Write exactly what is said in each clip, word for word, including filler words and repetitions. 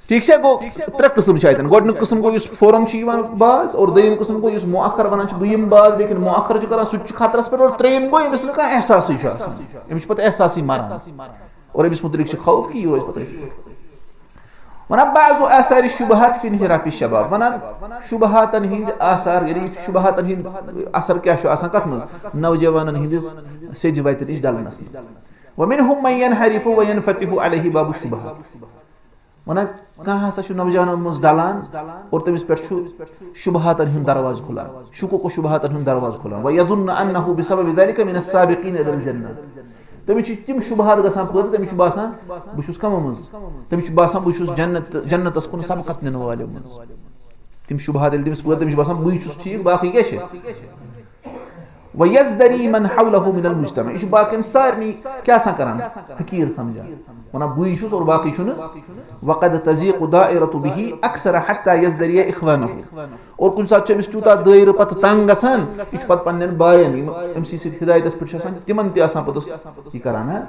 ٹھیٖک چھا؟ گوٚو ترٛےٚ قٕسم چھِ اَتٮ۪ن۔ گۄڈٕنیُک قٕسم گوٚو یُس فوراً چھُ یِوان باز، اور دوٚیِم قٕسم گوٚو یُس مؤخر وَنان چھِ بہٕ یِمہٕ باز، لیکن مؤخر چھُ کَران، سُہ تہِ چھُ خطرَس پٮ۪ٹھ، اور ترٛیٚیِم گوٚو ییٚمِس نہٕ کانٛہہ احساسٕے چھُ آسان، أمِس چھُ پَتہٕ احساسٕے مَران، اور أمِس مُتعلِق چھُ خوف کہِ یہِ روزِ پَتہٕ أتھی۔ وَنان بعض آثار شبہات فی انحراف الشباب، وَنان شبہاتَن ہٕنٛدۍ آثار، یعنی شبہاتَن ہٕنٛدۍ اثر کیٛاہ چھُ آسان کَتھ منٛز؟ نوجوانَن ہٕنٛدِس سیٚدِ وَتہِ نِش ڈَلنَس منٛز۔ ومنهم من ينحرف وينفتح عليه باب الشبهات۔ وَنان کانٛہہ ہسا چھُ نوجوانَن منٛز ڈَلان اور تٔمِس پٮ۪ٹھ چھُ شبہاتَن ہُنٛد دروازٕ کھُلان، شکوک و شبہاتَن ہُنٛد دروازٕ کھُلان۔ ويظن أنه بسبب ذلك من السابقين إلى الجنة۔ تٔمِس چھِ تِم شبہات گژھان پٲدٕ، تٔمِس چھُ باسان بہٕ چھُس کَمو منٛز؟ تٔمِس چھُ باسان بہٕ چھُس جنت، جنتَس کُن سبقت نِنہٕ والٮ۪و منٛز۔ تِم شبہات ییٚلہِ تٔمِس پٲدٕ، تٔمِس چھُ باسان بٕے چھُس ٹھیٖک، باقٕے کیٛاہ چھِ؟ وَيَزْدَرِي مَنْ حَوْلَهُ مِنَ الْمُجْتَمَعِ، یہِ چھُ باقین سارنٕے کیٛاہ آسان کران؟ حقیٖر سمجھان، وَنان بٕے چھُس اور باقٕے چھُنہٕ۔ وَقَدْ تَضِيقُ الدَّائِرَةُ بِهِ أَكْثَرَ حَتَّى يَزْدَرِيَ إِخْوَانَهُ۔ اور کُنہِ ساتہٕ چھُ أمِس تیوٗتاہ دٲیرٕ پتہٕ تنگ گژھان، یہِ چھُ پتہٕ پننٮ۪ن باین، یِم أمۍ سٕے سۭتۍ ہدایتس پٮ۪ٹھ چھِ آسان، تِمن تہِ آسان پتہٕ یہِ کران، ہا؟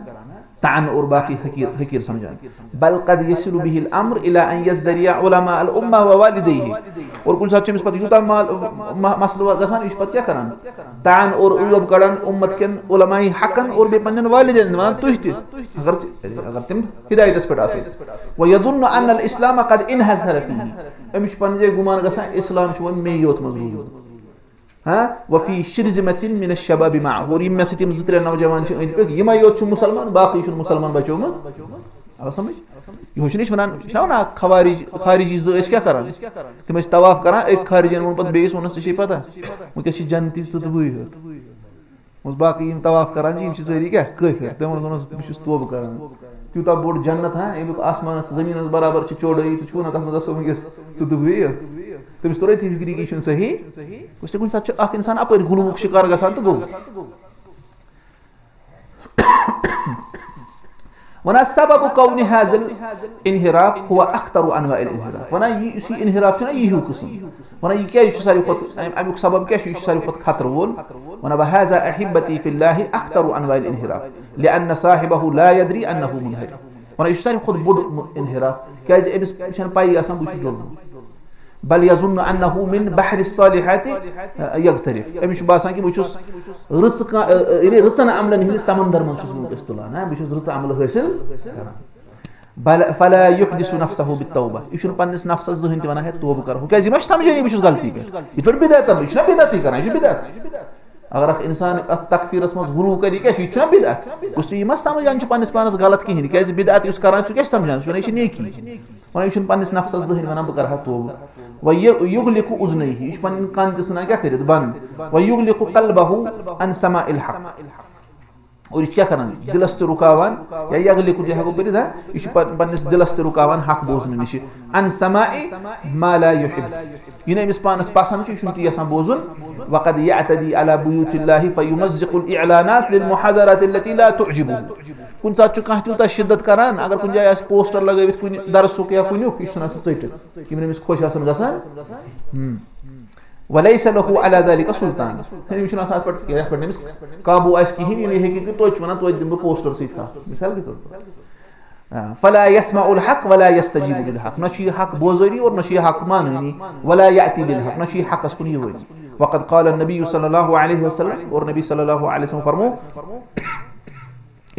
طعن اور باقی حقیر، حقیر سمجھان۔ بل قد يصل به الامر الى ان يزدري علماء الامه ووالديه۔ اور کُنہِ ساتہٕ چھُ أمِس پتہٕ یوٗتاہ مال، م-، مسلہٕ گژھان، یہِ چھُ پتہٕ کیٛاہ کران؟ طعن اور عیوب کڑان امت کٮ۪ن علماء حقن اور بیٚیہِ پننٮ۪ن والدینن، ونان تُہۍ تہِ، اگر، اگر تِم ہدایتس پٮ۪ٹھ آسن۔ ويظن ان الاسلام قد انحصر فيه۔ أمِس چھُ پننہِ جایہِ گُمان گژھان اسلام چھُ وۄنۍ مے یوت منٛز روٗدمُت۔ ہاں، وفي شرذمة من الشباب معه، اور یِم مےٚ سۭتۍ یِم زٕ ترٛےٚ نوجوان چھِ أنٛدۍ پٔکۍ، یِمے یوت چھِ مُسلمان، باقٕے چھُنہٕ مُسلمان بچومُت۔ آو سمجھ؟ یِہوٚے چھُنہٕ أسۍ وَنان، چھِنہ وَنان خوارج، خارجی زٕ ٲسۍ کیٛاہ کران؟ تِم ٲسۍ طواف کران، أکۍ خارجن ووٚن پتہٕ بیٚیِس، ووٚنُس، "ژےٚ چھے پتہ، وٕنکیٚس چھِ جنتی ژٕ تہٕ بٕے یوت۔" ووٚنُس، "باقٕے یِم طواف کران چھِ، یِم چھِ سٲری کیٛاہ؟ کٲفِر۔" تٔمۍ ووٚنُس، ووٚنُس، "بہٕ چھُس توبہٕ کران۔ تیوٗتاہ بوٚڑ جنت، ہاں، ییٚمیُک آسمانس زٔمیٖنس برابر چھِ چوڑٲیی، ژٕ چھُکھ وَنان تَتھ منٛز آسو وٕنکیٚس ژٕ تہٕ بٕے یوت؟" تٔمِس توٚر أتھی فِکرِ کہِ یہِ چھُنہٕ صحیح۔ کُنہِ ساتہٕ چھُ اکھ اِنسان اَپٲرۍ غُلوٗک شِکار گژھان تہٕ گوٚو۔ وَنان سبب کونِ حاضل انحراف ہوا اخطر انواع الانحراف۔ وَنان یہِ، یُس یہِ انحراف چھُنہ، یہِ ہیوٗ قٕسم۔ وَنان یہِ کیٛازِ چھُ ساروی کھۄتہٕ، اَمہِ، اَمیُک سبب کیٛاہ چھُ؟ یہِ چھُ ساروی کھۄتہٕ خطرٕ وول۔ وَنان وَهذا أحبتي في الله أخطر أنواع الانحراف لأن صاحبه لا يدري أنه منحرف۔ وَنان یہِ چھُ ساروی کھۄتہٕ بوٚڑ انحراف، کیٛازِ أمِس چھَنہٕ پَیی آسان بہٕ چھُس ڈوٚلمُت۔ بل يظن أنه من بحر الصالحات يغترف۔ أمِس چھُ باسان کہِ بہٕ چھُس رٕژٕ کا-، یعنی رٕژَن عملن ہٕنٛدِس سمندر منٛز چھُس بہٕ وٕنکیٚس تُلان، ہاں، بہٕ چھُس رٕژٕ عملہٕ حٲصِل کران۔ بل-، فلا يحدث نفسه بالتوبة۔ یہِ چھُنہٕ پننِس نفسس زٕہٕنۍ تہِ ونان، "ہے، توبہٕ کرو۔" ہُہ کیٛازِ؟ یہِ ما چھُ سمجھٲنی بہٕ چھُس غلطی پٮ۪ٹھ؟ یہِ چھُ پٮ۪ٹھ بدعت، یہِ چھُنہ بدعتٕے کران، یہِ چھُ بدعت۔ اگر اکھ انسان اتھ تکفیرس منٛز غلو کرِ، یہِ کیٛاہ چھُ؟ یہِ چھُنہ بدعت؟ گوٚژھ نہٕ یہِ ما سمجھان چھُ پننِس پانس غلط کِہیٖنۍ، کیٛازِ بدعت یُس کران چھُ، سُہ کیٛاہ چھُ سمجھان؟ سُہ چھُ ونان، یہِ چھِ نیکی۔ ونان، یہِ چھُنہٕ پننِس نفسس زٕہٕنۍ ونان، "بہٕ کرٕ ہا توبہٕ۔" وَيُغْلِقُ أُذُنَيْهِ، یہِ چھُ پنٕنۍ کَن تہِ ژھٕنان کیٛاہ کٔرِتھ؟ بنٛد۔ وَيُغْلِقُ قَلْبَهُ عَنْ سَمَاعِ الْحَقِّ۔ اور یہِ چھُ کیٛاہ کران؟ دِلس تہِ رُکاوان، یا یغلقُ تہِ ہٮ۪کو پٔرِتھ، ہا؟ یہِ چھُ پن-، پننِس دِلس تہِ رُکاوان حق بوزنہٕ نِش۔ عَنْ سَمَاعِ مَا لَا يُحِبُّ۔ یہِ نہٕ أمِس پانس پسنٛد چھُ، یہِ چھُنہٕ تی یژھان بوزُن۔ وَقَدْ يَعْتَدِي عَلَى بُيُوتِ اللَّهِ فَيُمَزِّقُ الْإِعْلَانَاتِ لِلْمُحَاضَرَاتِ الَّتِي لَا تُعْجِبُهُ۔ کُنہِ ساتہٕ چھُ کانٛہہ تیوٗتاہ شِدت کران، اگر کُنہِ جایہِ آسہِ پوسٹر لگٲوِتھ کُنہِ درسُک یا کُنیُک، یہِ چھُ ژھٕنان سُہ ژٔٹِتھ، یِم نہٕ أمِس خۄش آسان گژھان۔ ہم۔ وَلَيْسَ لَهُ عَلَى ذَلِكَ سُلْطَانٌ۔ یعنی أمِس چھُنہٕ آسان اَتھ پٮ۪ٹھ، یَتھ پٮ۪ٹھ نہٕ أمِس قابوٗ آسہِ کِہیٖنۍ، یعنی یہِ ہیٚکہِ نہٕ، توتہِ چھُ وَنان، توتہِ دِمہٕ بہٕ پوسٹر سۭتۍ ہا، مثال کے طور پر۔ آ، فَلَا يَسْمَعُ الْحَقَّ وَلَا يَسْتَجِيبُ لِلْحَقِّ۔ نہ چھُ یہِ حق بوزٲنی اور نہ چھُ یہِ حق مانٲنی۔ وَلَا يَأْتِي بِالْحَقِّ، نہ چھُ یہِ حقس کُن یِوٲنی۔ وَقَدْ قَالَ النَّبِيُّ صَلَّى اللَّهُ عَلَيْهِ وَسَلَّمَ، اور نبی صلی اللہ علیہ وسلم فرمو،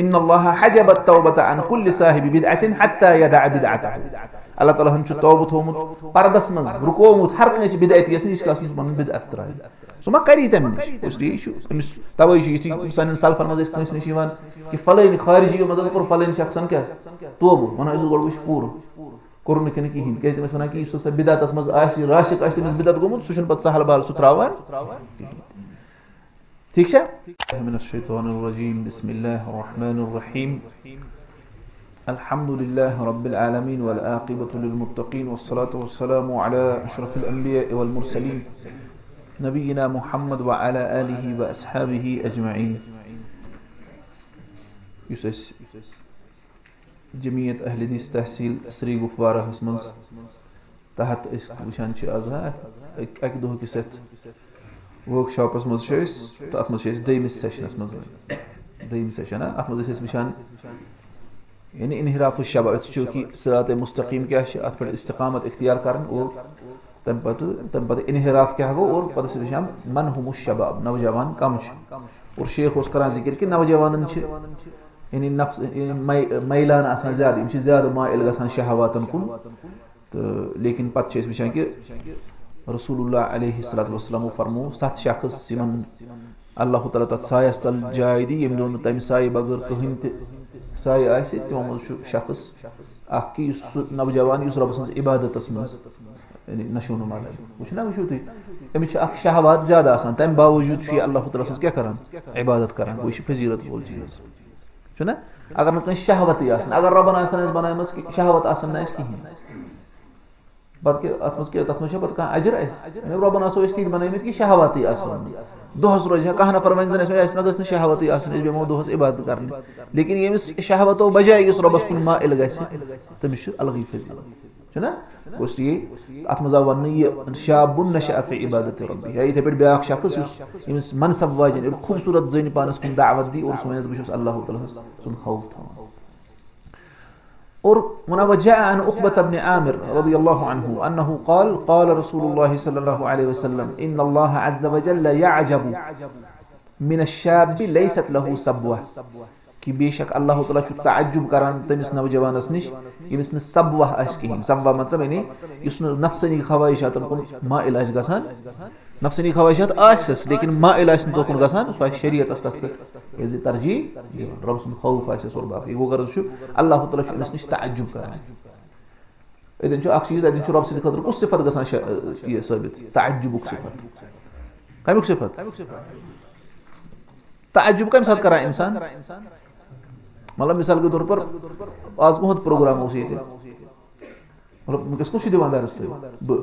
إن الله حجب التوبة عن كل صاحب بدعة حتى يدع بدعته۔ اللہ تعالیٰ ہن چھُ توبہٕ تھوٚومُت پردس منٛز، رُکومُت ہر کٲنٛسہِ بدعتی یس نِش، ییٖتِس کالس نہٕ سُہ پنُن بدعت ترٛاوِ۔ سُہ ما کری تمہِ نِش؟ اس لیے چھُ أمِس، توے چھُ یُتھُے سانٮ۪ن سلفن منٛز أسۍ کٲنٛسہِ نِش یِوان کہِ فلٲنۍ خارجی منٛز حظ کوٚر فلٲنۍ شخصن کیٛاہ؟ توبہٕ۔ ونان أسۍ گۄڈٕ وٕچھ پوٗرٕ کوٚر نہٕ کِنہٕ کِہیٖنۍ۔ کیٛازِ تٔمِس ونان کہِ یُس ہسا بدعتس منٛز آسہِ، راسِخ آسہِ، تٔمِس بدعت گوٚمُت، سُہ چھُنہٕ پتہٕ سہل بہل سُہ ترٛاوان۔ ٹھیٖک چھا؟ من الشيطان الرجيم۔ بسم الله الرحمن الرحيم۔ الحمد لله رب العالمين والعاقبة للمتقين والصلاة والسلام على أشرف الأنبياء والمرسلين نبينا محمد وعلى آله وأصحابه أجمعين۔ یُس أسۍ جمعیت اہل حدیث تحصیل سری گفوارہس منٛز تحت أسۍ وٕچھان چھِ آز، ہا، اَکہِ، اَکہِ دۄہ کِس یَتھ ورک شاپس منٛز چھِ أسۍ، تہٕ اَتھ منٛز چھِ أسۍ دوٚیمِس سیشنس منٛز وۄنۍ۔ دوٚیِم سیشن، ہا، اَتھ منٛز ٲسۍ أسۍ وٕچھان یعنی انحراف الشباب، أسۍ وٕچھو کہِ صراط مستقیم کیٛاہ چھِ، اَتھ پٮ۪ٹھ استقامت اختیار کَرٕنۍ، اور تَمہِ پَتہٕ، تَمہِ پَتہٕ انحراف کیٛاہ گوٚو، اور پَتہٕ چھِ وٕچھان من هم الشباب، نوجوان کَم چھِ۔ اور شیخ اوس کَران ذِکِر کہِ نوجوانَن چھِ یعنی نفس، یعنی مَے-، مَیلان آسان زیادٕ، یِم چھِ زیادٕ مٲیِل گژھان شہواتَن کُن۔ تہٕ لیکن پَتہٕ چھِ أسۍ وٕچھان کہِ رسول اللہ علیہ الصلوۃ والسلامو فرموو، ستھ شخص یِمَن اللہ تعالیٰ تَتھ سایَس تَل جاے دی، ییٚمہِ دۄہ نہٕ تَمہِ سایہِ بغٲر کٕہٕنۍ تہِ سایہِ آسہِ، تِمو منٛز چھُ شخص اَکھ کہِ یُس سُہ نوجوان یُس رۄبہٕ سٕنٛز عبادتَس منٛز یعنی نشو نما لگہِ۔ وٕچھِو نا، وٕچھِو تُہۍ، أمِس چھِ اَکھ شہوات زیادٕ آسان، تَمہِ باوجوٗد چھُ یہِ اللہ تعالیٰ سٕنٛز کیٛاہ کَران؟ عبادت کَران۔ گوٚو، یہِ چھُ فضیلت وول چیٖز۔ چھُنہ؟ اگر نہٕ کٲنٛسہِ شہوتٕے آسن، اگر رۄبن آسن اَسہِ بنٲومٕژ کہِ شہوت آسن نہٕ اَسہِ کِہیٖنۍ، پتہٕ کہِ اَتھ منٛز کیٛاہ، تَتھ منٛز چھا پتہٕ کانٛہہ اجر اَسہِ؟ مےٚ رۄبن آسو أسۍ تِتھۍ بنٲومٕتۍ کہِ شہوتٕے آسو نہٕ۔ دۄہس روزِ ہا کانٛہہ نفر، وۄنۍ زن اَسہِ، اَسہِ نہ گٔژھ نہٕ شہوتٕے آسٕنۍ، أسۍ بیٚہمو دۄہس عبادت کرنہِ۔ لیکن ییٚمِس شہوتو بجایہِ یُس رۄبس کُن مائل گژھِ، تٔمِس چھُ الگٕے فضیلت۔ چھُنہ؟ گوٚو اس لیے اَتھ منٛز آو وننہٕ یہِ شاب نشأ فی عبادت ربی۔ یا یِتھے پٲٹھۍ بیٛاکھ شخص یُس، ییٚمِس منصب واجٮ۪ن، ییٚلہِ خوٗبصوٗرت زٔنۍ پانَس کُن دعوت دی اور سُہ وَنٮ۪س، بہٕ چھُس اللہ تعالیٰ سُنٛد خوف تھاوان۔ اور وَنان، وجاء عن عقبة بن عامر رضي الله عنه أنه قال، قال رسول الله صلى الله عليه وسلم، إن الله عز وجل يعجب من الشاب ليست له صبوة۔ کہ بے شک اللہ تعالیٰ چھُ تعجب کران تٔمِس نوجوانس نِش، ییٚمِس نہٕ صبوہ آسہِ کِہیٖنۍ۔ صبوہ مطلب یعنی یُس نہٕ نفسٲنی خواہشاتن کُن مائل آسہِ گژھان۔ نفسٲنی خواہشات آسٮ۪س، لیکن مائل آسہِ نہٕ توکُن گژھان، سُہ آسہِ شریعتس تتھ پٮ۪ٹھ یہِ زِ ترجیح دِوان۔ رۄب سُنٛد خوف آسٮ۪س اور باقٕے۔ گوٚو غرض چھُ، اللہ تعالیٰ چھُ أمِس نِش تعجب کران۔ اتٮ۪ن چھُ اکھ چیٖز، اتٮ۪ن چھُ رۄب سٕنٛدِ خٲطرٕ کُس صفت گژھان شا-، یہِ ثٲبت؟ تعجبُک صفت۔ کمیُک صفت؟ تعجب کمہِ ساتہٕ کران انسان؟ مطلب، مثال کے طور پر، آز کُہُنٛد پروگرام اوس ییٚتہِ۔ مطلب، وٕنکیٚس کُس چھُ دِوان درس تۄہہِ؟ بہٕ۔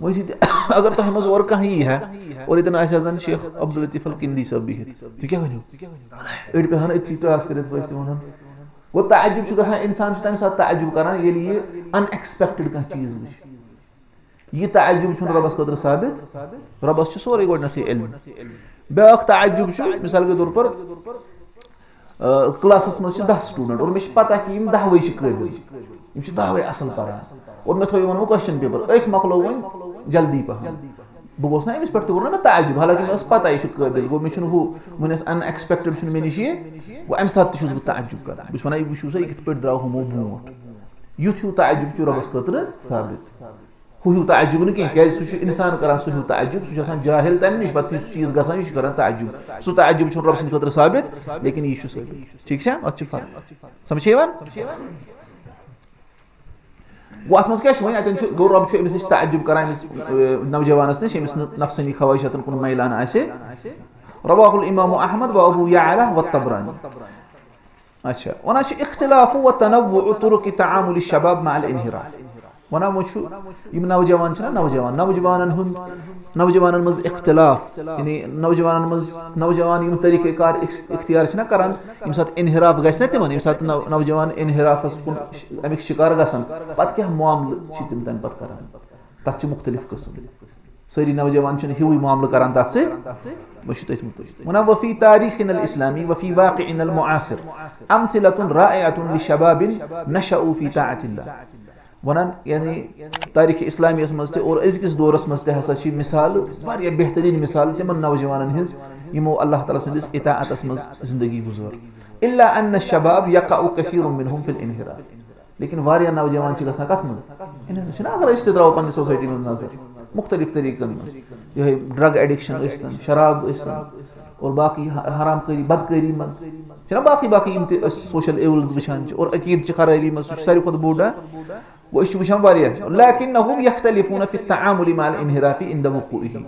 وۄنۍ چھِ تہِ-، اگر تۄہہِ منٛز اورٕ کانٛہہ یی ہا، اور ییٚتٮ۪ن آسہِ ہا زن شیخ عبداللطیف الکندی صٲب بِہِتھ، تُہۍ کیٛاہ ؤنِو؟ أڑۍ بیٚہن أتھی ٹاس کٔرِتھ، بہٕ ٲسۍ تہِ ونان۔ گوٚو، تعجب چھُ گژھان، انسان چھُ تمہِ ساتہٕ تعجب کران، ییٚلہِ یہِ unexpected کانٛہہ چیٖز وٕچھِ۔ یہِ تعجب چھُنہٕ رۄبَس خٲطرٕ ثابت۔ رۄبَس چھُ سورُے گۄڈٕنیتھٕے علم۔ بیٛاکھ تعجب چھُ، مثال کے طور پر، آ، کلاسَس منٛز چھِ دَہ student اور مےٚ چھِ پَتہ کہِ یِم دَہوَے چھِ قٲبِل، یِم چھِ دَہوَے اَصٕل پَران، اور مےٚ تھوٚو یِمَن وۄنۍ question paper، أکۍ مۄکلوو وۄنۍ جلدی پَہَم۔ بہٕ گوٚوُس نہ أمِس پٮ۪ٹھ تہِ کوٚر نہ مےٚ تعجب، حالانکہ مےٚ ٲس پَتہ یہِ چھُ قٲبِل۔ گوٚو، مےٚ چھُنہٕ ہُہ، وۄنۍ ٲس unexpected چھُنہٕ مےٚ نِش یہِ، گوٚو، اَمہِ ساتہٕ تہِ چھُس بہٕ تعجب کران۔ بہٕ چھُس وَنان، یہِ وٕچھِو سا، یہِ کِتھ پٲٹھۍ درٛاو ہُمو برونٛٹھ۔ یُتھ ہیوٗ تعجب چھُ رۄبَس خٲطرٕ ثابت۔ ہُہ ہیوٗ تعجب نہٕ کینٛہہ، کیٛازِ سُہ چھُ اِنسان کران سُہ ہیوٗ تعجب، سُہ چھُ آسان جاہِل تَمہِ نِش، پَتہٕ یُس چیٖز گژھان، یہِ چھُ کران تعجب۔ سُہ تعجب چھُنہٕ رۄب سٕنٛدِ خٲطرٕ ثابت، لیکن یہِ چھُ ثٲبت۔ ٹھیٖک چھا؟ اَتھ چھِ فرق۔ سَمجھ چھےٚ یِوان؟ گوٚو، اَتھ منٛز کیٛاہ چھُ وۄنۍ؟ اَتٮ۪ن چھُ، گوٚو، رۄب چھُ أمِس نِش تعجب کران، أمِس، اے، نوجوانَس نِش، ییٚمِس نہٕ نفسٲنی خواہشاتَن کُن مٲیلانہٕ آسہِ۔ رواه الامام احمد و ابو یعلہ و طبرانی۔ اچھا، وَنان چھِ اختلاف و تنوع طرق تعامل الشباب مع الانحراف۔ وَنان وۄنۍ چھُ، یِم نوجوان چھِنہ، نوجوان، نوجوانَن ہُنٛد، نوجوانَن منٛز اختلاف، یعنی نوجوانَن منٛز، نوجوان یِم طریٖقہ کار اخ-، اختیار چھِنہ کران، ییٚمہِ ساتہٕ انحراف گژھِ نہ تِمَن، ییٚمہِ ساتہٕ نو-، نوجوان انحرافَس کُن اَمِکۍ شکار گژھن، پَتہٕ کیٛاہ معاملہٕ چھِ تِم تَمہِ پَتہٕ کران؟ تَتھ چھِ مُختٔلِف قٕسٕم۔ سٲری نوجوان چھِنہٕ ہیوٗوٕے معاملہٕ کران تَتھ سۭتۍ۔ وۄنۍ چھُ تٔتھۍ مُتعلِق۔ وَنان، وفی تاریخنا الاسلامی وفی واقعنا المعاصر امثلة رائعة لشباب نشأوا فی طاعة اللہ۔ وَنان، یعنی تاریخ اسلامیَس منٛز تہِ اور أزکِس دورَس منٛز تہِ ہسا چھِ مثالہٕ، واریاہ بہتریٖن مثالہٕ تِمَن نوجوانَن ہٕنٛز، یِمو اللہ تعالیٰ سٕنٛدِس اطاعتَس منٛز زندگی گُزٲر۔ الا ان الشباب یقع کثیر منهم فی الانحراف۔ لیکن واریاہ نوجوان چھِ گژھان کَتھ منٛز؟ انحراف۔ چھِنہ، اگر أسۍ تہِ ترٛاوو پنٛنہِ سوسایٹی منٛز نظر، مُختٔلِف طریٖقَن منٛز، یِہوٚے drug addiction ٲسۍتَن، شراب ٲسۍتَن، اور باقٕے ح-، حرام کٲری، بدکٲری منٛز، چھِنہ باقٕے باقٕے یِم تہِ أسۍ social evils وٕچھان چھِ، اور عقیٖدٕ چھِ خرٲبی منٛز، سُہ چھُ ساروی کھۄتہٕ بوٚڑ، ہا؟ گوٚو، أسۍ چھِ وٕچھان واریاہ۔ لکنهم یختلفون فی التعامل مع الانحراف عند وقوعه۔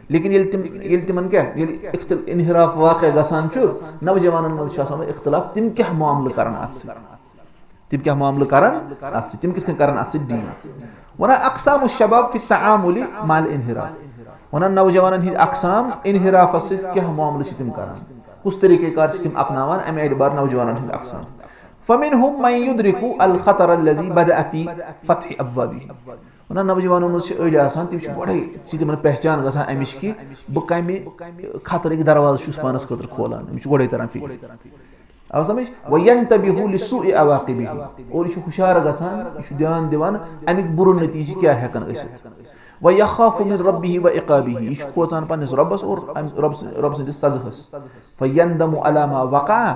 لیکن ییٚلہِ تِم، ییٚلہِ تِمَن کیٛاہ، ییٚلہِ اختل-، انحراف واقع گژھان چھُ، نوجوانَن منٛز چھُ آسان اختلاف، تِم کیٛاہ معاملہٕ کرَن اَتھ سۭتۍ؟ تِم کیٛاہ معاملہٕ کرن اَتھ سۭتۍ؟ تِم کِتھ کٔنۍ کرن اَتھ سۭتۍ deal؟ وَنان، اقسام الشباب فی التعامل مع الانحراف۔ وَنان، نوجوانن ہٕنٛدۍ اقسام، انحرافس سۭتۍ کیٛاہ معاملہٕ چھِ تِم کران؟ کُس طریٖقہ کار چھِ تِم اپناوان؟ اَمہِ اعتبار نوجوانن ہٕنٛدۍ اقسام۔ فمنهم من یدرک الخطر الذی بدأ فی فتح ابوابہ۔ وَنان، نوجوانو منٛز چھِ أڑۍ آسان، تِم چھِ گۄڈَے، چھِ تِمن پہچان گژھان اَمِچ کہِ بہٕ کَمہِ خطرٕکۍ دروازٕ چھُس پانَس خٲطرٕ کھولان۔ أمِس چھُ گۄڈَے تران فِکرِ۔ آو سمجھ؟ وَيَنْتَبِهُ لِسُوءِ عَوَاقِبِهِ، اور یہِ چھُ ہُشار گژھان، یہِ چھُ دیان دِوان اَمِکۍ بُرٕ نٔتیٖجہٕ کیٛاہ ہٮ۪کَن ٲسِتھ۔ وَيَخَافُ مِنْ رَبِّهِ وَعِقَابِهِ، یہِ چھُ کھوژان پنٛنِس رۄبَس اور أمۍ رۄب سٕنٛدِ، رۄب سٕنٛدِس سزہَس۔ فَيَنْدَمُ عَلَى مَا وَقَعَ،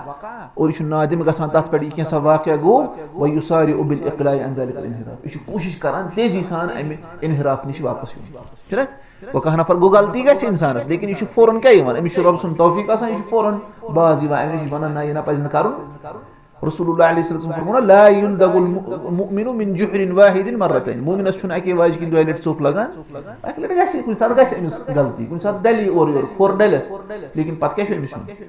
اور یہِ چھُ نادِم گژھان تَتھ پٮ۪ٹھ، یہِ کینٛژھا واقعہ گوٚو، وَيُسَارِعُ بِالْإِقْلَاعِ عَنْ ذَلِكَ الْانْحِرَافِ، یہِ چھُ کوٗشِش کران تیزی سان اَمہِ انحراف نِش واپس یُن۔ چھُنہ؟ وۄنۍ کانٛہہ نفر گوٚو غلطی گژھِ اِنسانَس، لیکن یہِ چھُ فوراً کیٛاہ یِوان؟ أمِس چھُ رۄب سُنٛد توفیٖق آسان، یہِ چھُ فوراً باز یِوان اَمہِ نِش، وَنان، نہ، یہِ نہ پَزِ نہٕ کَرُن۔ رسول اللہ علیہ الصلوۃ والسلام فرموو، لا یلدغ المؤمن من جحر واحد مرتين، مومنس چھُنہٕ اَکے واجہِ کِنۍ دۄیہِ لَٹہِ ژوٚپ لگان۔ اَکہِ لَٹہِ گژھِ، کُنہِ ساتہٕ گژھِ أمِس غلطی، کُنہِ ساتہٕ ڈَلہِ اورٕ یورٕ، کھۄر ڈَلٮ۪س، لیکن پَتہٕ کیٛاہ چھُ أمِس یُن؟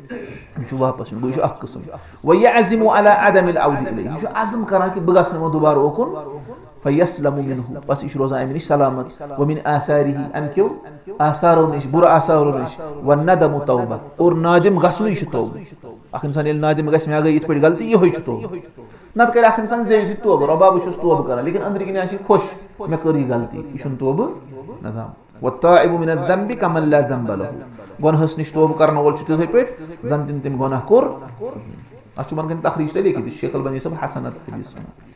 یہِ چھُ واپس یُن، گوٚو یہِ چھُ اَکھ قٕسٕم۔ وَیَعْزِمُ عَلَى عَدَمِ الْعَوْدِ إِلَيْهِ، یہِ چھُ عزم کران کہِ بہٕ گژھٕ نہٕ وۄنۍ دُبارٕ اوکُن۔ فَیَسْلَمُ مِنْهُ، بس یہِ چھُ روزان اَمہِ نِش سلامت۔ وَمِنْ آثَارِهِ، اَمہِ کیو آثارو نِش، بُرٕ آثارو نِش۔ وَالنَّدَمُ تَوْبَةٌ، اور نادم گژھنُے چھُ توبہٕ۔ اکھ انسان ییٚلہِ نادم گژھِ، مےٚ گٔے یِتھ پٲٹھۍ غلطی، یِہوٚے چھُ توبہٕ۔ نتہٕ کرِ اکھ انسان زیوِ سۭتۍ توبہٕ، رۄبا، بہٕ چھُس توبہٕ کران، لیکن أنٛدرٕ کِنۍ آسہِ یہِ خۄش، مےٚ کٔر یہِ غلطی، یہِ چھُنہٕ توبہٕ ندام۔ وَالتَّائِبُ مِنَ الذَّنْبِ كَمَنْ لَا ذَنْبَ لَهُ، گۄنہَس نِش توبہٕ کرن وول چھُ تِتھے پٲٹھۍ زن تٔمۍ تٔمۍ گۄناہ کوٚر۔ اتھ چھُ یِمن کٔرمٕتۍ تخریٖج تہِ لیکھِتھ، یہِ چھُ شیخ البنی صٲب حسنات حدیث ونان۔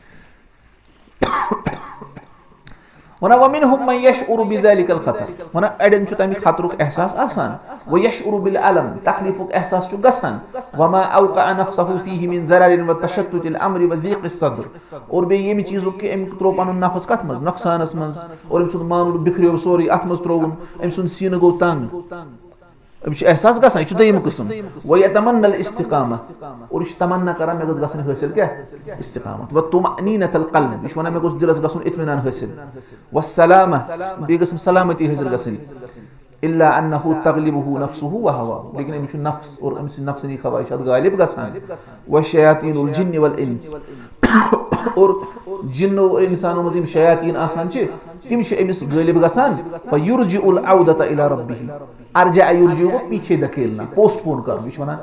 وَنان، وَمِنْهُمْ مَنْ يَشْعُرُ بِذَلِكَ الْخَطَرَ، وَنان، اَڑٮ۪ن چھُ تَمہِ خطرُک احساس آسان، وَيَشْعُرُ بِالْأَلَمِ، تَکلیٖفُک احساس چھُ گژھان، وَمَا أَوْقَعَ نَفْسَهُ فِيهِ مِنْ ضَرَرٍ وَتَشَتُّتِ الْأَمْرِ وَضِيقِ الصَّدْرِ، اور بیٚیہِ ییٚمہِ چیٖزُک کہِ أمۍ ترٛوو پَنُن نفس کَتھ منٛز؟ نۄقصانَس منٛز، اور أمۍ سُنٛد ماملہٕ بِکھریو سورُے، اَتھ منٛز ترٛووُن، أمۍ سُنٛد سیٖنہٕ گوٚو تنٛگ۔ أمِس چھُ احساس گژھان، یہِ چھُ دوٚیِم قٕسم۔ وَيَتَمَنَّى الْاسْتِقَامَةَ، اور یہِ چھُ تَمَنّا کران، مےٚ گٔژھ گژھٕنۍ حٲصِل کیٛاہ؟ اِستِقامَت۔ وَطُمَأْنِينَةَ الْقَلْبِ، یہِ چھُ وَنان، مےٚ گوٚژھ دِلَس گژھُن اطمینان حٲصِل۔ وَالسَّلَامَةَ، بیٚیہِ گٔژھٕم سلامتی حٲصِل گژھٕنۍ۔ إِلَّا أَنَّهُ تَغْلِبُهُ نَفْسُهُ وَهَوَاهُ، لیکن أمِس چھُ نفس اور أمۍ سٕنٛدۍ نفسٲنی خواہشات غالب گژھان۔ وَشَيَاطِينُ الْجِنِّ وَالْإِنْسِ، اور جِنو اور اِنسانو منٛز یِم شیاطیٖن آسان چھِ، تِم چھِ أمِس غٲلب گژھان۔ فَيُرْجِئُ الْعَوْدَةَ إِلَى رَبِّهِ، ارجع یرجع گوٚو پیچھے دھکیلنا، پوسٹ پون کرُن۔ یہِ چھُ وَنان،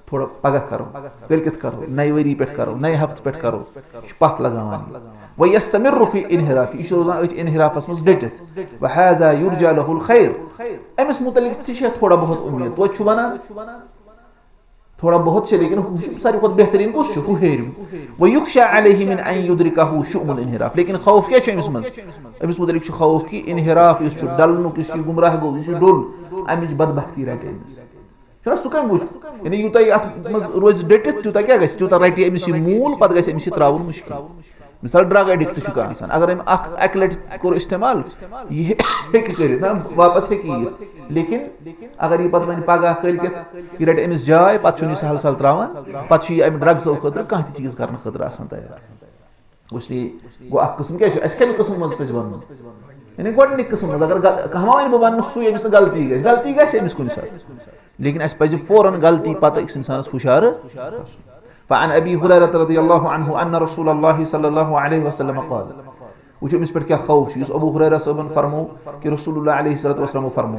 تھوڑا پگاہ کرو، کٲلۍ کٮ۪تھ کرو، نَیہِ ؤری پٮ۪ٹھ کرو، نَیہِ ہفتہٕ پٮ۪ٹھ کرو۔ یہِ چھُ پَتھ لگاوان یہِ۔ وَيَسْتَمِرُّ فِي الْانْحِرَافِ، یہِ چھُ روزان أتھۍ انحرافَس منٛز ڈٔٹِتھ۔ وَهَذَا يُرْجَى لَهُ الْخَيْرُ، أمِس مُتعلِق تہِ چھِ تھوڑا بہت اُمید۔ توتہِ چھُ وَنان، تھوڑا بہت چھِ، لیکن ہُہ چھُ ساروی کھۄتہٕ بہتریٖن، کُس چھُ؟ ہُہ ہیٚرِم۔ وَيُخْشَى عَلَيْهِ مِنْ أَنْ يُدْرِكَهُ شُؤْمُ الْانْحِرَافِ، لیکن خوف کیٛاہ چھُ أمِس منٛز؟ أمِس مُتعلِق چھُ خوف کہِ انحراف یُس چھُ، ڈلنُک یُس یہِ گمراہ گوٚو، یُس یہِ ڈوٚل، اَمِچ بدبختی رٹہِ أمِس۔ چھُنہ سُہ کَمہِ موٗجوٗب؟ یعنی یوٗتاہ یہِ اَتھ منٛز روزِ ڈٔٹِتھ، تیوٗتاہ کیٛاہ گژھِ؟ تیوٗتاہ رَٹہِ أمِس یہِ موٗل، پَتہٕ گژھِ أمِس یہِ ترٛاوُن مُشکِل۔ مثال، ڈرگ ایڈکٹ چھُ کانٛہہ آسان، اگر أمۍ اَکھ، اَکہِ لَٹہِ کوٚر استعمال، یہِ ہیٚکہِ کٔرِتھ نہ، واپس ہیٚکہِ یہِ یِتھ۔ لیکن اگر یہِ پَتہٕ وۄنۍ پَگاہ کٲلۍ کٮ۪تھ یہِ رَٹہِ أمِس جاے، پَتہٕ چھُنہٕ یہِ سہل سہل ترٛاوان، پَتہٕ چھُ یہِ اَمہِ ڈرگزو خٲطرٕ کانٛہہ تہِ چیٖز کرنہٕ خٲطرٕ آسان تیار۔ اس لیے گوٚو اَکھ قٕسم کیٛاہ چھُ؟ اَسہِ کَمہِ قٕسمہٕ منٛز پَزِ وَنُن؟ یعنی گۄڈٕنِکۍ قٕسم منٛز، اگر غل-، کانٛہہ ما وَنہِ، بہٕ وَنہٕ نہٕ سُے، ییٚمِس نہٕ غلطی گژھِ، غلطی گژھِ أمِس کُنہِ ساتہٕ، لیکن اَسہِ پَزِ فوراً غلطی پَتہٕ أکِس اِنسانَس ہُشارٕ۔ فعن أبي هريرة رضي الله عنه أن رسول الله صلى الله عليه وسلم قال، وٕچھو أمِس پٮ۪ٹھ کیٛاہ خوف چھُ، یُس ابو ہریرہ صٲبن فرموو کہِ رسول اللہ علیہ الصلوۃ والسلامو فرموو۔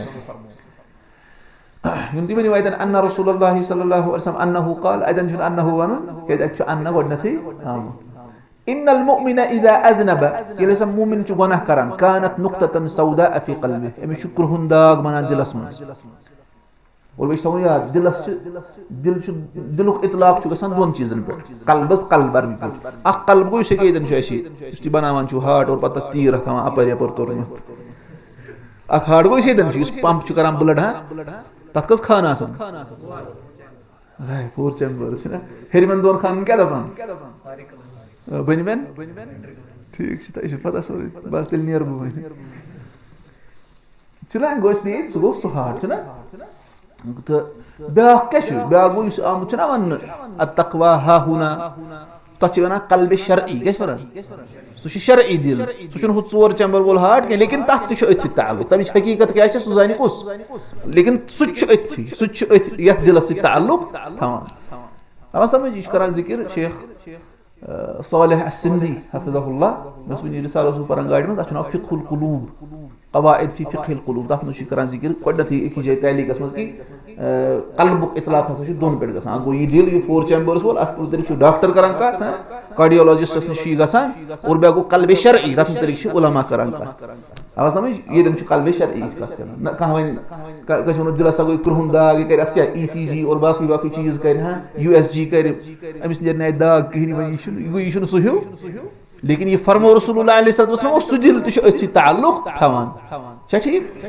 یِم تہِ ؤنِو اَتٮ۪ن، أن رسول الله صلى الله عليه وسلم أنه قال، اَتٮ۪ن چھُنہٕ أنه وَنُن، کیٛازِ اَتہِ چھُ أن گۄڈٕنٮ۪تھٕے آمُت۔ إن المؤمن إذا أذنب، ییٚلہِ ہسا مومِن چھُ گۄناہ کران، كانت نقطة سوداء في قلبه، أمِس چھُ کرٛہُن داغ بنان دِلس منٛز۔ اور بیٚیہِ چھُ تھاوُن یاد، دِلس چھِ، دِل چھُ، دِلُک اطلاق چھُ گژھان دۄن چیٖزن پٮ۪ٹھ، قلبس، قلب عربی پٲٹھۍ۔ اکھ قلب گوٚو، یُس ییٚکیٛاہ ییٚتٮ۪ن چھُ اَسہِ، یُس تُہۍ بناوان چھِو ہارٹ اور پتہٕ تَتھ تیٖر اَتھ تھاوان اَپٲرۍ یَپٲرۍ توٚرمُت۔ اکھ ہارٹ گوٚو، یُس ییٚتٮ۪ن چھُ، یُس پمپ چھُ کران بٕلڈ، ہاں، تَتھ کٔژ خانہٕ آسان؟ راے فور چیمبرس چھِنہ؟ ہیٚرِمٮ۪ن دۄن خانن کیٛاہ دَپان؟ آ، بٔنمٮ۪ن؟ ٹھیٖک چھُ، تۄہہِ چھُ پتہ سورُے۔ بس تیٚلہِ نیرٕ بہٕ وۄنۍ۔ چھُنہ، گوٚو اس لیے سُہ گوٚو سُہ ہارٹ، چھُنہ؟ تہٕ بیٛاکھ کیٛاہ چھُ؟ بیٛاکھ گوٚو یُس آمُت چھُنہ وَننہٕ، التقوی ها هنا۔ تَتھ چھِ وَنان قلبِ شرعی، کیٛاہ چھِ وَنان؟ سُہ چھُ شرعی دِل۔ سُہ چھُنہٕ ہُہ ژور چمبر وول ہارٹ کینٛہہ، لیکن تَتھ تہِ چھُ أتھۍ سۭتۍ تعلق۔ تَمِچ حقیٖقت کیٛاہ چھےٚ، سُہ زانہِ کُس؟ لیکن سُہ تہِ چھُ أتھۍ، سُہ تہِ چھُ أتھۍ، یَتھ دِلَس سۭتۍ تعلق تھاوان۔ تَوَے سَمجھ، یہِ چھُ کران ذِکِر شیخ، آ، صالح السندی حفظہ اللہ۔ مےٚ اوس وٕنی رسالہٕ اوسُس بہٕ پَران گاڑِ منٛز، تَتھ چھُ ناو فقہ القلوب، قواعد فی فقہ القلوب۔ تَتھ منٛز چھُ یہِ کران ذِکِر، گۄڈٕنٮ۪تھٕے أکِس جایہِ تعلیٖقَس منٛز کہِ، آ، قلبُک اطلاق ہسا چھُ دۄن پٮ۪ٹھ گژھان۔ اَکھ گوٚو یہِ دِل، یہِ فور چیمبرس وول، اَتھ مُتعلِق چھُ ڈاکٹر کران کَتھ، ہاں، کارڈیولوجسٹس نِش چھُ یہِ گژھان، اور بیٛاکھ گوٚو قلبِ شرعی، تَتھ مُتعلِق چھِ علماء کران کَتھ۔ آو سمجھ؟ ییٚتٮ۪ن چھُ قلبِ شرعی یِچ کتھ چلان۔ نہ کانٛہہ وَنہِ، کا-، کٲنٛسہِ ووٚنُن دِلس سا گوٚو کرٛہُن داغ، یہِ کرِ اتھ کیٛاہ؟ ای سی جی اور باقٕے باقٕے چیٖز کرِ، ہاں، یو ایس جی کرِ، أمِس نیرِ نہٕ اتہِ داغ کِہیٖنۍ، وۄنۍ یہِ چھُنہٕ، یہِ گوٚو، یہِ چھُنہٕ سُہ ہیوٗ۔ لیکن یہِ فرموو رسول اللہ علیہ الصلوۃ والسلام، سُہ دِل تہِ چھُ أتھۍ سۭتۍ تعلق تھاوان۔ چھا ٹھیٖک؟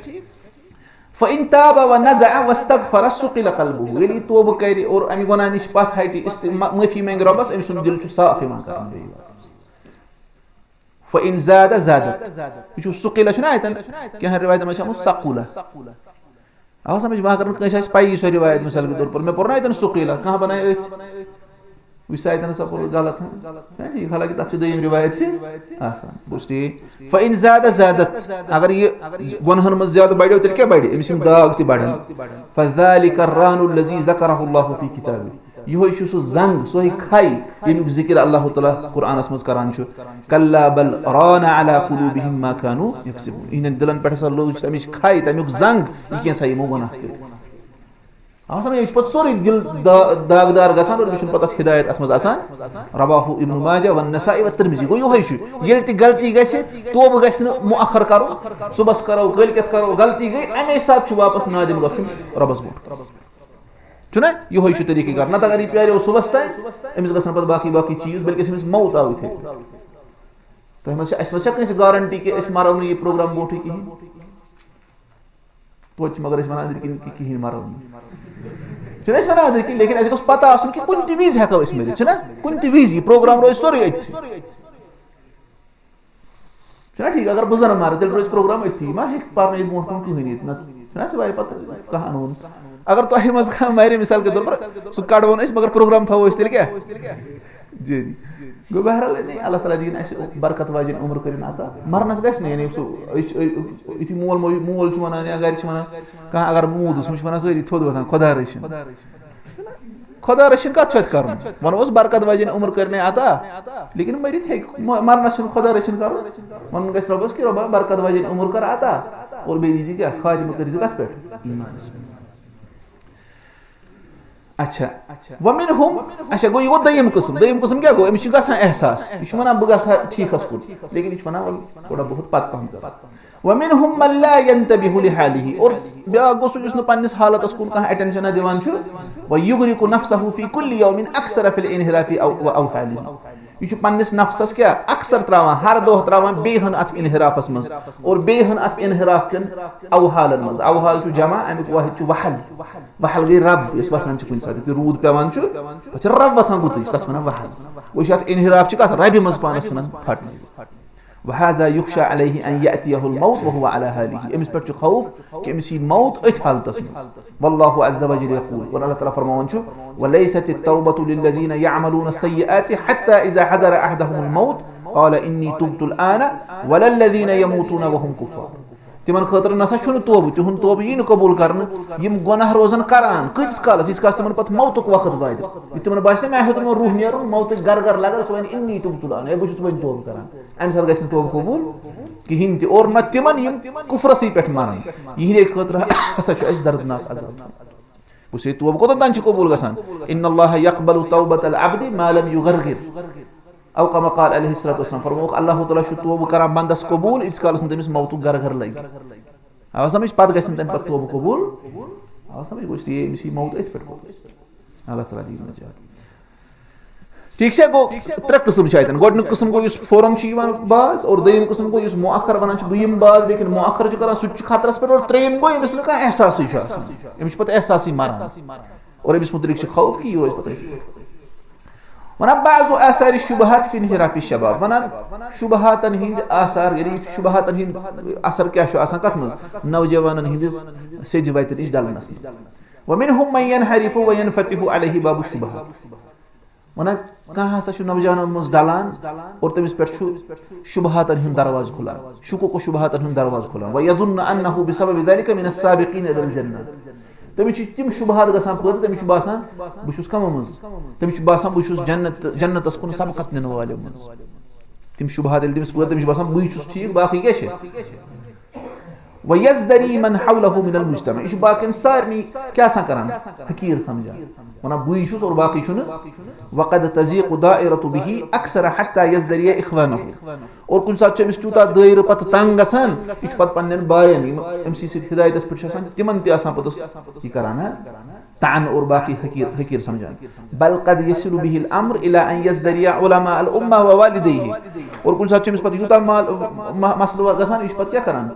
فَإِن تَابَ وَنَزَعَ وَاسْتَغْفَرَ سُقِلَ قَلْبُهُ، ییٚلہِ یہِ توبہٕ کرِ اور اَمہِ گۄناہ نِش پتھ ہٹہِ، است-، ما-، معٲفی منگہِ رۄبس، أمۍ سُنٛد دِل چھُ صاف یِوان کرنہٕ بیٚیہِ واپس۔ فَإِن زَادَ زَادَتْ، یہِ چھُ سُقِلَ چھُنہ اَتٮ۪ن، کینٛہہ رِوایتَن منٛز چھِ آمُت سَقُلَ۔ آ سمجھ، وۄنۍ اگر نہٕ کٲنٛسہِ آسہِ پَیی سۄ رِوایت، مثال کے طور پر مےٚ پوٚر نہ اَتٮ۪ن سُقِلَ، کانٛہہ بنایہِ أتھۍ۔ وٕچھ سا اَتٮ۪ن ہسا کوٚر غلط، ہاں؟ چھا ٹھیٖک؟ حالانکہ تَتھ چھِ دوٚیِم رِوایت تہِ آسان۔ بوٗز ٹھیٖک؟ فَإِن زَادَ زَادَتْ، اگر یہِ گۄناہَن منٛز زیادٕ بَڑیو، تیٚلہِ کیٛاہ بَڑِ؟ أمِس یِم داغ تہِ بَڑَن۔ فَذَٰلِكَ الرَّانُ الَّذِي ذَكَرَهُ اللَّهُ فِي كِتَابِهِ، یِہوٚے چھُ سُہ زنٛگ، سۄے کھَے، ییٚمیُک ذِکِر اللہ تعالیٰ قرآنَس منٛز کران چھُ۔ كَلَّا بَلْ رَانَ عَلَىٰ قُلُوبِهِم مَّا كَانُوا يَكْسِبُونَ، یِہِنٛدٮ۪ن دِلَن پٮ۪ٹھ ہسا لوٚگ تَمِچ کھَے، تَمیُک زنٛگ، یہِ کینٛہہ سا یِمو گۄناہ کٔرۍ۔ آ سمجھ، یہِ چھُ پتہٕ سورُے دِل دا-، داغدار گژھان اور بیٚیہِ چھُنہٕ پتہٕ اَتھ ہدایت اَتھ منٛز اَژان۔ رواه ابن ماجہ والنسائی والترمذی۔ گوٚو یِہوٚے چھُ، ییٚلہِ تہِ غلطی گژھِ، توبہٕ گژھِ نہٕ مُؤخر کَرُن، صُبحَس کَرو، کٲلۍ کٮ۪تھ کَرو، غلطی گٔے، اَمے ساتہٕ چھُ واپس نادم گژھُن رۄبَس برونٛٹھ۔ چھُنہ؟ یِہوٚے چھُ طریٖقہٕ کار۔ نَتہٕ اگر یہِ پیٛاریو صُبحَس تام، أمِس گژھن پتہٕ باقٕے باقٕے چیٖز، بلکہِ أمِس موت آو یِتھَے پٲٹھۍ۔ تۄہہِ منٛز چھِ، اَسہِ منٛز چھا کٲنٛسہِ گارنٹی کہِ أسۍ مَرو نہٕ یہِ پروگرام برونٛٹھٕے کِہیٖنۍ؟ توتہِ چھِ مگر أسۍ وَنان أنٛدرۍ کِنۍ کہِ کِہیٖنۍ مَرو نہٕ۔ چھِنہٕ أسۍ وَنان أنٛدرۍ کِنۍ، لیکن اَسہِ گوٚژھ پَتہ آسُن کہِ کُنہِ تہِ وِزِ ہٮ۪کو أسۍ مٔرِتھ، چھِنہ؟ کُنہِ تہِ وِزِ یہِ پروگرام روزِ سورُے أتھی۔ چھُنہ ٹھیٖک؟ اگر بہٕ زَنہٕ مَرٕ، تیٚلہِ روزِ پروگرام أتھی۔ ما ہیٚکہِ پَرنٲیِتھ برونٛٹھ کُن کٕہٕنۍ ییٚتہِ، نہ چھُنہ سُہ وایہِ پَتہٕ کانٛہہ اَنوُن۔ اگر تۄہہِ منٛز کانٛہہ مَرِ، مِثال کے طور پر، سُہ کَڑوو نہٕ أسۍ، مگر پروگرام تھاوو أسۍ تیٚلہِ کیٛاہ؟ جٲری۔ گوٚو بہرحال، یعنی اللہ تعالیٰ دِیِن اَسہِ برکت واجیٚنۍ عمر کٔرِن عطا۔ مَرنَس گژھِ نہٕ، یعنی سُہ، أسۍ چھِ، یُتھُے مول موج، مول چھُ وَنان یا گَرِ چھِ وَنان، کانٛہہ اگر موٗد اوس، مےٚ چھِ وَنان سٲری تھوٚد وۄتھان، خۄدا رٔچھِنۍ۔ خۄدا رٔچھِنۍ کَتھ چھُ اَتہِ کَرُن؟ وَنو أسۍ برکت واجیٚنۍ عمر کٔرنَے عطا، لیکن مٔرِتھ ہیٚکہِ، مَ-، مَرنَس چھُنہٕ خۄدا رٔچھِنۍ کَرُن۔ وَنُن گژھِ رۄبَس کہِ رۄبا برکت واجیٚنۍ عمر کَر عطا، اور بیٚیہِ دیٖزِ کیٛاہ؟ خاتمہٕ کٔرۍزِ کَتھ پٮ۪ٹھ؟ ایٖمانَس پٮ۪ٹھ۔ اچھا، وَمِنْهُمْ، اچھا، گوٚو یہِ گوٚو دوٚیِم قٕسٕم۔ دوٚیِم قٕسٕم کیٛاہ گوٚو؟ أمِس چھُ گژھان احساس، یہِ چھُ وَنان بہٕ گژھٕ ہا ٹھیٖکَس کُن، لیکن یہِ چھُ وَنان وَلہٕ تھوڑا بہت پَتہٕ پَہَم کَرٕ۔ وَمِنْهُمْ مَنْ لَا يَنْتَبِهُ لِحَالِهِ، اور بیٛاکھ گوٚو سُہ یُس نہٕ پنٛنِس حالتَس کُن کانٛہہ اٮ۪ٹٮ۪نشَنا دِوان چھُ۔ وَيُغْرِقُ نَفْسَهُ فِي كُلِّ يَوْمٍ أَكْثَرَ فِي الْانْحِرَافِ أَوْ، وَأَوْحَالِهِ۔ یہِ چھُ پنٛنِس نفسَس کیٛاہ اکثر ترٛاوان، ہر دۄہ ترٛاوان بیٚیہِ ہن اَتھ انحرافَس منٛز اور بیٚیہِ ہن اَتھ انحراف کٮ۪ن اوحالَن منٛز۔ اوحال چھُ جمع، اَمیُک واحد چھُ وحل۔ وحل گٔے رب، یۄس وۄتھان چھِ کُنہِ ساتہٕ، یُتھُے روٗد پٮ۪وان چھُ، پَتہٕ چھِ رب وۄتھان گُتٕج، تَتھ چھِ وَنان وحل۔ وۄنۍ چھُ اَتھ انحراف چھُ کَتھ ربہِ منٛز پانَس ژھٕنان پھٹنہٕ۔ وَهَٰذَا يُخْشَىٰ عَلَيْهِ أَنْ يَأْتِيَهُ الْمَوْتُ وَهُوَ عَلَىٰ هَٰذِهِ، أمِس پٮ۪ٹھ چھُ خوف کہِ أمِس یی موت أتھۍ حالتَس منٛز۔ وَاللَّهُ عَزَّ وَجَلَّ يَقُولُ، اور اللہ تعالیٰ فرماوان چھُ، وَلَيْسَتِ التَّوْبَةُ لِلَّذِينَ يَعْمَلُونَ السَّيِّئَاتِ حَتَّىٰ إِذَا حَضَرَ أَحَدَهُمُ الْمَوْتُ قَالَ إِنِّي تُبْتُ الْآنَ وَلَا الَّذِينَ يَمُوتُونَ وَهُمْ كُفَّارٌ۔ تِمَن خٲطرٕ نَسا چھُنہٕ توبہٕ، تِہُنٛد توبہٕ یی نہٕ قبوٗل کرنہٕ، یِم گۄناہ روزَن کران۔ کۭتِس کالَس؟ ییٖتِس کالَس تِمَن پَتہٕ موتُک وقت واتہِ۔ یہِ تِمَن باسہِ نہ مےٚ ہیوٚت وۄنۍ روح نیرُن، موتٕکۍ گَر گَر لَگَن، سُہ وَنہِ، اِنّی تُبتُ الْآنَ، ہے، بہٕ چھُس وۄنۍ توبہٕ کران۔ اَمہِ ساتہٕ گژھِ نہٕ توبہٕ قبوٗل کِہیٖنۍ تہِ۔ اور نہ تِمَن یِم کُفرَسٕے پٮ۪ٹھ مَرَن۔ یِہِنٛدے خٲطرٕ ہسا چھُ اَسہِ دردناک عذاب۔ گوٚو سُہ توبہٕ کوٚتَن تام چھُ قبوٗل گژھان؟ إِنَّ اللَّهَ يَقْبَلُ تَوْبَةَ الْعَبْدِ مَا لَمْ يُغَرْغِرْ۔ أَوْ كَمَا قَالَ عَلَيْهِ الصَّلَاةُ وَالسَّلَامُ۔ فرمووُکھ، اللہ تعالیٰ چھُ توبہٕ کران بندَس قبوٗل، ییٖتِس کالَس نہٕ تٔمِس موتُک گَر گَر لَگہِ۔ آو سمجھ؟ پَتہٕ گژھِ نہٕ تَمہِ پَتہٕ توبہٕ قبوٗل۔ آو سمجھ؟ گوٚو اس لیے أمِس یی موت أتھۍ پٮ۪ٹھ قبوٗل۔ اللہ تعالیٰ دِیِن نجات۔ ٹھیٖک چھا؟ گوٚو ترٛےٚ قٕسٕم چھِ اَتٮ۪ن۔ گۄڈٕنیُک قٕسٕم گوٚو یُس فوراً چھُ یِوان باز، اور دوٚیِم قٕسٕم گوٚو یُس مؤخر وَنان چھِ، بہٕ یِمہٕ باز، لیکن مؤخر چھُ کران، سُہ تہِ چھُ خطرَس پٮ۪ٹھ، اور ترٛیٚیِم گوٚو ییٚمِس نہٕ کانٛہہ احساسٕے چھُ آسان، أمِس چھُ پَتہٕ احساسٕے مَران، اور أمِس مُتعلِق چھِ خوف کہِ یہِ روزِ پَتہٕ أتھۍ پٮ۪ٹھ۔ وَنان بعض آثار الشبہات فی انحراف الشباب، وَنان شبہاتَن ہٕنٛدۍ آثار، یعنی شبہاتَن ہٕنٛدۍ اثر کیٛاہ چھُ آسان کَتھ منٛز؟ نوجوانَن ہٕنٛدِس سیٚدِ وَتہِ نِش ڈَلنَس منٛز۔ وَمِنْهُمْ مَنْ يَنْحَرِفُ وَيَنْفَتِحُ عَلَيْهِ بَابُ الشُّبُهَاتِ۔ وَنان کانٛہہ ہسا چھُ نوجوانَن منٛز ڈَلان اور تٔمِس پٮ۪ٹھ چھُ شبہاتَن ہُنٛد دروازٕ کھُلان، شکوک و شبہاتَن ہُنٛد دروازٕ کھُلان۔ وَيَظُنُّ أَنَّهُ بِسَبَبِ ذَلِكَ مِنَ السَّابِقِينَ إِلَى الْجَنَّةِ۔ تٔمِس چھِ تِم شبہات گژھان پٲدٕ، تٔمِس چھُ باسان بہٕ چھُس کَمَن منٛز؟ تٔمِس چھُ باسان بہٕ چھُس جنت، جنتَس کُن سبقت نِنہٕ والٮ۪و منٛز۔ تِم شبہات ییٚلہِ تٔمِس پٲدٕ، تٔمِس چھُ باسان بٕے چھُس ٹھیٖک، باقٕے کیٛاہ چھِ؟ وَيَزْدَرِي مَنْ حَوْلَهُ مِنَ الْمُجْتَمَعِ۔ یہِ چھُ باقیَن سارنٕے کیٛاہ آسان کران؟ حقیٖر سمجھان۔ ونان بٕے چھُس اور باقٕے چھُنہٕ۔ وقد تضیق دائرة به اکثر حتى يزدري اخوانه۔ اور کُنہِ ساتہٕ چھُ أمِس تیوٗتاہ دٲیرٕ پتہٕ تنگ گژھان، یہِ چھُ پتہٕ پننٮ۪ن باین، یِم أمۍ سٕے سۭتۍ ہدایتس پٮ۪ٹھ چھِ آسان، تِمن تہِ آسان پتہٕ یہِ کران، ہا؟ طعن اور باقی حقیر، حقیر سمجھان۔ بل قد يصل به الامر الى ان يزدري علماء الامة ووالديه۔ اور کُنہِ ساتہٕ چھُ أمِس پتہٕ یوٗتاہ مال، م-، مسلہٕ گژھان، یہِ چھُ پتہٕ کیٛاہ کران؟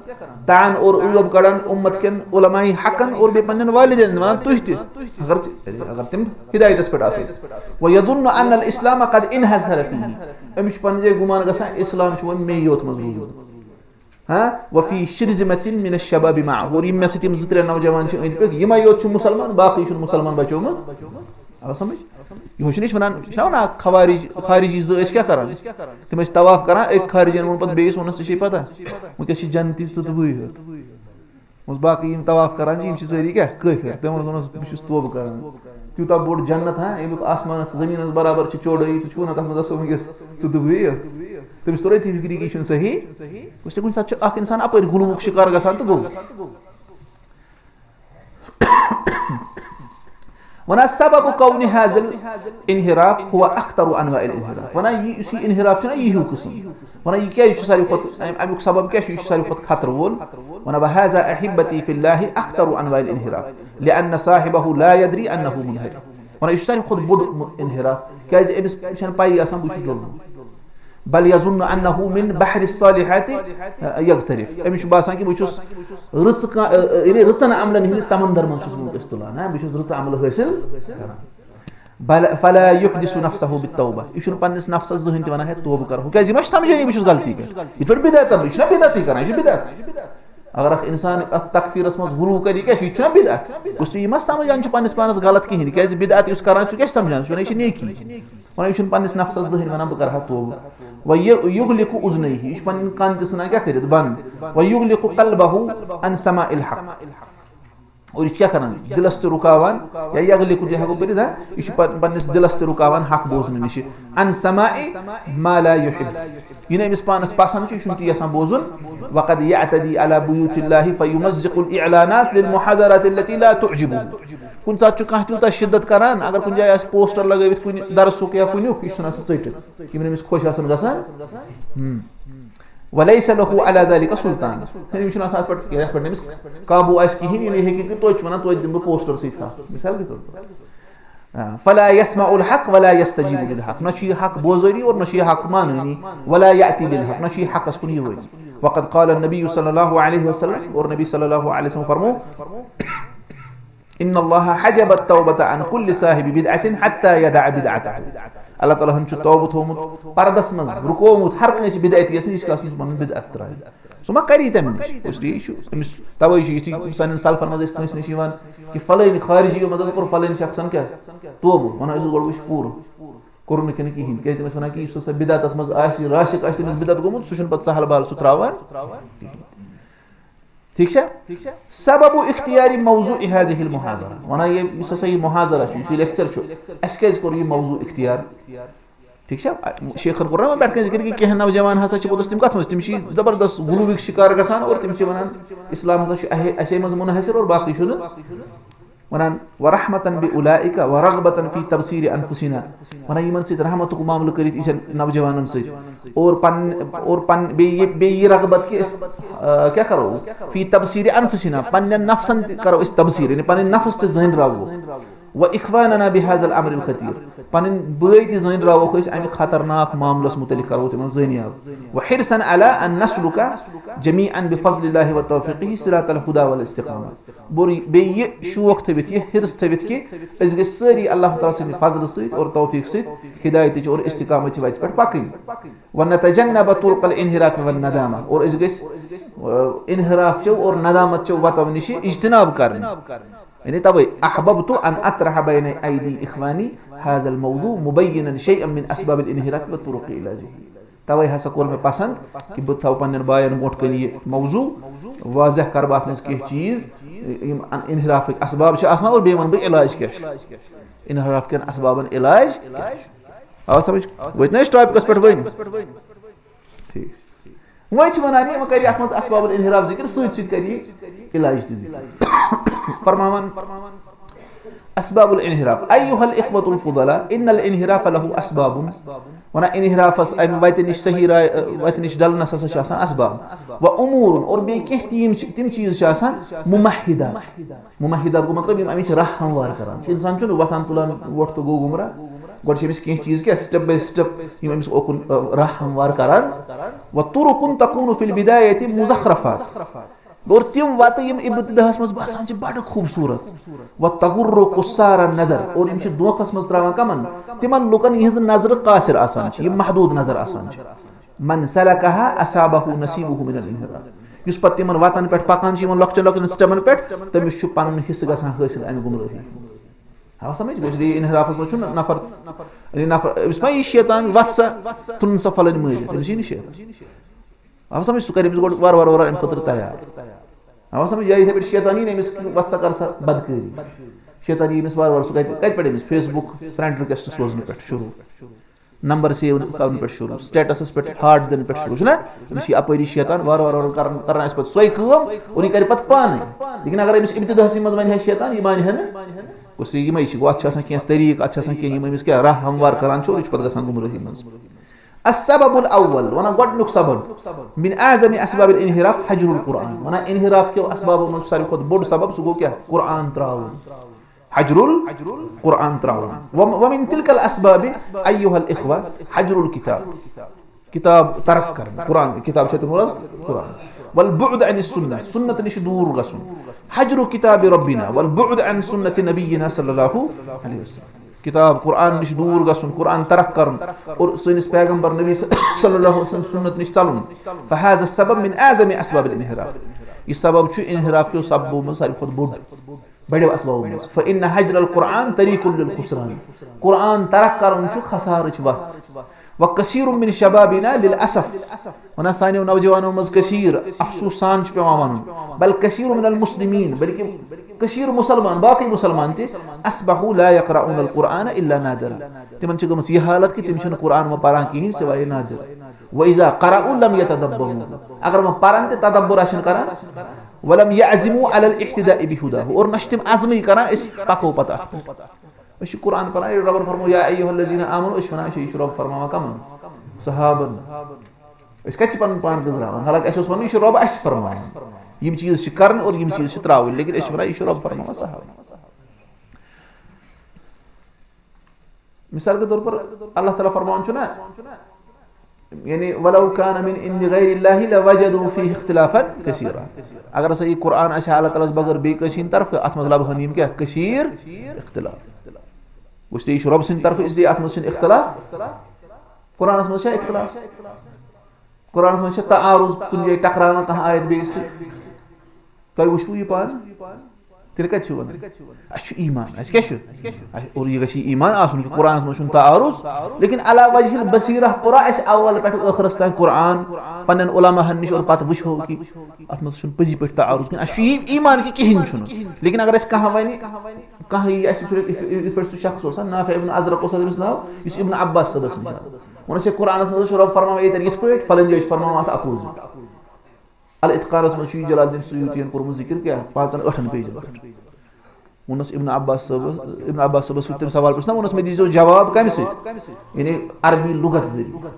طعن اور عیوب کڑان امت کٮ۪ن علماء حقن اور بیٚیہِ پننٮ۪ن والدینن، ونان تُہۍ تہِ، اگر، اگر تِم ہدایتس پٮ۪ٹھ آسن۔ ويظن ان الاسلام قد انحصر فيه۔ أمِس چھُ پننہِ جایہِ گُمان گژھان، اسلام چھُ وۄنۍ مے یوت منٛز روٗدمُت۔ ہاں، وفي شرذمة من الشباب معه۔ اور یِم مےٚ سۭتۍ یِم زٕ ترٛےٚ نوجوان چھِ أنٛدۍ پٔکۍ، یِمے یوت چھُ مُسلمان، باقٕے چھُنہٕ مُسلمان بچومُت۔ آو سمجھ؟ یِہوے چھُنہٕ أسۍ وَنان، چھِ وَنان خوارج، خارجی زٕ ٲسۍ کیٛاہ کران؟ تِم ٲسۍ طواف کران، أکۍ خارجین ووٚن پتہٕ بیٚیِس، ووٚنُس، "ژےٚ چھے پتہ، وٕنکیٚس چھِ جنتی ژٕ تہٕ بٕے یوت۔" وۄنۍ باقٕے یِم طواف کران چھِ، یِم چھِ سٲری کیٛاہ؟ کٲفِر۔ تِمن ووٚنُس، "بہٕ چھُس توبہٕ کران۔" تیوٗتاہ بوٚڑ جنت، ہاں، ییٚمیُک آسمانس زٔمیٖنس برابر چھِ چوڑٲیی، ژٕ چھُکھ وَنان تَتھ منٛز آسو وٕنکیٚس ژٕ تہٕ بٕے یوت؟ تٔمِس توٚر أتی فِکرِ کہِ یہِ چھُنہٕ صحیح۔ وٕچھ، کُنہِ ساتہٕ چھُ اکھ اِنسان اَپٲرۍ غلوٗک شِکار گژھان تہٕ گوٚو۔ وَنان سبب کون هذا الانحراف هو اخطر انواع الانحراف۔ وَنان یہِ، یُس یہِ انحراف چھُنہ، یہِ ہیوٗ قٕسم۔ وَنان یہِ کیٛازِ چھُ ساروی کھۄتہٕ، اَمہِ، اَمیُک سبب کیٛاہ چھُ؟ یہِ چھُ ساروی کھۄتہٕ خطرٕ وول۔ وَنان وَهذا احبتی فی اللہ اخطر انواع الانحراف، لأن صاحبه لا يدري انه منحرف۔ وَنان یہِ چھُ ساروی کھۄتہٕ بوٚڑ انحراف، کیٛازِ أمِس چھَنہٕ پَیی آسان بہٕ چھُس ڈوٚلمُت۔ بل یظن انه من بحر الصالحات یغترف۔ أمِس چھُ باسان کہِ بہٕ چھُس رٕژٕ کا-، یعنی رٕژن عملن ہٕنٛدِس سمندر منٛز چھُس بہٕ وٕنکیٚس تُلان، ہاں، بہٕ چھُس رٕژٕ عملہٕ حٲصِل کران۔ بل فلا یحدث نفسه بالتوبہ، یہِ چھُنہٕ پننِس نفسس زٕہٕنۍ تہِ ونان، ہے توبہٕ کرو، کیازِ یہِ ما چھُ سمجھٲنی بہٕ چھُس غلطی پٮ۪ٹھ، یہِ پٮ۪ٹھ بدعت، یہِ چھُنہ بدعتی کران، یہِ چھُ بدعت۔ اگر اکھ انسان اتھ تکفیرس منٛز غلو کرِ، یہِ کیٛاہ چھُ؟ یہِ چھُنہ بدعت؟ کُس تہِ یہِ ما سمجھان چھُ پننِس پانس غلط کِہینۍ، کیازِ بدعت یُس کران چھُ، سُہ کیٛاہ چھُ سمجھان؟ سُہ چھُ ونان، یہِ چھِ نیکی۔ ونان، یہِ چھُنہٕ پننِس نفسس زٕہٕنۍ ونان بہٕ کرٕ ہا توبہٕ۔ و یہِ یغلق اذنیہ، یہِ چھُ پنٕنۍ کن تہِ ژھٕنان کیٛاہ کٔرِتھ؟ بند۔ و یغلق قلبہ عن سماع الحق۔ اور یہِ چھُ کیٛاہ کران؟ دِلس تہِ رُکاوان، یا یغلق تہِ ہٮ۪کو کٔرِتھ، ہا؟ یہِ چھُ پن-، پننِس دِلس تہِ رُکاوان حق بوزنہٕ نِش۔ عن سماع ما لا یحب۔ یہِ نہٕ أمِس پانس پسند چھُ، یہِ چھُنہٕ تہِ یژھان بوزُن۔ وقد یعتدی علی بیوت اللہ فیمزق الاعلانات للمحاضرات التي لا تعجبہ۔ کُنہِ ساتہٕ چھُ کانٛہہ تیوٗتاہ شدت کران، اگر کُنہِ جایہِ آسہِ پوسٹر لگٲوِتھ کُنہِ درسُک یا کُنیُک، یہِ چھُ ژھٕنان سُہ ژٔٹِتھ، یِم نہٕ أمِس خۄش آسان گژھان۔ ہم۔ وليس له على ذلك سلطان۔ أمِس چھُنہٕ آسان اَتھ پٮ۪ٹھ، یَتھ پٮ۪ٹھ أمِس قابوٗ آسہِ کِہیٖنۍ، یعنی ہیٚکہِ کہِ توتہِ چھُ وَنان، توتہِ دِمہٕ بہٕ پوسٹر سۭتۍ کَتھ، مثال کے طور پر۔ آ، فلا يسمع الحق ولا يستجيب للحق۔ نہ چھُ یہِ حق بوزٲنی اور نہ چھُ یہِ حق مانٲنی۔ ولا يأتي بالحق، نہ چھُ یہِ حقس کُن یِوٲنی۔ وقد قال النبي صلى الله عليه وسلم، اور نبی صلی اللہ علیہ وسلم فرمو، ان اللہ حجب التوبة عن كل صاحب بدعة حتى يدع بدعته۔ اللہ تعالیٰ ہن چھُ توبہٕ تھومُت پردس منٛز، رُکومُت ہر کٲنٛسہِ بدعتی یس نِش، ییٖتِس کالس نہٕ سُہ پنُن بدعت ترٛاوِ۔ سُہ ما کری تمہِ نِش؟ اس لیے یہِ چھُ أمِس، توے چھُ یُتھُے سانٮ۪ن سلفن منٛز ٲسۍ کٲنٛسہِ نِش یِوان کہِ فلٲنۍ خارجی منٛز ہسا کوٚر فلٲنۍ شخصن کیٛاہ؟ توبہٕ۔ ونان ٲسِس گۄڈٕ وٕچھ پوٗرٕ، کوٚر نہٕ کِنہٕ کِہینۍ۔ کیٛازِ تِم ٲسۍ ونان کہِ یُس ہسا بدعتس منٛز آسہِ، راسِخ آسہِ تٔمِس بدعت گوٚمُت، سُہ چھُنہٕ پتہٕ سہل بہل سُہ ترٛاوان۔ ٹھیٖک چھا؟ سبب اختیار موضوع هذه المحاضرہ، ونان یہِ، یُس ہسا یہِ محاضرہ چھُ، یُس یہِ لیکچر چھُ، اَسہِ کیٛازِ کوٚر یہِ موضوع اختیار؟ ٹھیٖک چھا؟ شیخن کوٚر نہ وۄنۍ پٮ۪ٹھ کَنۍ ذِکر کہِ کینٛہہ نوجوان ہسا چھِ پوٚتُس تِم کَتھ منٛز، تِم چھِ زبردست غلوٗوٕکۍ شِکار گژھان اور تِم چھِ وَنان، اِسلام ہسا چھُ اَہے، اَسے منٛز منحصر اور باقٕے چھُنہٕ۔ وَنان، ورحمة بأولئك ورغبة في تبصير أنفسنا۔ وَنان، یِمن سۭتۍ رحمتُک معاملہٕ کٔرِتھ یِژھن نوجوانن سۭتۍ۔ اور پن-، اور پن-، بیٚیہِ یہِ، بیٚیہِ یہِ رغبت کہِ أسۍ، آ، کیٛاہ کرو؟ في تبصير أنفسنا، پننٮ۪ن نفسن تہِ کرو أسۍ تبصیٖر، یعنی پنٕنۍ نفس تہِ زٲنۍ راوو۔ وإخواننا بهذا الأمر الخطير، پنٕنۍ بٲے تہِ زٲنۍ راووکھ أسۍ اَمہِ خطرناک معاملس متعلق، کرو تِمن زٲنیاب۔ وحرصا على أن نسلك جميعا بفضل الله وتوفيقه صراط الهدى والاستقامة۔ بوٚر بیٚیہِ یہِ شوق تھٲوِتھ، یہِ حرص تھٲوِتھ کہِ أسۍ گٔژھۍ سٲری اللہ تعالیٰ سٕنٛدِ فضلہٕ سۭتۍ اور توفیٖق سۭتۍ ہدایتٕچ اور استقامتٕچ وتہِ پٮ۪ٹھ پکٕنۍ۔ ونتجنب طرق الانحراف والندامة، اور أسۍ گٔژھۍ، آ، انحراف چو اور ندامت چو وتو نِش اجتناب کرٕنۍ۔ یعنی توے، احببت ان اطرح بین ایدی اخوانی هذا الموضوع مبینا شیئا من اسباب الانحراف و طرق علاجه۔ توے ہسا کوٚر مےٚ پسند کہِ بہٕ تھاوٕ پننٮ۪ن باین برونٛٹھ کنہِ یہِ موضوع، واضح کرٕ بہٕ اتھ منٛز کینٛہہ چیٖز، یِم ان-، انحرافٕکۍ اسباب چھِ آسان اور بیٚیہِ ونہٕ بہٕ علاج کیٛاہ چھُ۔ انحراف کٮ۪ن اسبابن علاج کیٛاہ چھُ؟ آو سمجھ؟ وٲتۍ نہ أسۍ ٹاپکس پٮ۪ٹھ وۄنۍ؟ ٹھیٖک چھُ۔ وۄنۍ چھِ وَنان، یہِ وۄنۍ کَرِ اَتھ منٛز اسباب الانحراف ذِکر، سۭتۍ سۭتۍ کَرِ یہِ علاج تہِ ذِکر۔ فرماوان، اسباب الانحراف، ایها الاخوة الفضلاء، ان الانحراف له اسباب۔ ونہ انحرافس، امہ وتہِ نش، صحیح راے، وتہِ نش ڈلنس ہسا چھِ آسان اسباب۔ و امور، اور بیٚیہِ کینٛہہ تِم چھ-، تِم چیٖز چھِ آسان ممہدات۔ ممہدات گوٚو مطلب، یِم امِچ راہ ہموار کران چھِ۔ انسان چھُنہٕ وۄتھان تُلان وۄٹھ تہٕ گوٚو گمراہ۔ گۄڈٕ چھِ أمِس کینٛہہ چیٖز کیٛاہ step by step، یِم أمِس اوکُن، آ، راہ ہموار کران۔ و طرق تکون فی البدایہ مزخرفات۔ اور تِم وتہٕ یِم ابتداہس منٛز باسان چھِ بڑٕ خوٗبصوٗرت۔ و تغر قصار النظر، اور یِم چھِ دھوکھس منٛز تراوان کمن؟ تِمن لُکن یِہنٛز نظرٕ قاصر آسان چھِ، یِم محدود نظر آسان چھِ۔ من سلکها اصابه نصیبه من الانحراف۔ یُس پتہٕ تِمن وتن پٮ۪ٹھ پکان چھُ، یِمن لۄکچن لۄکچن stepن پٮ۪ٹھ، تٔمِس چھُ پنُن حصہٕ گژھان حٲصِل امہِ گمرٲہی۔ ہاو سمجھ؟ گوٚو، یہِ انحرافس منٛز چھُنہٕ نفر، یعنی نفر، أمِس ما یی شیطان، وَتھ سا، تُلُن سا فلٲنۍ مٲرِتھ، أمِس یی نہٕ شیطان۔ آو سمجھ؟ سُہ کرِ أمِس گۄڈٕ وارٕ وارٕ وارٕ وارٕ اَمہِ خٲطرٕ تیار۔ آو سمجھ؟ یا یِتھے پٲٹھۍ شیطان یی نہٕ أمِس، وَتھ سا کر سا بدکٲری۔ شیطان یی أمِس وارٕ وارٕ، سُہ کَتہِ، کَتہِ پٮ۪ٹھ أمِس؟ Facebook friend request سوزنہٕ پٮ۪ٹھ شروٗع، number save کرنہٕ پٮ۪ٹھ شروٗع، statusس پٮ۪ٹھ heart دِنہٕ پٮ۪ٹھ شروٗع، چھُنہ؟ أمِس یی اَپٲری شیطان وارٕ وارٕ وارٕ کران، کران آسہِ پَتہٕ سۄے کٲم اور یہِ کرِ پَتہٕ پانَے۔ لیکن اگر أمِس ابتداہسٕے منٛز وَنہِ ہا شیطان، یہِ مانہِ ہا نہٕ۔ گوٚو یہِ یِمَے چھِ، گوٚو اَتھ چھِ آسان کینٛہہ طریٖقہٕ، اَتھ چھِ آسان کینٛہہ، یِم أمِس کیٛاہ راہ ہموار کران چھِ اور یہِ چھُ پَتہٕ گژھان گمرٲہی منٛز۔ السبب الاول، ونان گۄڈنیُک سبب، من اعظم اسباب الانحراف حجر القرآن، ونان انحراف کیو اسبابو منٛز چھُ ساروی کھۄتہٕ بوٚڑ سبب، سُہ گوٚو کیٛاہ؟ قرآن تراوُن۔ حجر القرآن تراوُن۔ وم-، ومن تلك الاسباب، ایها الاخوہ، حجر الکتاب، کتاب ترک کرُن، قرآن، کتاب چھِ تَتھ مراد قرآن۔ والبعد عن السنہ، سنت نِش دوٗر گژھُن۔ حجر کتاب ربنا والبعد عن سنت نبینا صلی اللہ علیہ وسلم۔ کتاب قرآن نِش دوٗر گژھُن، قرآن ترک کرُن اور سٲنِس پیغمبر نبی صلی اللہ علیہ وسلم سنت نِش ژلُن۔ فهذا السبب من اعظم اسباب الانحراف۔ یہِ سبب چھُ انحراف کیو سببو منٛز ساروی کھۄتہٕ بوٚڑ، بڑیو اسبابو منٛز۔ فإن حجر القرآن طریق للخسران۔ قرآن ترک کرُن چھُ خسارٕچ وتھ۔ وکثیر من شبابنا للاسف۔ ونان سانیو نوجوانو منٛز کثیر، افسوس سان چھُ پٮ۪وان ونُن، بل کثیر من المسلمین، بلکہ کثیر مسلمان، باقی مسلمان تہِ، اصبحوا لا یقرؤون القرآن الا نادرا۔ تِمن چھِ گٔمٕژ یہِ حالت کہِ تِم چھِنہٕ قرآن وۄنۍ پران کِہیٖنۍ سوائے نادر۔ واذا قرؤوا لم یتدبروا۔ اگر وۄنۍ پرن تہِ تدبر آسن کران، ولم یعزموا علی الاہتداء بہداہ، اور نہ چھِ تِم عزمٕے کران أسۍ پکو پتہٕ اتھ پٮ۪ٹھ۔ أسۍ چھِ قرآن پران، ییٚلہِ رۄبن فرموو، یا ایھا الذین آمنوا، أسۍ چھِ ونان، أسۍ چھِ، یہِ چھُ رۄب فرماوان کمن؟ صحابن۔ أسۍ کتہِ چھِ پنُن پان گٔنزراوان؟ حالانکہ اَسہِ اوس وَنُن، یہِ چھُ رۄب اَسہِ فرماوان۔ یِم چیٖز چھِ کرٕنۍ اور یِم چیٖز چھِ ترٛاوٕنۍ، لیکن أسۍ چھِ وَنان، یہِ چھُ رۄب فرماوان صحابہٕ۔ مثال کے طور پر اللہ تعالیٰ فرماوان چھُ نا، یعنی، ولو کان من عند غیر اللہ لوجدوا فیہ اختلافا کثیرا۔ اگر ہسا یہِ قرآن آسہِ ہا اللہ تعالیٰ ہس بغٲر بیٚیہِ کٲنٛسہِ ہٕنٛدِ طرفہٕ، اَتھ منٛز لبہٕ ہن یِم کیٛاہ؟ کثیر اختلاف۔ گوٚو، یہِ چھُ رۄب سٕنٛدِ طرفہٕ، اس لیے اَتھ منٛز چھُنہٕ اختلاف۔ قرآنس منٛز چھا اختلاف؟ قرآنس منٛز چھا تعارض، کُنہِ جایہِ ٹکراوان کانٛہہ آیت بیٚیِس سۭتۍ؟ تۄہہِ وٕچھوٕ یہِ پانہٕ؟ تیٚلہِ کتہِ چھُ وَنان؟ اَسہِ چھُ ایمان، اَسہِ کیٛاہ چھُ؟ اَسہِ، اور یہِ گژھِ یہِ ایمان آسُن کہِ قرآنس منٛز چھُنہٕ تعارض، لیکن علی وجہ البصیرہ پوٚرا اَسہِ اول پٮ۪ٹھ ٲخرس تام قرآن پننٮ۪ن علماہن نِش اور پتہٕ وٕچھو کہِ اَتھ منٛز چھُنہٕ پٔزی پٲٹھۍ تعارض کِہیٖنۍ۔ اَسہِ چھُ یہِ ایمان کہِ کِہیٖنۍ چھُنہٕ، لیکن اگر اَسہِ کانٛہہ وَنہِ، کانٛہہ یی اَسہِ یِتھ پٲٹھۍ، یِتھ پٲٹھۍ سُہ شخص اوس، نافع ابن ازرق اوس تٔمِس ناو، یُس ابن عباس صٲبس نِش آو۔ ووٚنُس، ہے، قرآنس منٛز چھُ رۄب فرماوان ییٚتٮ۪ن یِتھ پٲٹھۍ، فلٲنۍ جایہِ چھُ فرماوان اَتھ opposite۔ الاتقانس منٛز چھُ یہِ جلال الدین سیوطیَن کوٚرمُت ذِکر کیٛاہ؟ پانٛژن ٲٹھن پیجن پٮ۪ٹھ۔ ووٚنُس ابن عباس صٲبس، ابن عباس صٲبس سۭتۍ تٔمۍ سوال پرٛژھ نا، ووٚنُس، مےٚ دیٖزیو جواب کَمہِ سۭتۍ؟ یعنی عربی لُغت ذٔریعہٕ۔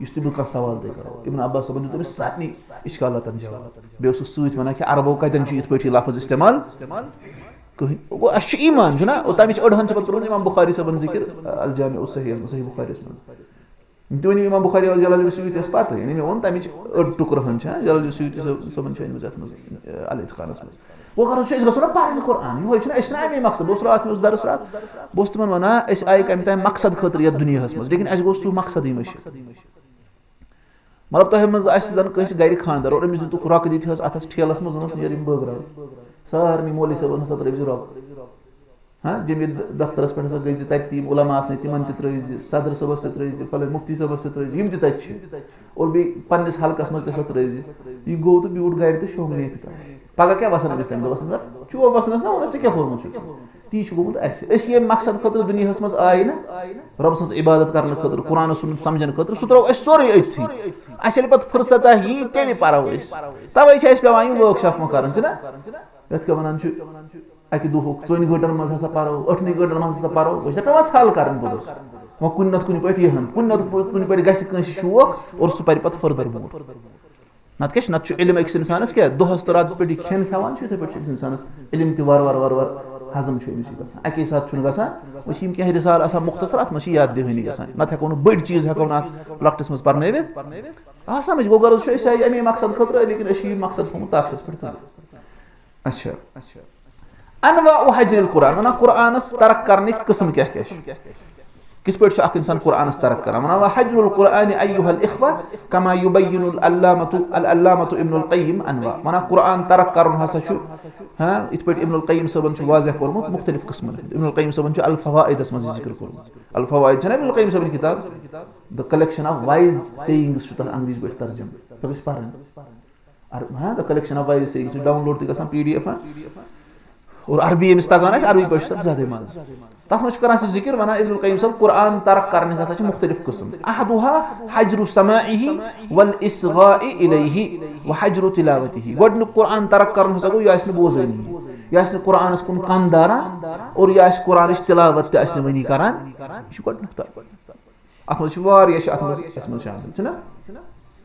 یُس تہِ بہٕ کانٛہہ سوال تۄہہِ کَرو، ابن عباس صٲبن دیُت تٔمِس سارنٕے اِشکالاتن جواب۔ بیٚیہِ اوسُس سۭتۍ وَنان کہِ عربو کَتٮ۪ن چھُ یِتھ پٲٹھۍ یہِ لفظ استعمال؟ کٕہٕنۍ۔ گوٚو، اَسہِ چھُ ایمان، چھُنہ؟ اور تَمِچ أڑہَن چھِ پَتہٕ کٔرمٕژ اِمام بُخاری صٲبن ذِکر، الجامع الصحیح، صحیح بُخاریَس منٛز۔ تِم تہِ ؤنِو اِمام بُخاری اور جلال سیوطیَس پَتہٕ، یعنی مےٚ ووٚن تَمِچ أڑ ٹُکرٕ ہن چھےٚ، جلال سیوطی صٲب-، صٲبن چھِ أنمٕژ یَتھ منٛز، اَ، الاتقانَس منٛز۔ وۄنۍ کَرو چھُ، أسۍ گژھو نہ پَرٕنۍ قرآن، یِہوٚے چھُنہ، أسۍ چھِنہ اَمے مقصد، بہٕ اوسُس راتھ مےٚ اوس درس راتھ، بہٕ اوسُس تِمَن وَنان، أسۍ آیہِ کَمہِ تام مقصد خٲطرٕ یَتھ دُنیاہَس منٛز، لیکن اَسہِ گوٚو سُہ مقصدٕے مٔشِتھ۔ مطلب، تۄہہِ منٛز آسہِ زَن کٲنٛسہِ گَرِ خانٛدر اور أمِس دِتُکھ رۄکہٕ دِتھ حظ اَتھَس ٹھیلَس منٛز، ووٚنُس، "نیرٕ یِم بٲگراو سارنٕے مولوی صٲبَن ہسا ترٛٲوزِ رۄب۔" ہاں، جمعیت دفترس پٮ۪ٹھ ہسا گٔژھۍ زِ تَتہِ تہِ یِم علماء آسنٕے، تِمن تہِ ترٲوۍ زِ، صدر صٲبس تہِ ترٲوۍ زِ، فلٲنۍ مفتی صٲبس تہِ ترٲوۍ زِ، یِم تہِ تَتہِ چھِ۔ اور بیٚیہِ پننِس حلقس منٛز تہِ ہسا ترٲوۍ زِ۔ یہِ گوٚو تہٕ بیوٗٹھ گرِ تہٕ شۄنٛگ نیپہِ تل۔ پگاہ کیٛاہ وسان أمِس تَمہِ دۄہ؟ وسان سا، چوب وسنس نا، وَنس، "ژےٚ کیٛاہ کوٚرمُت چھُ؟" تی چھُ گوٚمُت اَسہِ۔ أسۍ ییٚمہِ مقصد خٲطرٕ دُنیاہس منٛز آیہِ نا، رۄب سٕنٛز عبادت کرنہٕ خٲطرٕ، قرآن و سُنت سمجھنہٕ خٲطرٕ، سُہ ترٛوو اَسہِ سورُے أتھی۔ اَسہِ ییٚلہِ پتہٕ فرصت آسہِ یی، تیٚلہِ پرو أسۍ۔ توے چھِ اَسہِ پٮ۪وان یِم workshop وۄنۍ کرٕنۍ، چھِنہ؟ یَتھ کیٛاہ وَنان چھِ؟ اَکہِ دۄہُک ژۄنہِ گٲنٛٹن منٛز ہسا پَرو، ٲٹھنٕے گٲنٛٹن منٛز ہسا پَرو، وۄنۍ چھِ پٮ۪وان ژھل کَرٕنۍ پوٚتُس۔ وۄنۍ کُنہِ نتہٕ کُنہِ پٲٹھۍ یِہن، کُنہِ نتہٕ کُنہِ پٲٹھۍ گژھِ کٲنٛسہِ شوق اور سُہ پَرِ پَتہٕ further برونٛٹھ۔ نتہٕ کیٛاہ چھُ، نتہٕ چھُ علم أکِس اِنسانَس کیٛاہ، دۄہَس تہٕ راتَس پٮ۪ٹھ یہِ کھٮ۪ن کھٮ۪وان چھُ، یِتھَے پٲٹھۍ چھُ أکِس اِنسانَس علم تہِ وارٕ وارٕ وارٕ وارٕ ہضم چھُ أمِس یہِ گژھان۔ اَکے ساتہٕ چھُنہٕ گژھان۔ وۄنۍ چھِ یِم کینٛہہ رِسالہٕ آسان مُختصر، اَتھ منٛز چھِ یاد دِہٲنی گژھان، نتہٕ ہٮ۪کو نہٕ بٔڑۍ چیٖز ہٮ۪کو نہٕ اَتھ لۄکٹِس منٛز پَرنٲوِتھ۔ آ، سمجھ گوٚو، غرض چھُ أسۍ آیہِ اَمے مقصد خٲطرٕ، لیکن أسۍ چھِ یہِ مقصد تھوٚمُت تاخچَس پٮ۪ٹھ تُلِتھ۔ اچھا۔ انواع حجر القرآن، وَنان قرآنَس ترک کرنٕکۍ قٕسم کیٛاہ کیٛاہ چھِ؟ کِتھ پٲٹھۍ چھُ اکھ اِنسان قرآنَس ترک کران؟ وَنان، وحجر القرآن أيها الإخوة كما يبين العلامة، العلامة ابن القيم أنواع۔ وَنان قرآن ترک کرُن ہسا چھُ، ہاں، یِتھ پٲٹھۍ ابن القیم صٲبن چھُ واضح کوٚرمُت مُختلف قٕسمَن ہُنٛد۔ ابن القیم صٲبن چھُ الفوائدس منٛز یہِ ذِکر کوٚرمُت۔ الفوائد چھَنہ ابن القیم صٲبن کِتاب؟ The Collection of Wise Sayings چھُ تَتھ انگریزی پٲٹھۍ ترجمہٕ۔ سۄ گژھِ پَرٕنۍ۔ عر-، ہاں، The Collection of Wise Sayings، یہِ چھُ download تہِ گژھان، P D F، ہاں۔ اور عربی ییٚمِس تَگان آسہِ، عربی پٲٹھۍ چھُ تَتھ زیادَے مَزٕ۔ تَتھ منٛز چھُ کران سُہ ذِکر، وَنان ابن القیم صٲب، قرآن ترک کرنٕکۍ ہسا چھِ مُختلف قٕسم۔ أحدها حجر سماعه والاصغاء إليه وحجر تلاوته۔ گۄڈٕنیُک قرآن ترک کرُن ہسا گوٚو، یہِ آسہِ نہٕ بوزٲنی، یہِ آسہِ نہٕ قرآنَس کُن کَن داران، اور یہِ آسہِ قرآنٕچ تلاوت تہِ آسہِ نہٕ وۄنی کران۔ یہِ چھُ گۄڈٕنیُک ترک۔ اَتھ منٛز چھِ واریاہ، چھِ اَتھ منٛز، اَتھ منٛز شامل، چھُنہ؟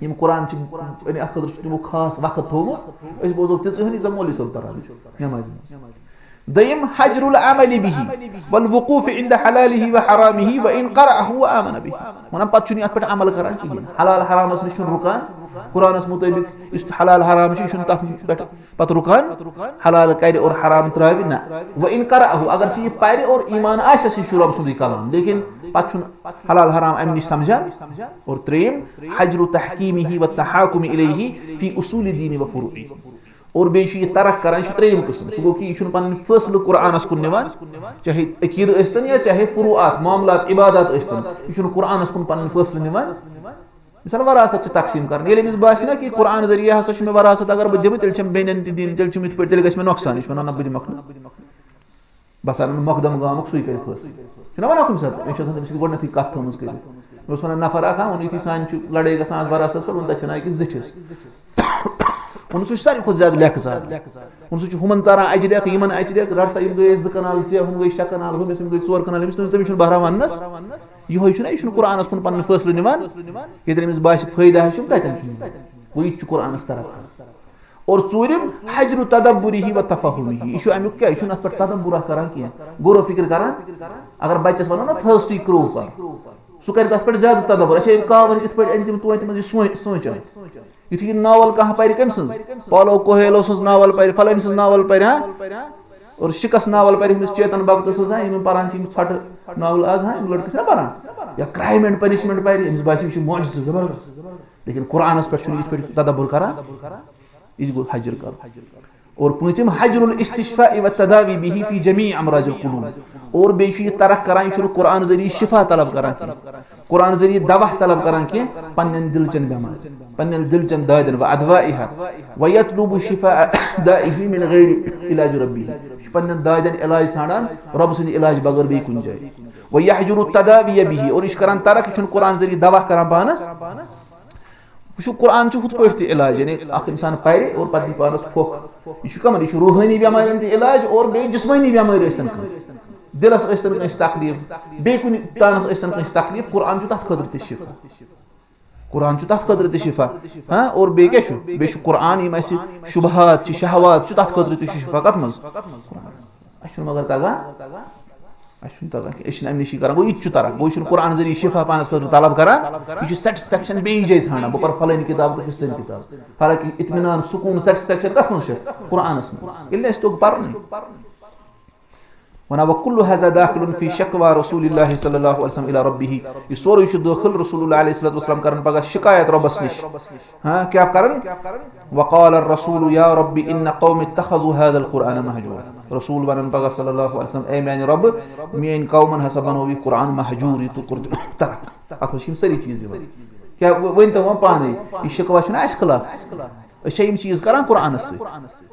یِم قرآن چھِ، یعنی اَتھ خٲطرٕ چھُ تِمو خاص وقت تھوٚومُت۔ أسۍ بوزو تِژٕے ہن، ییٖژاہ مولوی صٲب پَران چھُ نٮ۪مازِ منٛز۔ دوٚیِم، حجر العمل به والوقوف عند حلاله وحرامه وإن قرأه وآمن به۔ وَنان، پَتہٕ چھُنہٕ یہِ اَتھ پٮ۪ٹھ عمل کران کِہیٖنۍ۔ حلال حرامَس نِش چھُنہٕ رُکان، قرآنَس مُطٲبِق یُس تہِ حلال حرام چھُ، یہِ چھُنہٕ تَتھ پٮ۪ٹھ پتہٕ رُکان، حلال کرِ اور حرام ترٛاوِ نہ۔ وَإِنْ قَرَأَهُ، اگر ژٕ یہِ پَرِ اور ایٖمان آسٮ۪س، یہِ چھُ رۄب سُنٛدُے کلام، لیکن پتہٕ چھُنہٕ حلال حرام اَمہِ نِش سمجھان۔ اور ترٛیٚیِم، حجر تحکیمہ و تحاکم الیہ فی اصول دین و فروعہ۔ اور بیٚیہِ چھُ یہِ ترک کران، یہِ چھُ ترٛیٚیِم قٕسم۔ سُہ گوٚو کہِ یہِ چھُنہٕ پنٕنۍ فٲصلہٕ قرآنس کُن نِوان، چاہے عقیدٕ ٲسۍتن یا چاہے فروعات، معاملات، عبادات ٲسۍتن، یہِ چھُنہٕ قرآنس کُن پنٕنۍ فٲصلہٕ نِوان۔ مثال، وراثت چھِ تقسیٖم کرٕنۍ۔ ییٚلہِ أمِس باسہِ نا کہِ قرآن ذٔریعہٕ ہسا چھُ مےٚ وراثت، اگر بہٕ دِمہٕ، تیٚلہِ چھَم بیٚنٮ۪ن تہِ دِنۍ، تیٚلہِ چھُم یِتھ پٲٹھۍ، تیٚلہِ گژھِ مےٚ نۄقصان۔ یہِ چھُ وَنان، نہ، بہٕ دِمَکھ نہٕ۔ بہٕ ہسا اَنہٕ مۄقدم گامُک، سُے کرِ فٲصلہٕ۔ چھُنہ وَنان کُنہِ ساتہٕ؟ أمِس چھِ آسان تٔمِس سۭتۍ گۄڈٕنٮ۪تھٕے کَتھ تھٲومٕژ کٔرِتھ۔ مےٚ اوس وَنان نفر اَکھ، ہا، ووٚن، یُتھُے سانہِ چھُ لڑٲے گژھان اَتھ وراثتَس پٮ۪ٹھ، ووٚن، تَتہِ چھَنہٕ أکِس زِٹھِس۔ ووٚن، سُہ چھُ ساروی کھۄتہٕ زیادٕ لیٚکھٕ زیادٕ۔ ووٚن، سُہ چھُ ہُمَن ژاران اَجہِ ریٚکہٕ، یِمَن اَجہِ ریٚکہٕ، رَٹ سا، یِم گٔے اَسہِ زٕ کنال، ژےٚ ہُم گٔے شےٚ کنال، ہُمِس یِم گٔے ژور کنال، أمِس، تٔمِس چھُنہٕ بہران وَننَس۔ یِہوٚے چھُنہ، یہِ چھُنہٕ قرآنَس کُن پَنُن فٲصلہٕ نِوان۔ ییٚتٮ۪ن أمِس باسہِ فٲیدٕ آسہِ، یِم تَتٮ۪ن چھُ نِوان۔ گوٚو، یہِ تہِ چھُ قرآنَس ترک کران۔ اور ژوٗرِم، حجر تدبرہ و تفہمہ۔ یہِ چھُ اَمیُک کیٛاہ؟ یہِ چھُنہٕ اَتھ پٮ۪ٹھ تدبرہ کران کینٛہہ، غور و فکر کران۔ اگر بَچَس وَنو نا، تھٲرسٹی کرٛوو پَر، سُہ کَرِ تَتھ پٮ۪ٹھ زیادٕ تدبر۔ اچھا، ییٚلہِ کاوَن کِتھ پٲٹھۍ أنۍ تِم توتہِ منٛز یہِ سوٗنٛچ-، سوٗنٛچان۔ یُتھُے یہِ ناول کانٛہہ پَرِ، کٔمۍ سٕنٛز؟ پاولو کوہیلو سٕنٛز ناول پَرِ، فلٲنۍ سٕنٛز ناول پَرِ، ہاں؟ اور شِکَس ناول پَرِ، أمِس چیتن بھگت سٕنٛز، ہاں، یِم پَران چھِ یِم ژھۄٹہٕ ناول آز، ہاں، یِم لٔڑکہٕ چھِنہ پَران؟ یا کرٛایم اینڈ پنشمنٹ پَرِ، أمِس باسہِ یہِ چھُ معجزٕ زبردست۔ لیکن قرآنَس پٮ۪ٹھ چھُنہٕ یِتھ پٲٹھۍ تدبر کران۔ یہِ گوٚو حجر کرُن۔ اور پوٗنٛژِم، حجر الاستشفاء والتداوی به فی جمیع امراض القلوب۔ اور بیٚیہِ چھُ یہِ ترک کران، یہِ چھُنہٕ قرآن ذٔریعہٕ شفا طلب کران کینٛہہ، قرآن ذٔریعہٕ دوا طلب کران کینٛہہ پننٮ۪ن دِلچن بٮ۪مارٮ۪ن، پننٮ۪ن دِلچن دادٮ۪ن، و ادوائها، و یطلب شفاء دائه من غیر علاج ربه۔ یہِ چھُ پننٮ۪ن دادٮ۪ن علاج ژھانڈان، رۄب سٕنٛدِ علاج بغٲر بیٚیہِ کُنہِ جایہِ۔ و یحجر التداوی به، اور یہِ چھُ کران ترک، یہِ چھُنہٕ قرآن ذٔریعہٕ دوا کران پانس۔ وٕچھِو، قرآن چھُ ہُتھ پٲٹھۍ تہِ علاج، یعنی اکھ انسان پرِ اور پتہٕ دی پانس پھۄکھ۔ یہِ چھُ کمن؟ یہِ چھُ روحٲنی بٮ۪مارٮ۪ن تہِ علاج اور بیٚیہِ جسمٲنی بٮ۪مٲرۍ ٲسۍتن کٲنٛسہِ، دِلس ٲسۍتن کٲنٛسہِ تکلیٖف، بیٚیہِ کُنہِ تانس ٲسۍتن کٲنٛسہِ تکلیٖف، قرآن چھُ تتھ خٲطرٕ تہِ شفا۔ قرآن چھُ تتھ خٲطرٕ تہِ شفا۔ ہاں، اور بیٚیہِ کیٛاہ چھُ؟ بیٚیہِ چھُ قرآن، یِم اَسہِ شبہات چھِ، شہوات چھُ، تتھ خٲطرٕ تہِ چھُ شفا۔ کتھ منٛز؟ اَسہِ چھُنہٕ مگر تگان۔ اَسہِ چھُنہٕ تَگان کینٛہہ، أسۍ چھِنہٕ اَمہِ نِش یہِ کَران۔ گوٚو، یہِ تہِ چھُ تَران۔ گوٚو، یہِ چھُنہٕ قرآن ذٔریعہٕ شِفا پانَس خٲطرٕ طلب کَران، یہِ چھُ سیٹسفیکشن بیٚیِس جایہِ ژھانٛڈان۔ بہٕ پَرٕ فَلٲنۍ کِتاب تہٕ فِستٲنۍ کِتاب۔ حالانکہ اطمینان، سکوٗن، سیٹسفیکشن کَتھ منٛز چھِ؟ قرآنَس منٛز۔ ییٚلہِ نہٕ اَسہِ توٚگ پَرُن۔ وَنان، وَكُلُّ هَذَا دَاخِلٌ فِي شَكْوَى رَسُولِ اللَّهِ صَلَّى اللَّهُ عَلَيْهِ وَسَلَّمَ إِلَى رَبِّهِ۔ یہِ سورُے چھُ دٲخِل رسول اللہ علیہ الصلوۃ والسلام کَران پَگاہ شِکایت رۄبَس نِش۔ ہاں، کیٛاہ کَران؟ وقال الرسول يا رب إن قومي اتخذوا هذا القرآن مهجورا۔ رسول وَنان پَگاہ صلی اللہ علیہ وسلم، اے میٛانہِ رۄبہٕ، میٛٲنۍ قومَن ہسا بنوو یہِ قرآن مہجوٗر، یہِ تُل کوٚر تٔمۍ ترک۔ اَتھ منٛز چھِ یِم سٲری چیٖز یِوان۔ کیٛاہ ؤ-، ؤنۍ تو وۄنۍ پانَے، یہِ شِکوہ چھُنہ اَسہِ خلاف؟ أسۍ چھا یِم چیٖز کران قرآنَس سۭتۍ؟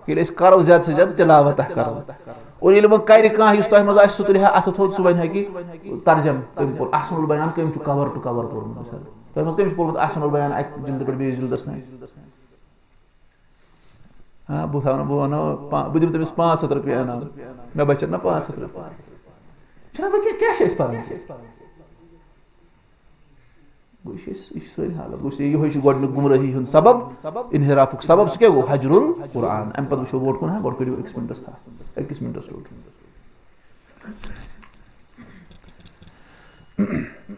ییٚلہِ أسۍ کرو زیادٕ سے زیادٕ تلاوت اَتھ کرو۔ اور ییٚلہِ وۄنۍ کرِ کانٛہہ یُس تۄہہِ منٛز آسہِ، سُہ تُلہِ ہا اَتھٕ تھوٚد، سُہ وَنہِ ہا کہِ ترجم کٔمۍ کوٚر، احسن البیان کٔمۍ چھُ cover to cover پوٚرمُت مثال۔ تۄہہِ منٛز کٔمۍ چھُ پوٚرمُت احسن البیان اَکہِ جلدٕ پٮ۪ٹھ بیٚیِس جلدَس تام؟ ہاں، بہٕ تھاونہٕ، بہٕ وَنہٕ، پا-، بہٕ دِمہٕ تٔمِس پانٛژھ ہَتھ رۄپیہِ انعام، مےٚ بچن نہ پانٛژھ ہَتھ رۄپیہِ۔ چھُنہ وۄنۍ کیٛاہ، کیٛاہ چھِ أسۍ پَران؟ گوٚو، یہِ چھِ أسۍ، یہِ چھِ سٲنۍ حالت۔ گوٚو، یہِ چھِ، یِہوٚے چھُ گۄڈٕنیُک گُمرٲہی ہُنٛد سبب، انحرافُک سبب، سُہ کیٛاہ گوٚو؟ حجر القرآن۔ اَمہِ پَتہٕ وٕچھو برونٛٹھ کُن، ہاں، گۄڈٕ کٔڑِو أکِس مِنٹَس تھَپھ، أکِس مِنٹَس روٚٹ۔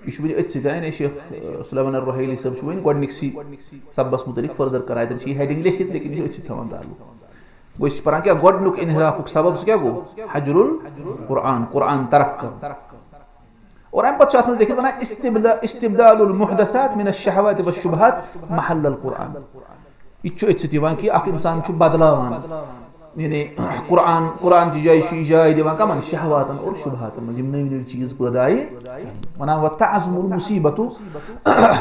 یہِ چھُ وٕنہِ أتھۍ سۭتۍ، یعنی شیخ، اَ، سلیمان الرحیلی صٲب چھُ وٕنہِ گۄڈٕنِکسٕے سببَس مُتعلِق further کران۔ اَتٮ۪ن چھِ یہِ heading لیکھِتھ، لیکن یہِ چھُ أتھۍ سۭتۍ تھاوان تعلق۔ گوٚو، أسۍ چھِ پَران کیٛاہ؟ گۄڈٕنیُک انحرافُک سبب، سُہ کیٛاہ گوٚو؟ حجر القرآن، قرآن ترک کرُن۔ اور اَمہِ پَتہٕ چھُ اَتھ منٛز لیکھِتھ وَنان، استبدا-، استبدال المحدثات من الشهوات والشبهات محل القرآن۔ یہِ تہِ چھُ أتھۍ سۭتۍ یِوان کہِ اَکھ اِنسان چھُ بدلاوان، یعنی قرآن، قرآن چہِ جایہِ چھُ یہِ جاے دِوان کَمَن؟ شہواتَن اور شُبہاتَن منٛز، یِم نٔوۍ نٔوۍ چیٖز پٲدٕ آیہِ۔ وَنان، وتعظم المصیبة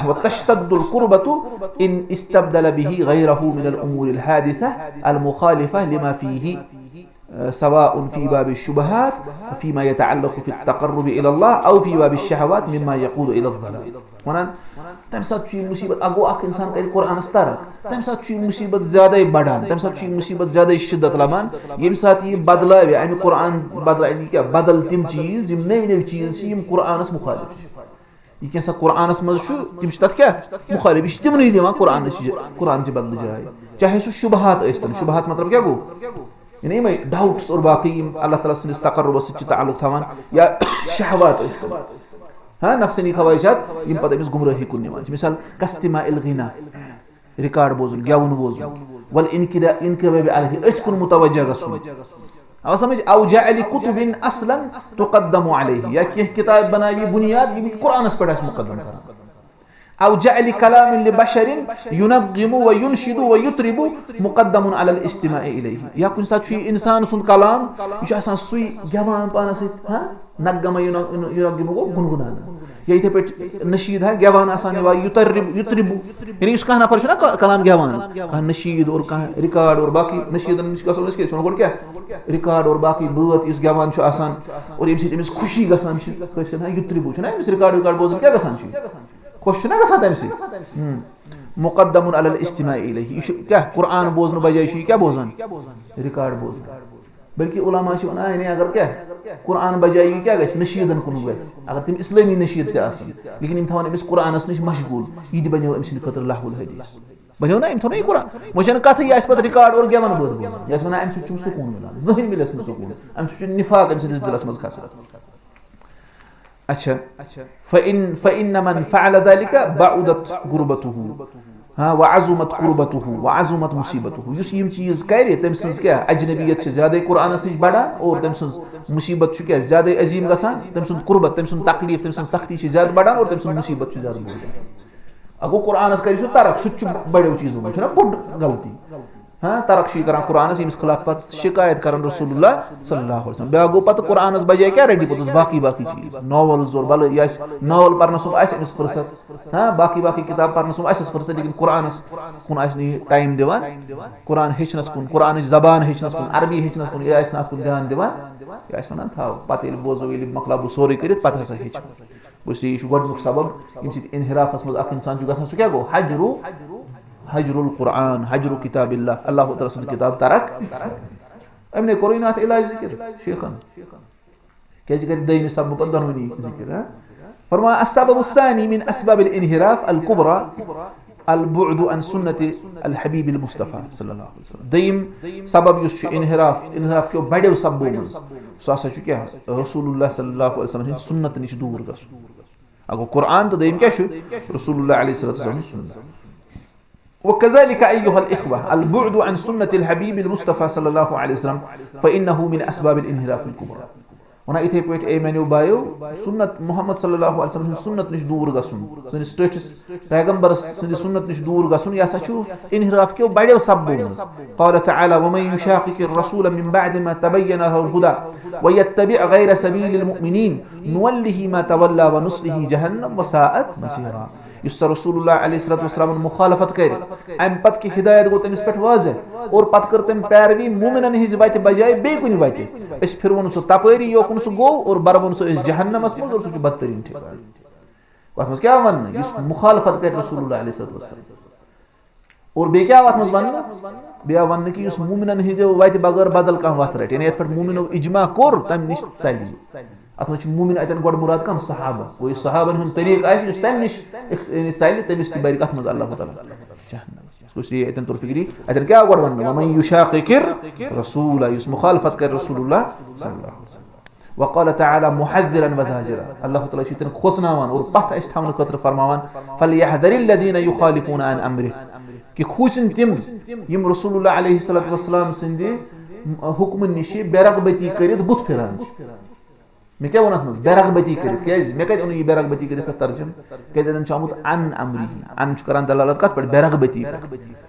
وتشتد القربة ان استبدل به غیرہ من الامور الحادثة المخالفة لما فيه، سواء في باب الشبهات فيما يتعلق في التقرب الى الله او في باب الشهوات مما يقود الى الضلال۔ وَنان، تَمہِ ساتہٕ چھُ یہِ مُصیٖبت، اَکھ گوٚو اَکھ اِنسان کَرِ قرآنَس ترک، تَمہِ ساتہٕ چھُ یہِ مُصیٖبت زیادَے بَڑان، تَمہِ ساتہٕ چھُ یہِ مُصیٖبت زیادَے شِدت لَبان، ییٚمہِ ساتہٕ یہِ بَدلاوِ، اَمہِ قرآن بَدلاوِ، یہِ کیٛاہ، بَدَل تِم چیٖز، یِم نٔوۍ نٔوۍ چیٖز چھِ، یِم قرآنَس مُخٲلِف چھِ۔ یہِ کینٛہہ سا قرآنَس منٛز چھُ، تِم چھِ تَتھ کیٛاہ؟ مُخٲلِف۔ یہِ چھِ تِمنٕے دِوان قرآنٕچ جا-، قرآن چہِ بَدلہٕ جاے۔ چاہے سُہ شُبہات ٲسۍتَن، شُبہات مطلب کیٛاہ گوٚو؟ یعنی یِمے doubts اور باقٕے یِم اللہ تعالیٰ سٕنٛدِس تقربس سۭتۍ چھِ تعلق تھاوان، یا شہوات ٲسۍ تن، ہاں، نفسانی خواہشات، یِم پتہٕ أمِس گمرٲہی کُن نِوان چھِ۔ مثال، کاستماع الغنا، ریکارڈ بوزُن، گٮ۪وُن بوزُن، والانقدا-، انقلاب علیہ، أتھۍ کُن متوجہ گژھُن۔ آو سمجھ؟ او جعل کتب اصلا تقدم علیہ، یا کینٛہہ کتاب بناوِ بنیاد، یِم قرآنس پٮ۪ٹھ آسہِ مقدم کران۔ او جعل کلام لبشر ینغم و ینشد و یطرب مقدم علی الاستماع الیہ۔ یا کُنہِ ساتہٕ چھُ یہِ انسان سُنٛد کلام، یہِ چھُ آسان سُے گٮ۪وان پانس سۭتۍ، ہاں؟ نغمہ ینغ-، ینغم گوٚو گُنگُناوُن۔ یا یِتھے پٲٹھۍ نشید، ہاں، گٮ۪وان آسان، یِوان یطرب، یطرب۔ یعنی یُس کانٛہہ نفر چھُنہ ک-، کلام گٮ۪وان، کانٛہہ نشید اور کانٛہہ ریکارڈ اور باقٕے نشیدن نِش گژھو أسۍ کیٛاہ چھِ وَنان گۄڈٕ کیٛاہ؟ ریکارڈ اور باقٕے بٲتھ یُس گٮ۪وان چھُ آسان اور ییٚمہِ سۭتۍ أمِس خوشی گژھان چھِ، کٲنٛسہِ ہاں یطرب چھُنہ أمِس ریکارڈ ویکارڈ بوزُن کیٛاہ گژھان چھُ؟ خۄش چھُنہ گژھان تَمہِ سۭتۍ؟ ہم۔ مقدم علی الاستماع الیہ۔ یہِ چھُ کیٛاہ؟ قرآن بوزنہٕ بجایہِ چھُ یہِ کیٛاہ بوزان؟ ریکارڈ بوزان۔ بلکہِ علماء چھِ وَنان، یعنی اگر کیٛاہ؟ قرآن بجایہِ یہِ کیٛاہ گژھِ؟ نشیٖدن کُن گژھِ۔ اگر تِم اسلٲمی نشیٖد تہِ آسَن، لیکن یِم تھاوَن أمِس قرآنَس نِش مشغوٗل۔ یہِ تہِ بنیو أمۍ سٕنٛدِ خٲطرٕ لہو الحدیث۔ بنیو نا؟ أمۍ تھوٚو نا یہِ قرآن؟ وۄنۍ چھَنہٕ کَتھٕے، یہِ آسہِ پَتہٕ ریکارڈ اور گٮ۪وَن بٲتھ بوزان۔ یہِ آسہِ وَنان، اَمہِ سۭتۍ چھُم سکوٗن مِلان۔ زٕہٕنۍ مِلٮ۪س نہٕ سکوٗن۔ اَمہِ سۭتۍ چھُ نفاق أمۍ سٕنٛدِس دِلَس منٛز کھسان۔ اچھا۔ فإن، فإن من فعل ذلك بعدت غربته، ہاں، وعظمت كربته وعظمت مصيبته۔ یُس یِم چیٖز کرِ، تٔمۍ سٕنٛز کیٛاہ؟ اجنبیت چھِ زیادَے قرآنَس نِش بڑان اور تٔمۍ سٕنٛز مصیبت چھُ کیٛاہ؟ زیادَے عظیٖم گژھان۔ تٔمۍ سُنٛد قربت، تٔمۍ سُنٛد تکلیٖف، تٔمۍ سٕنٛز سختی چھِ زیادٕ بڑان اور تٔمۍ سٕنٛز مصیبت چھِ زیادٕ بٔڑ گژھان۔ اَگوٚو قرآنَس کرِ سُہ ترک، سُہ تہِ چھُ بڑیو چیٖزو منٛز، چھُنہ بوٚڑ غلطی۔ ہاں، ترک چھُ یہِ کران قرآنَس، ییٚمِس خلاف پتہٕ شکایت کران رسول اللہ صلی اللہ علیہ وسلم۔ بیٛاکھ گوٚو پتہٕ قرآنَس بجایہِ کیٛاہ رٔٹہِ پوٚتُس؟ باقٕے باقٕے چیٖز، ناولز اور بلہٕ یہِ آسہِ ناول پرنَس منٛز آسہِ أمِس فرصت۔ ہاں، باقٕے باقٕے کِتاب پرنَس منٛز آسٮ۪س فرصت، لیکن قرآنَس کُن آسہِ نہٕ یہِ ٹایم دِوان۔ قرآن ہیٚچھنَس کُن، قرآنٕچ زبان ہیٚچھنَس کُن، عربی ہیٚچھنَس کُن، یہِ آسہِ نہٕ اَتھ کُن دیان دِوان۔ یہِ آسہِ وَنان، تھاو، پتہٕ ییٚلہِ بوزو، ییٚلہِ مۄکلاو بہٕ سورُے کٔرِتھ، پتہٕ ہسا ہیٚچھِ۔ گوٚو، یہِ چھُ گۄڈٕنیُک سبب، ییٚمہِ سۭتۍ انحرافَس منٛز اکھ اِنسان چھُ گژھان، سُہ کیٛاہ گوٚو؟ حجرُ، حجر القرآن، حجرُ کتاب اللہ، اللہ تعالیٰ سٕنٛز کِتاب ترک۔ أمۍ نے کوٚرُے نہٕ اَتھ علاج ذِکِر، شیخن۔ کیٛازِ کَرِ دوٚیمہِ سببُک اَتھ دۄنوٕنی ذِکِر، ہاں؟ فرمایا، السبب الثاني من أسباب الانحراف الكبرى البعد عن سنة الحبيب المصطفى صلى الله عليه وسلم۔ دوٚیِم سبب یُس چھُ انحراف، انحراف کیو بڑیو سببو منٛز، سُہ ہسا چھُ کیٛاہ؟ رسول اللہ صلی اللہ علیہ وسلم ہٕنٛدِ سُنت نِش دوٗر گژھُن۔ اَکھ گوٚو قرآن تہٕ دوٚیِم کیٛاہ چھُ؟ رسول اللہ علیہ الصلوۃ والسلام سُنت۔ وكذلك أيها الإخوة البعد عن سنة الحبيب المصطفى صلى الله عليه وسلم فإنه من أسباب الانحراف الكبرى۔ وَنان یِتھَے پٲٹھۍ، اے میٛانیو بایو، سُنت محمد صلی اللہ علیہ وسلم ہٕنٛز سُنت نِش دوٗر گژھُن، سٲنِس ٹٲٹھِس پیغمبر سٕنٛدِ سُنت نِش دوٗر گژھُن، یہِ ہسا چھُ انحراف کیو بڑیو سببو منٛز۔ قال تعالى، ومن يشاقق الرسول من بعد ما تبين له الهدى ويتبع غير سبيل المؤمنين نوله ما تولى ونصله جهنم وساءت مصيرا۔ یُس سا رسول اللہ علیہ الصلوۃ والسلامن مخالفت کرِ، امہِ پتہٕ کہِ ہدایت گوٚو تٔمِس پٮ۪ٹھ واضح، اور پتہٕ کٔر تٔمۍ پیروی مومنن ہٕنٛزِ وتہِ بجایہِ بیٚیہِ کُنہِ وتہِ۔ أسۍ پھِروُن سُہ تپٲری، یوکُن سُہ گوٚو، اور بروُن سُہ أسۍ جہنمس منٛز، اور سُہ چھُ بدترین ٹھکان۔ اتھ منٛز کیٛاہ وننہٕ؟ یُس مخالفت کرِ رسول اللہ علیہ الصلوۃ والسلام۔ اور بیٚیہِ کیٛاہ آو اتھ منٛز وننہٕ؟ بیٚیہِ آو وننہٕ کہِ یُس مومنن ہٕنٛزِ وتہِ بغٲر بدل کانٛہہ وتھ رٹہِ، یعنی یتھ پٮ۪ٹھ مومنو اجماع کوٚر، تمہِ نِش ژلہِ یہِ۔ اتھ منٛز چھُ مومن اتٮ۪ن گۄڈٕ مراد کم؟ صحابہ۔ گوٚو یُس صحابن ہُنٛد طریٖقہٕ آسہِ، یُس تمہِ نِش اِخ-، یعنی ژلہِ، تٔمِس تہِ برِ کتھ منٛز اللہ تعالیٰ؟ جہنمس منٛز۔ گوٚو اس لیے اتٮ۪ن توٚر فکری، اتٮ۪ن کیٛاہ آو گۄڈٕ وننہٕ؟ ومن یشاقق الرسول، یُس مخالفت کرِ رسول اللہ صلی اللہ علیہ وسلم۔ وقال تعالی محذرا وزاجرا، اللہ تعالیٰ چھُ تِمن کھوژناوان اور پتھ اسہِ تھاونہٕ خٲطرٕ فرماوان، فلیحذر الذین یخالفون عن امرہ، کہِ کھوٗژِن تِم یِم رسول اللہ علیہ الصلوۃ والسلام سٕنٛدِ حکمہٕ نِش بے رغبتی کٔرِتھ بُتھ پھِران چھِ۔ مےٚ کیٛاہ ووٚن اتھ منٛز؟ بے رغبتی کٔرِتھ۔ کیٛازِ؟ مےٚ کتہِ اوٚن یہِ بے رغبتی کٔرِتھ اتھ ترجمہٕ؟ کیٛازِ اتٮ۪ن چھُ آمُت عن امرہ۔ عن چھُ کران دلالت کتھ پٮ۪ٹھ؟ بے رغبتی پٮ۪ٹھ۔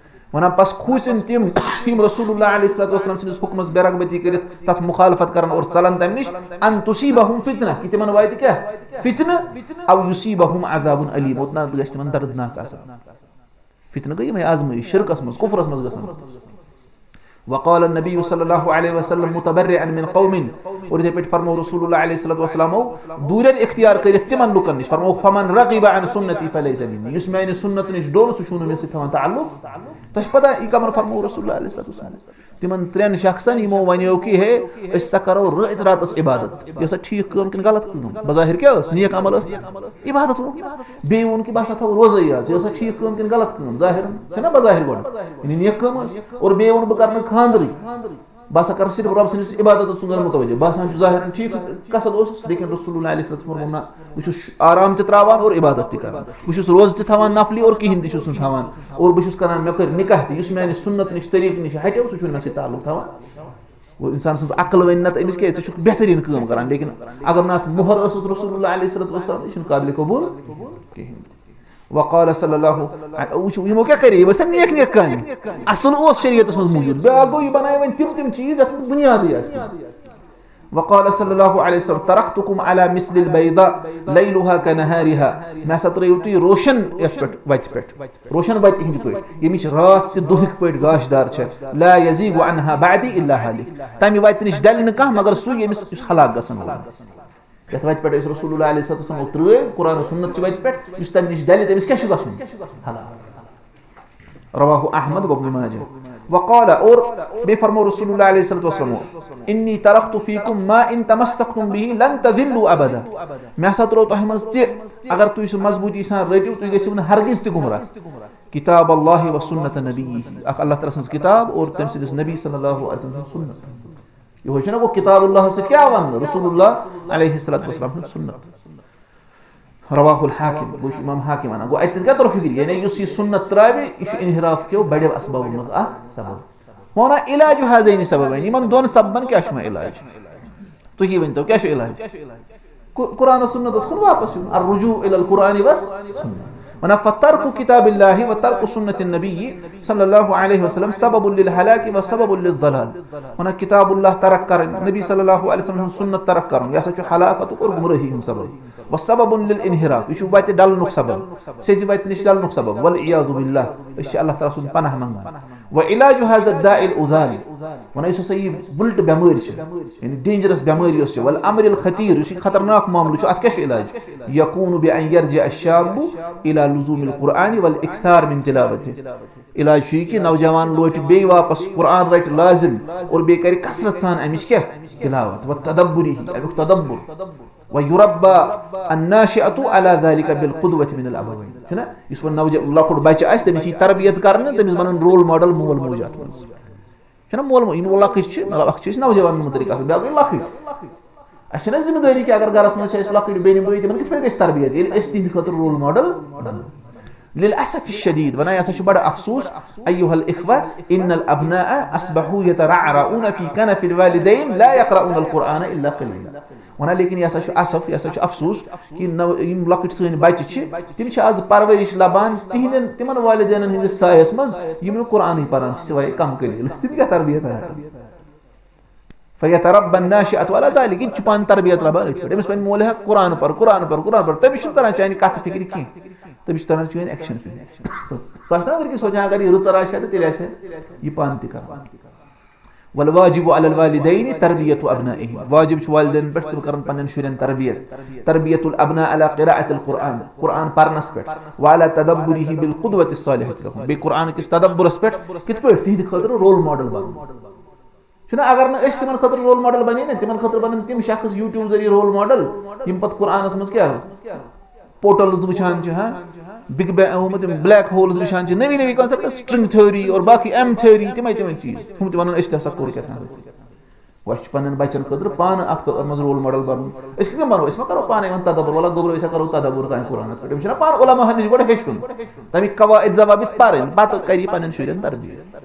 ونان، پس کھوٗژِن تِم یِم رسول اللہ علیہ الصلوۃ والسلام سٕنٛدِس حکمس بے رغبتی کٔرِتھ تتھ مخالفت کرن اور ژلن تمہِ نِش، ان تصیبہم فتنہ، کہِ تِمن واتہِ کیٛاہ؟ فتنہٕ، او یصیبہم عذاب علیم، اوتنس گژھِ تِمن دردناک عذاب۔ فتنہٕ گٔے یِمے آزمٲیش، شرکس منٛز، کفرس منٛز گژھن۔ وقال النبی صلی اللہ علیہ وسلم متبرئا من قوم، اور یِتھے پٲٹھۍ فرمو رسول اللہ علیہ الصلوۃ والسلامو دوٗرٮ۪ن اختیار کٔرِتھ تِمن لُکن نِش، فرمو، فمن رغب عن سنتی فلیس منی، یُس میانہِ سنت نِش ڈوٚل، سُہ چھُنہٕ مےٚ سۭتۍ تھاوان تعلق۔ تۄہہِ چھِ پتہ یہِ کمن فرمو رسول اللہ علیہ الصلوۃ والسلام؟ تِمن ترٛٮ۪ن شخصن یِمو ونیو کہِ ہے، أسۍ سا کرو رٲتۍ راتس عبادت، یہِ ٲسا ٹھیٖک کٲم کِنہٕ غلط کٲم؟ بظاہر کیٛاہ ٲس؟ نیک عمل ٲس نا؟ عبادت ووٚن۔ بیٚیہِ ووٚن کہِ بہٕ ہسا تھاوٕ روزے یٲژ، یہِ ٲسا ٹھیٖک کٲم کِنہٕ غلط کٲم؟ ظٲہِرن چھےٚ نا بظٲہِر گۄڈٕ، یعنی نیک کٲم ٲس۔ اور بیٚیہِ ووٚن بہٕ کرٕ نہٕ خانٛدرٕے، بہٕ ہسا کرٕ صرف رۄب سٕنٛدِس عبادتس کُن کرٕ متوجہ۔ باسان چھُ ظٲہِرن ٹھیٖک قصد اوسُس، لیکن رسول اللہ علیہ الصلوۃ والسلام ووٚن نہ، بہٕ چھُس آرام تہِ تراوان اور عبادت تہِ کران، بہٕ چھُس روزٕ تہِ تھاوان نفلی اور کِہینۍ تہِ چھُس نہٕ تھاوان، اور بہٕ چھُس کران، مےٚ کٔر نکاح تہِ، یُس میانہِ سنت نِش طریٖقہٕ نِش ہٹیو، سُہ چھُنہٕ مےٚ سۭتۍ تعلق تھاوان۔ گوٚو، اِنسان سٕنٛز عقل وَنہِ نہ تہٕ أمِس کیٛاہ، ژٕ چھُکھ بہتریٖن کٲم کران، لیکن اگر نہٕ اَتھ مۄہر ٲسٕس رسول اللہ علیہ الصلوۃ والسلام، یہِ چھُنہٕ قابلِ قبوٗل کِہیٖنۍ۔ وقال صلی اللہ علیہ، وٕچھِو، یِمو کیٛاہ کَرے؟ یِم ٲسۍ نا نیک نیک کامہِ۔ اَصٕل اوس شریعتَس منٛز موٗجوٗد، بیٛاکھ گوٚو، یہِ بَنایہِ وۄنۍ تِم تِم چیٖز یَتھ نہٕ بُنیادٕے آسہِ کِہیٖنۍ۔ وقال صلی اللہ علیہ وسلم، ترکتکم علی مثل البیضاء لیلها کنہارها، مےٚ ہسا ترٲیِو تُہۍ روشن یَتھ پٮ۪ٹھ، وَتہِ پٮ۪ٹھ۔ روشن وتہِ ہٕنٛدۍ پٲٹھۍ، ییٚمِچ راتھ تہِ دۄہٕکۍ پٲٹھۍ گاش دار چھےٚ۔ لا یزیغ عنہا بعدی الا ہالک، تمہِ وتہِ نِش ڈلہِ نہٕ کانٛہہ مگر سُے ییٚمِس، یُس ہلاک گژھن وول آسہِ۔ یتھ وتہِ پٮ۪ٹھ أسۍ رسول اللہ علیہ الصلوۃ والسلام ترٲو، قرآن و سنت چہِ وتہِ پٮ۪ٹھ، یُس تمہِ نِش ڈلہِ، تٔمِس کیٛاہ چھُ گژھُن؟ ہلاک۔ رواہ احمد و ابن ماجہ۔ وقال، اور بیٚیہِ فرمو رسول اللہ علیہ الصلوۃ والسلام، انی ترکت فیکم ما ان تمسکتم به لن تضلوا ابدا، مےٚ ہسا ترٛوو تۄہہِ منٛز تہِ، اگر تُہۍ سُہ مضبوٗطی سان رٔٹِو، تُہۍ گٔژھِو نہٕ ہرگز تہِ گمراہ۔ کتاب اللہ و سنت نبی، اکھ اللہ تعالیٰ سٕنٛز کتاب اور تٔمۍ سٕنٛدِس نبی صلی اللہ علیہ وسلم سٕنٛز سنت۔ یِہوٚے چھُنہ گوٚو کتاب اللہ سۭتۍ کیٛاہ وَننہٕ؟ رسول اللہ علیہ الصلوۃ والسلام سٕنٛز سنت۔ رواہ الحاکم، گوٚو چھُ امام حاکم وَنان۔ گوٚو اَتہِ کیٛاہ توٚر فِکرِ؟ یعنی یُس یہِ سنت ترٛاوِ، یہِ چھُ انحراف کیو بڑیو اسبابو منٛز اکھ سبب۔ وَنان علاج ہذین سببین، یِمن دۄن سببن کیٛاہ چھُ وۄنۍ علاج؟ تُہی ؤنۍتو، کیٛاہ چھُ علاج؟ قُ-، قرآن و سنتس کُن واپس یُن۔ الرجوع الی القرآن و سنت۔ وَنان، فترک کتاب اللہ و ترک سنت النبی صلی اللہ علیہ وسلم سبب للہلاک و سبب للضلال۔ وَنان، کتاب اللہ ترک کرٕنۍ، نبی صلی اللہ علیہ وسلم ہٕنٛز سنت ترک کرُن، یہِ ہسا چھُ ہلاکتُک اور گمرٲہی ہُنٛد سبب۔ و سبب للانحراف، یہِ چھُ وتہِ ڈلنُک سبب، سیٚزِ وتہِ نِش ڈلنُک سبب۔ والعیاذ باللہ، أسۍ چھِ اللہ تعالیٰ سُنٛد پناہ منٛگان۔ و علاج هذا الداء العضال، وَنان یُس ہسا یہِ وٕلٹہٕ بٮ۪مٲرۍ چھِ، یعنی ڈینجرس بٮ۪مٲرۍ یۄس چھِ، والامر الخطیر، یُس یہِ خطرناک معاملہٕ چھُ، اَتھ کیٛاہ چھُ علاج؟ یکون بان یرجع الشاب الی لزوم القرآن والاکثار من تلاوته۔ علاج چھُ یہِ کہِ نوجوان لوٹہِ بیٚیہِ واپس قرآن رٹہِ لازم اور بیٚیہِ کرِ کثرت سان اَمِچ کیٛاہ؟ تلاوت۔ و تدبری، اَمیُک تدبر۔ و یربی الناشئۃ علی ذلک بالقدوۃ من الابوین۔ چھُنہ؟ یُس وۄنۍ نوجوان لۄکُٹ بچہٕ آسہِ، تٔمِس یی تربیت کرنہٕ، تٔمِس بنن رول ماڈل مول موج اَتھ منٛز۔ چھُنہ مول موج، یِم لۄکٕٹۍ چھِ، مطلب، اکھ چھِ أسۍ نوجوانن مُتعلق آسان، بیٛاکھ گٔے لۄکٕٹۍ۔ اَسہِ چھَنہ ذمہٕ دٲری کہِ اگر گرس منٛز چھِ اَسہِ لۄکٕٹۍ بیٚنہِ بٲے، تِمن کِتھ پٲٹھۍ گژھِ تربیت، ییٚلہِ أسۍ تِہنٛدِ خٲطرٕ رول ماڈل بنو؟ للاسف الشدید، وَنان یہِ ہسا چھُ بڑٕ افسوس، ایھا الاخوہ، ان الابناء اصبحوا یترعرعون فی کنف الوالدین لا یقرؤون القرآن الا قلیلا۔ وَنان لیکن یہِ ہسا چھُ اسف، یہِ ہسا چھُ افسوس کہِ نو-، یِم لۄکٕٹۍ سٲنۍ بچہِ چھِ، تِم چھِ آز پرورش لبان تِہنٛدٮ۪ن، تِمن والدینن ہٕنٛدِس سایس منٛز، یِم نہٕ قرآنٕے پران چھِ سوائے کم قلیل۔ تِم کیٛاہ تربیت رٹن؟ فیتربی الناشئۃ علی ذلک، یہِ تہِ چھُ پانہٕ تربیت لبان أتھۍ پٮ۪ٹھ۔ أمِس وَنہِ مول ہا قرآن پر، قرآن پر، قرآن پر، تٔمِس چھُنہٕ تران چانہِ کتھٕ فِکرِ کینٛہہ، تٔمِس چھُ تران چٲنۍ ایکشن فِکرِ۔ سُہ آسہِ نا أنٛدرۍ کِنۍ سونٛچان، اگر یہِ رٕژر آسہِ ہا تہٕ تیٚلہِ آسہِ ہا یہِ پانہٕ تہِ کران۔ والواجب على الوالدين تربية أبنائهم، واجب چھُ والدین پٮ۪ٹھ تِم کرن پننٮ۪ن شُرٮ۪ن تربیت، تربية الأبناء على قراءة القرآن، قرآن پرنس پٮ۪ٹھ، وعلى تدبره بالقدوة الصالحة لهم، بیٚیہِ قرآن کِس تدبرس پٮ۪ٹھ کِتھ پٲٹھۍ تِہنٛدِ خٲطرٕ رول ماڈل بنُن۔ چھُنہ، اگر نہٕ أسۍ تِمن خٲطرٕ رول ماڈل بنے نہ، تِمن خٲطرٕ بنن تِم شخص YouTube ذٔریعہٕ رول ماڈل، یِم پتہٕ قرآنس منٛز کیٛاہ پورٹلز وٕچھان چھِ، ہاں، بگ بینگ، ہُم تِم بلیک ہولز وٕچھان چھِ، نٔوی نٔوی کانسیپٹ، سٹرنگ تھیوری اور باقی ایم تھیوری، تِمے تِمے چیٖز، ہُم تہِ ونان أسۍ تہِ ہسا کوٚر کیٛاہ تام۔ وۄنۍ چھُ پننٮ۪ن بچن خٲطرٕ پانہٕ اتھ خٲ-، منٛز رول ماڈل بنُن۔ أسۍ کِتھ کٔنۍ بنو؟ أسۍ ما کرو پانے وۄنۍ تدبر؟ ولا گوٚبرو، أسۍ ہا کرو تدبر کامہِ قرآنس پٮ۪ٹھ۔ أمِس چھُنہ پانہٕ علماہن نِش گۄڈٕ ہیٚچھُن، تَمِکۍ قواعد ضوابط پرٕنۍ، پتہٕ کرِ یہِ پننٮ۪ن شُرٮ۪ن تربیت۔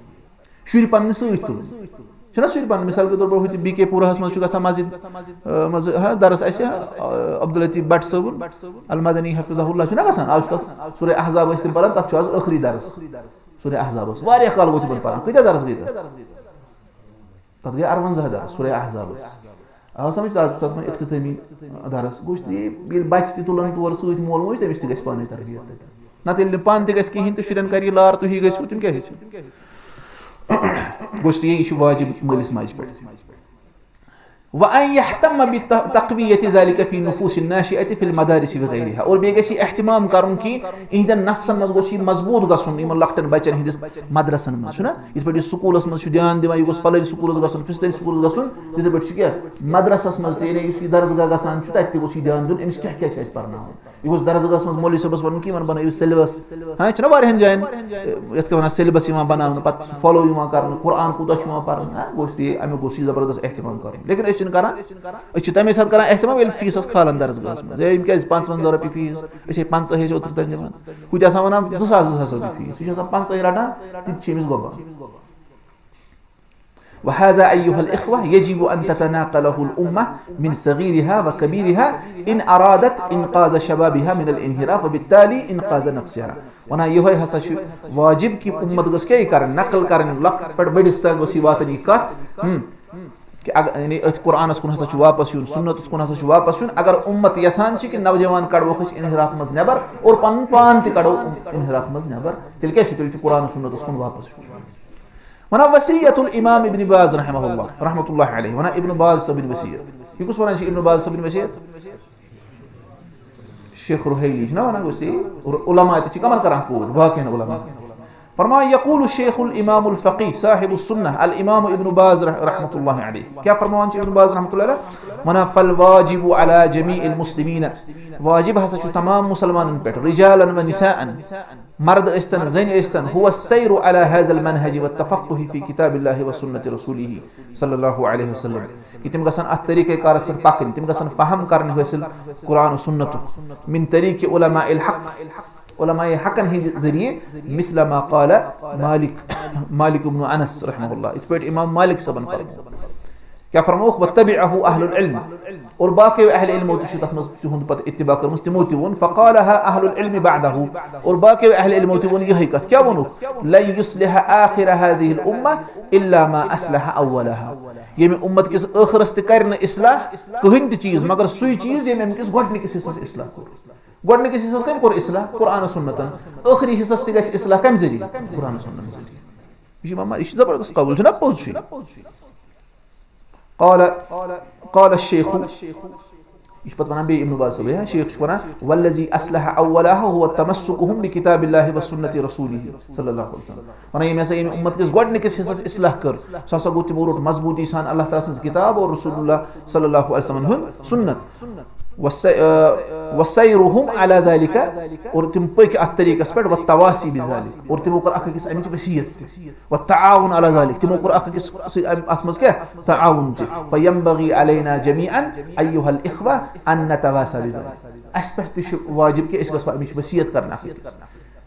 شُرۍ پننہِ سۭتۍ تُلٕنۍ۔ چھِنہ شُرۍ پنٕنۍ، مثال کے طور پر ہُتہِ بی کے پوٗراہس منٛز چھُ گژھان مسجد، آ، منٛز، ہاں، درس اَسہِ، آ، عبداللطیف بٹ صٲبُن المدنی حفظہ اللہ چھُنہ گژھان، آز چھُ تَتھ سورہ احزاب ٲسۍ تِم پران، تَتھ چھُ آز ٲخری درس۔ سورہ احزاب اوس واریاہ کال گوٚو تِمن پران، کۭتیاہ درس گٔے تَتھ؟ تَتھ گٔے اَرونٛزاہ درس سورہ احزابس۔ آ سمجھ، آز چھُ تَتھ وۄنۍ اختتٲمی درس۔ گوٚژھ تہِ ییٚلہِ بچہِ تہِ تُلن تور سۭتۍ، مول موج، تٔمِس تہِ گژھِ پانَے تربیت تَتہِ۔ نَتہٕ ییٚلہِ نہٕ پانہٕ تہِ گژھِ کِہیٖنۍ تہٕ شُرٮ۪ن کَرِ یہِ لار، تُہی گٔژھِو، تِم کیٛاہ ہیٚچھن؟ گوٚژھ تہِ یہِ، یہِ چھُ واجب مٲلِس ماجہِ پٮ۪ٹھ۔ وأن يهتم بتقوية ذلك في نفوس الناشئة في المدارس وغيرها۔ اور بیٚیہِ گژھِ یہِ اہتمام کرُن کہِ یِہنٛدٮ۪ن نفسن منٛز گوٚژھ یہِ مضبوٗط گژھُن، یِمن لۄکٹٮ۪ن بچن ہٕنٛدِس مدرسن منٛز چھُنہ، یِتھ پٲٹھۍ یہِ سکوٗلس منٛز چھُ دیان دِوان، یہِ گوٚژھ فلٲنۍ سکوٗلس گژھُن، فستٲنۍ سکوٗلس گژھُن، تِتھے پٲٹھۍ چھُ کیٛاہ مدرسس منٛز تہِ، یعنی یُس یہِ درسگاہ گژھان چھُ، تتہِ تہِ گوٚژھ یہِ دیان دیُن، أمِس کیٛاہ کیٛاہ چھُ اَتہِ پرناوُن۔ یہِ گوٚژھ درسگاہس منٛز مولوی صٲبس ونُن کہِ یِمن بنٲیِو syllabus۔ ہاں، یہِ چھُنہ واریاہن جاین، یتھ کیٛاہ ونان، syllabus یِوان بناونہٕ، پتہٕ follow یِوان کرنہٕ، قرآن کوٗتاہ چھُ یِوان پرنہٕ، ہاں، گوٚژھ تہِ، امیُک گوٚژھ یہِ زبردست اہتمام کرُن۔ لیکن أسۍ چھِنہٕ کران، أسۍ چھِ تمے ساتہٕ کران اہتمام، ییٚلہِ فیٖسس کھالان درسگاہس منٛز۔ ہے، یِم کیٛازِ پنٛژونٛزاہ رۄپیہِ فیٖس؟ أسۍ ہے پنٛژاہ ٲسۍ اوترٕ تام دِوان۔ ہُتہِ آسان ونان زٕ ساس، زٕ ساس رۄپیہِ فیٖس۔ سُہ چھُ آسان پنٛژاہ رٹان، تہِ تہِ چھِ أمِس گۄبان۔ وهذا أيها الإخوة يجب أن تتناقله الأمة من صغيرها وكبيرها إن أرادت إنقاذ شبابها من الانحراف وبالتالي إنقاذ نفسها۔ ونان یِہوٚے ہسا چھُ واجب کہِ اُمت گٔژھ کیٛاہ یہِ کرٕنۍ؟ نقل کرٕنۍ، لۄکٹہِ پٮ۪ٹھ بٔڑِس تام گٔژھ یہِ واتٕنۍ یہِ کتھ، ہم، کہِ اگر، یعنی أتھۍ قرآنس کُن ہسا چھُ واپس یُن، سُنتس کُن ہسا چھُ واپس یُن۔ اگر اُمت یژھان چھِ کہِ نوجوان کڑوکھ أسۍ انحراف منٛز نٮ۪بر اور پنُن پان تہِ کڑو انحراف منٛز نٮ۪بر، تیٚلہِ کیٛاہ چھُ؟ تیٚلہِ چھُ قرآن سُنتس کُن واپس یُن۔ ونان وصیت الامام ابن باز رحمہ اللہ، رحمۃ اللہ علیہ، ونان ابن باز صٲبٕنۍ وصیت۔ یہِ کُس ونان چھُ ابن باز صٲبٕنۍ وصیت؟ شیخ رحیلی چھُنہ ونان، گوٚژھ تہِ علماء تہِ چھِ کمن کران quote؟ باقین علماء۔ فرمان، یقول الشیخ الامام الفقیہ صاحب السنہ الامام ابن باز رح-، رحمۃ اللہ علیہ۔ کیٛاہ فرماوان چھُ ابن باز رحمۃ اللہ علیہ؟ ونان، فالواجب على جميع المسلمین، واجب ہسا چھُ تمام مسلمانن پٮ۪ٹھ، رجالا ونساء، مرد ٲسۍتن، زنہِ ٲسۍتن، هو السير على هذا المنهج والتفقه في كتاب الله وسنة رسوله صلی اللہ علیہ وسلم، کہِ تِم گژھن اتھ طریقہ کارس پٮ۪ٹھ پکٕنۍ، تِم گژھن فہم کرٕنۍ حٲصِل قرآن و سنتُک، من طریق علماء الحق، علماء حقن ہٕنٛدِ ذٔریعہٕ، مثل ما قال مالک، مالک ابن انس رحمہ اللہ، یِتھ پٲٹھۍ امام مالک صٲبن فرموو۔ کیٛاہ فرمووُکھ؟ وتبعه اہل العلم، اور باقیو اہل علمو تہِ چھُ تتھ منٛز تِہُنٛد پتہٕ اتباع کٔرمٕژ، تِمو تہِ ووٚن، فقالها اہل العلم بعده، اور باقیو اہل علمو تہِ ووٚن یِہے کتھ۔ کیٛاہ ووٚنُکھ؟ لن يصلح آخر هذه الامة الا ما اصلح اولها۔ ییٚمہِ اُمت کِس ٲخرس تہِ کرِ نہٕ اصلاح کٕہٕنۍ تہِ چیٖز، مگر سُے چیٖز ییٚمہِ اَمہِ کِس گۄڈٕنِکِس حصس اصلاح کوٚر۔ گۄڈٕنِکِس حصس کٔمۍ کوٚر اصلاح؟ قرآن و سنتن۔ ٲخری حصس تہِ گژھِ اصلاح کمہِ ذٔریعہٕ؟ قرآن و سنتن ذٔریعہٕ۔ یہِ چھُ امام، یہِ چھُ زبردست قول، چھُنہ پوٚز چھُ یہِ؟ قال، قال الشیخ، یہِ چھُ پتہٕ ونان بیٚیہِ ابن باز صٲبٕے، ہاں، شیخ چھُ ونان، والذي اصلح اولها هو تمسكهم بكتاب الله وسنة رسوله صلی اللہ علیہ وسلم۔ ونان، ییٚمۍ ہسا ییٚمہِ اُمت کِس گۄڈٕنِکِس حصس اصلاح کٔر، سُہ ہسا گوٚو تِمو روٚٹ مضبوٗطی سان اللہ تعالیٰ سٕنٛز کِتاب اور رسول اللہ صلی اللہ علیہ وسلم ہُنٛد سُنت۔ وس-، آ، وسيرهم على ذلك، اور تِم پٔکۍ اتھ طریٖقس پٮ۪ٹھ، والتواصي بذلك، اور تِمو کٔر اکھ أکِس امِچ وصیت تہِ۔ والتعاون على ذلك، تِمو کوٚر اکھ أکِس سۭتۍ ام-، اتھ منٛز کیٛاہ؟ تعاون تہِ۔ فينبغي علينا جميعا أيها الإخوة أن نتواصى بذلك۔ اسہِ پٮ۪ٹھ تہِ چھُ واجب کہِ أسۍ گژھو امِچ وصیت کرنہِ اکھ أکِس۔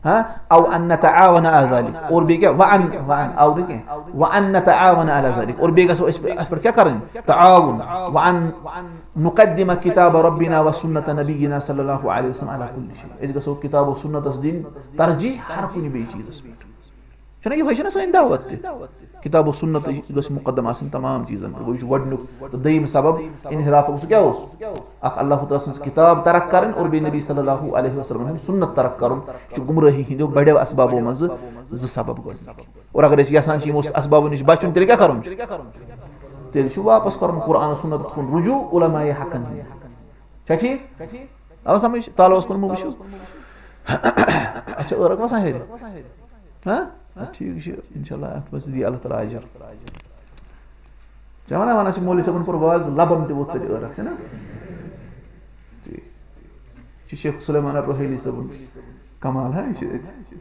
ہاں؟ أو أن نتعاون على ذلك۔ اور بیٚیہِ کیٛاہ؟ وأن، وأن، أو نہٕ کینٛہہ۔ وأن نتعاون على ذلك۔ اور بیٚیہِ گژھو أسۍ، اسہِ پٮ۪ٹھ کیٛاہ کرٕنۍ؟ تعاون۔ وأن نقدم كتاب ربنا وسنة نبينا صلى الله عليه وسلم على كل شيء۔ أسۍ گژھو کتاب و سنتس دِنۍ ترجیح ہر کُنہِ بیٚیہِ چیٖزس پٮ۪ٹھ۔ چھُنہ یِہوٚے، چھُنہ سٲنۍ دعوت تہِ؟ کتاب و سنت گژھِ مقدم آسٕنۍ تمام چیٖزن پٮ۪ٹھ۔ گوٚو، یہِ چھُ گۄڈٕنیُک تہٕ دوٚیِم سبب انحرافُک۔ سُہ کیٛاہ اوس؟ اکھ، اللہ تعالیٰ سٕنٛز کتاب ترک کرٕنۍ اور بیٚیہِ نبی صلی اللہ علیہ وسلم ہٕنٛز سنت ترک کرُن۔ یہِ چھُ گمرٲہی ہٕنٛدیو بڑیو اسبابو منٛزٕ زٕ سبب گۄڈٕنِکۍ۔ اور اگر أسۍ یژھان چھِ یِمو اسبابو نِش بچُن، تیٚلہِ کیٛاہ کرُن چھُ؟ تیٚلہِ چھُ واپس کرُن قرآن و سنتس کُن رجوع علماء حقن ہٕنٛدِ۔ چھا ٹھیٖک؟ آو سمجھ؟ تالوَس کُن مہٕ وٕچھِو۔ اچھا، عٲرق وسان ہیٚرِ؟ ہاں؟ اچھا، ٹھیٖک چھُ، انشاءاللہ اتھ منٛز دی اللہ تعالیٰ اجر۔ ژےٚ ونان ونان چھِ مولوی صٲبن کوٚر واز، لبن تہِ ووٚتھ تتہِ عٲرق، چھُنہ؟ ٹھیٖک۔ یہِ چھُ شیخ سلیمان الرحیلی صٲبُن کمال، ہاں، یہِ چھُ أتھۍ۔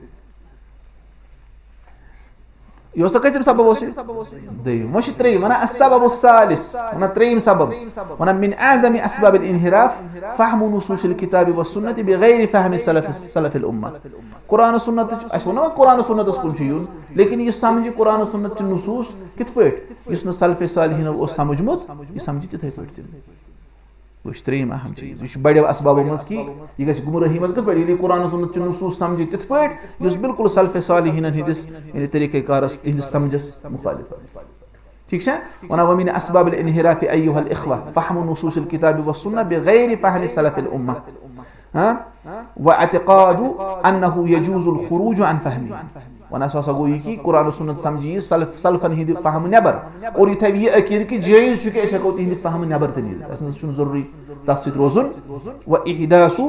یہِ اوس سا کٔژِم سبب اوس یہِ؟ دوٚیِم۔ وۄنۍ چھِ ترٛیٚیِم، ونان السبب الثالث، ونان ترٛیٚیِم سبب، ونان من اعظم اسباب الانحراف فهم نصوص الكتاب والسنة بغیر فهم سلف، سلف الامة۔ قرآن و سنتٕچ، اَسہِ ووٚن نہ وۄنۍ قرآن و سنتس کُن چھُ یُن، لیکن یہِ سمجھِ قرآن و سنت چہِ نصوص کِتھ پٲٹھۍ؟ یُس نہٕ سلف صالحینو اوس سمجھمُت، یہِ سمجھِ تِتھے پٲٹھۍ تِم۔ گوٚو، یہِ چھُ ترٛیٚیِم اہم چیٖز۔ یہِ چھُ بڑیو اسبابو منٛز کہِ یہِ گژھِ گمرٲہی منٛز کِتھ پٲٹھۍ؟ ییٚلہِ یہِ قرآن و سنت چہِ نصوص سمجھِ تِتھ پٲٹھۍ، یُس بالکل سلف صالحینن ہٕنٛدِس، یعنی، طریقہ کارس، تِہنٛدِس سمجھس مخالف آسہِ۔ ٹھیٖک چھا؟ ونان ومن اسباب الانحراف ایھا الاخوہ فہم نصوص الکتاب والسنہ بغیر فہم سلف الامہ۔ ہاں؟ واعتقاد انہ یجوز الخروج عن فہمہ۔ ونان سُہ ہسا گوٚو یہِ کہِ قرآن و سنت سمجھِ یہِ سلف، سلفن ہٕنٛدِ فہمہٕ نٮ۪بر۔ اور یہِ تھاوِ یہِ عقیدٕ کہِ جٲیز چھُ کہِ أسۍ ہٮ۪کو تِہنٛدِ فہمہٕ نٮ۪بر تہِ نیٖرِتھ۔ اَسہِ نہ سا چھُنہٕ ضروٗری تتھ سۭتۍ روزُن۔ واحداث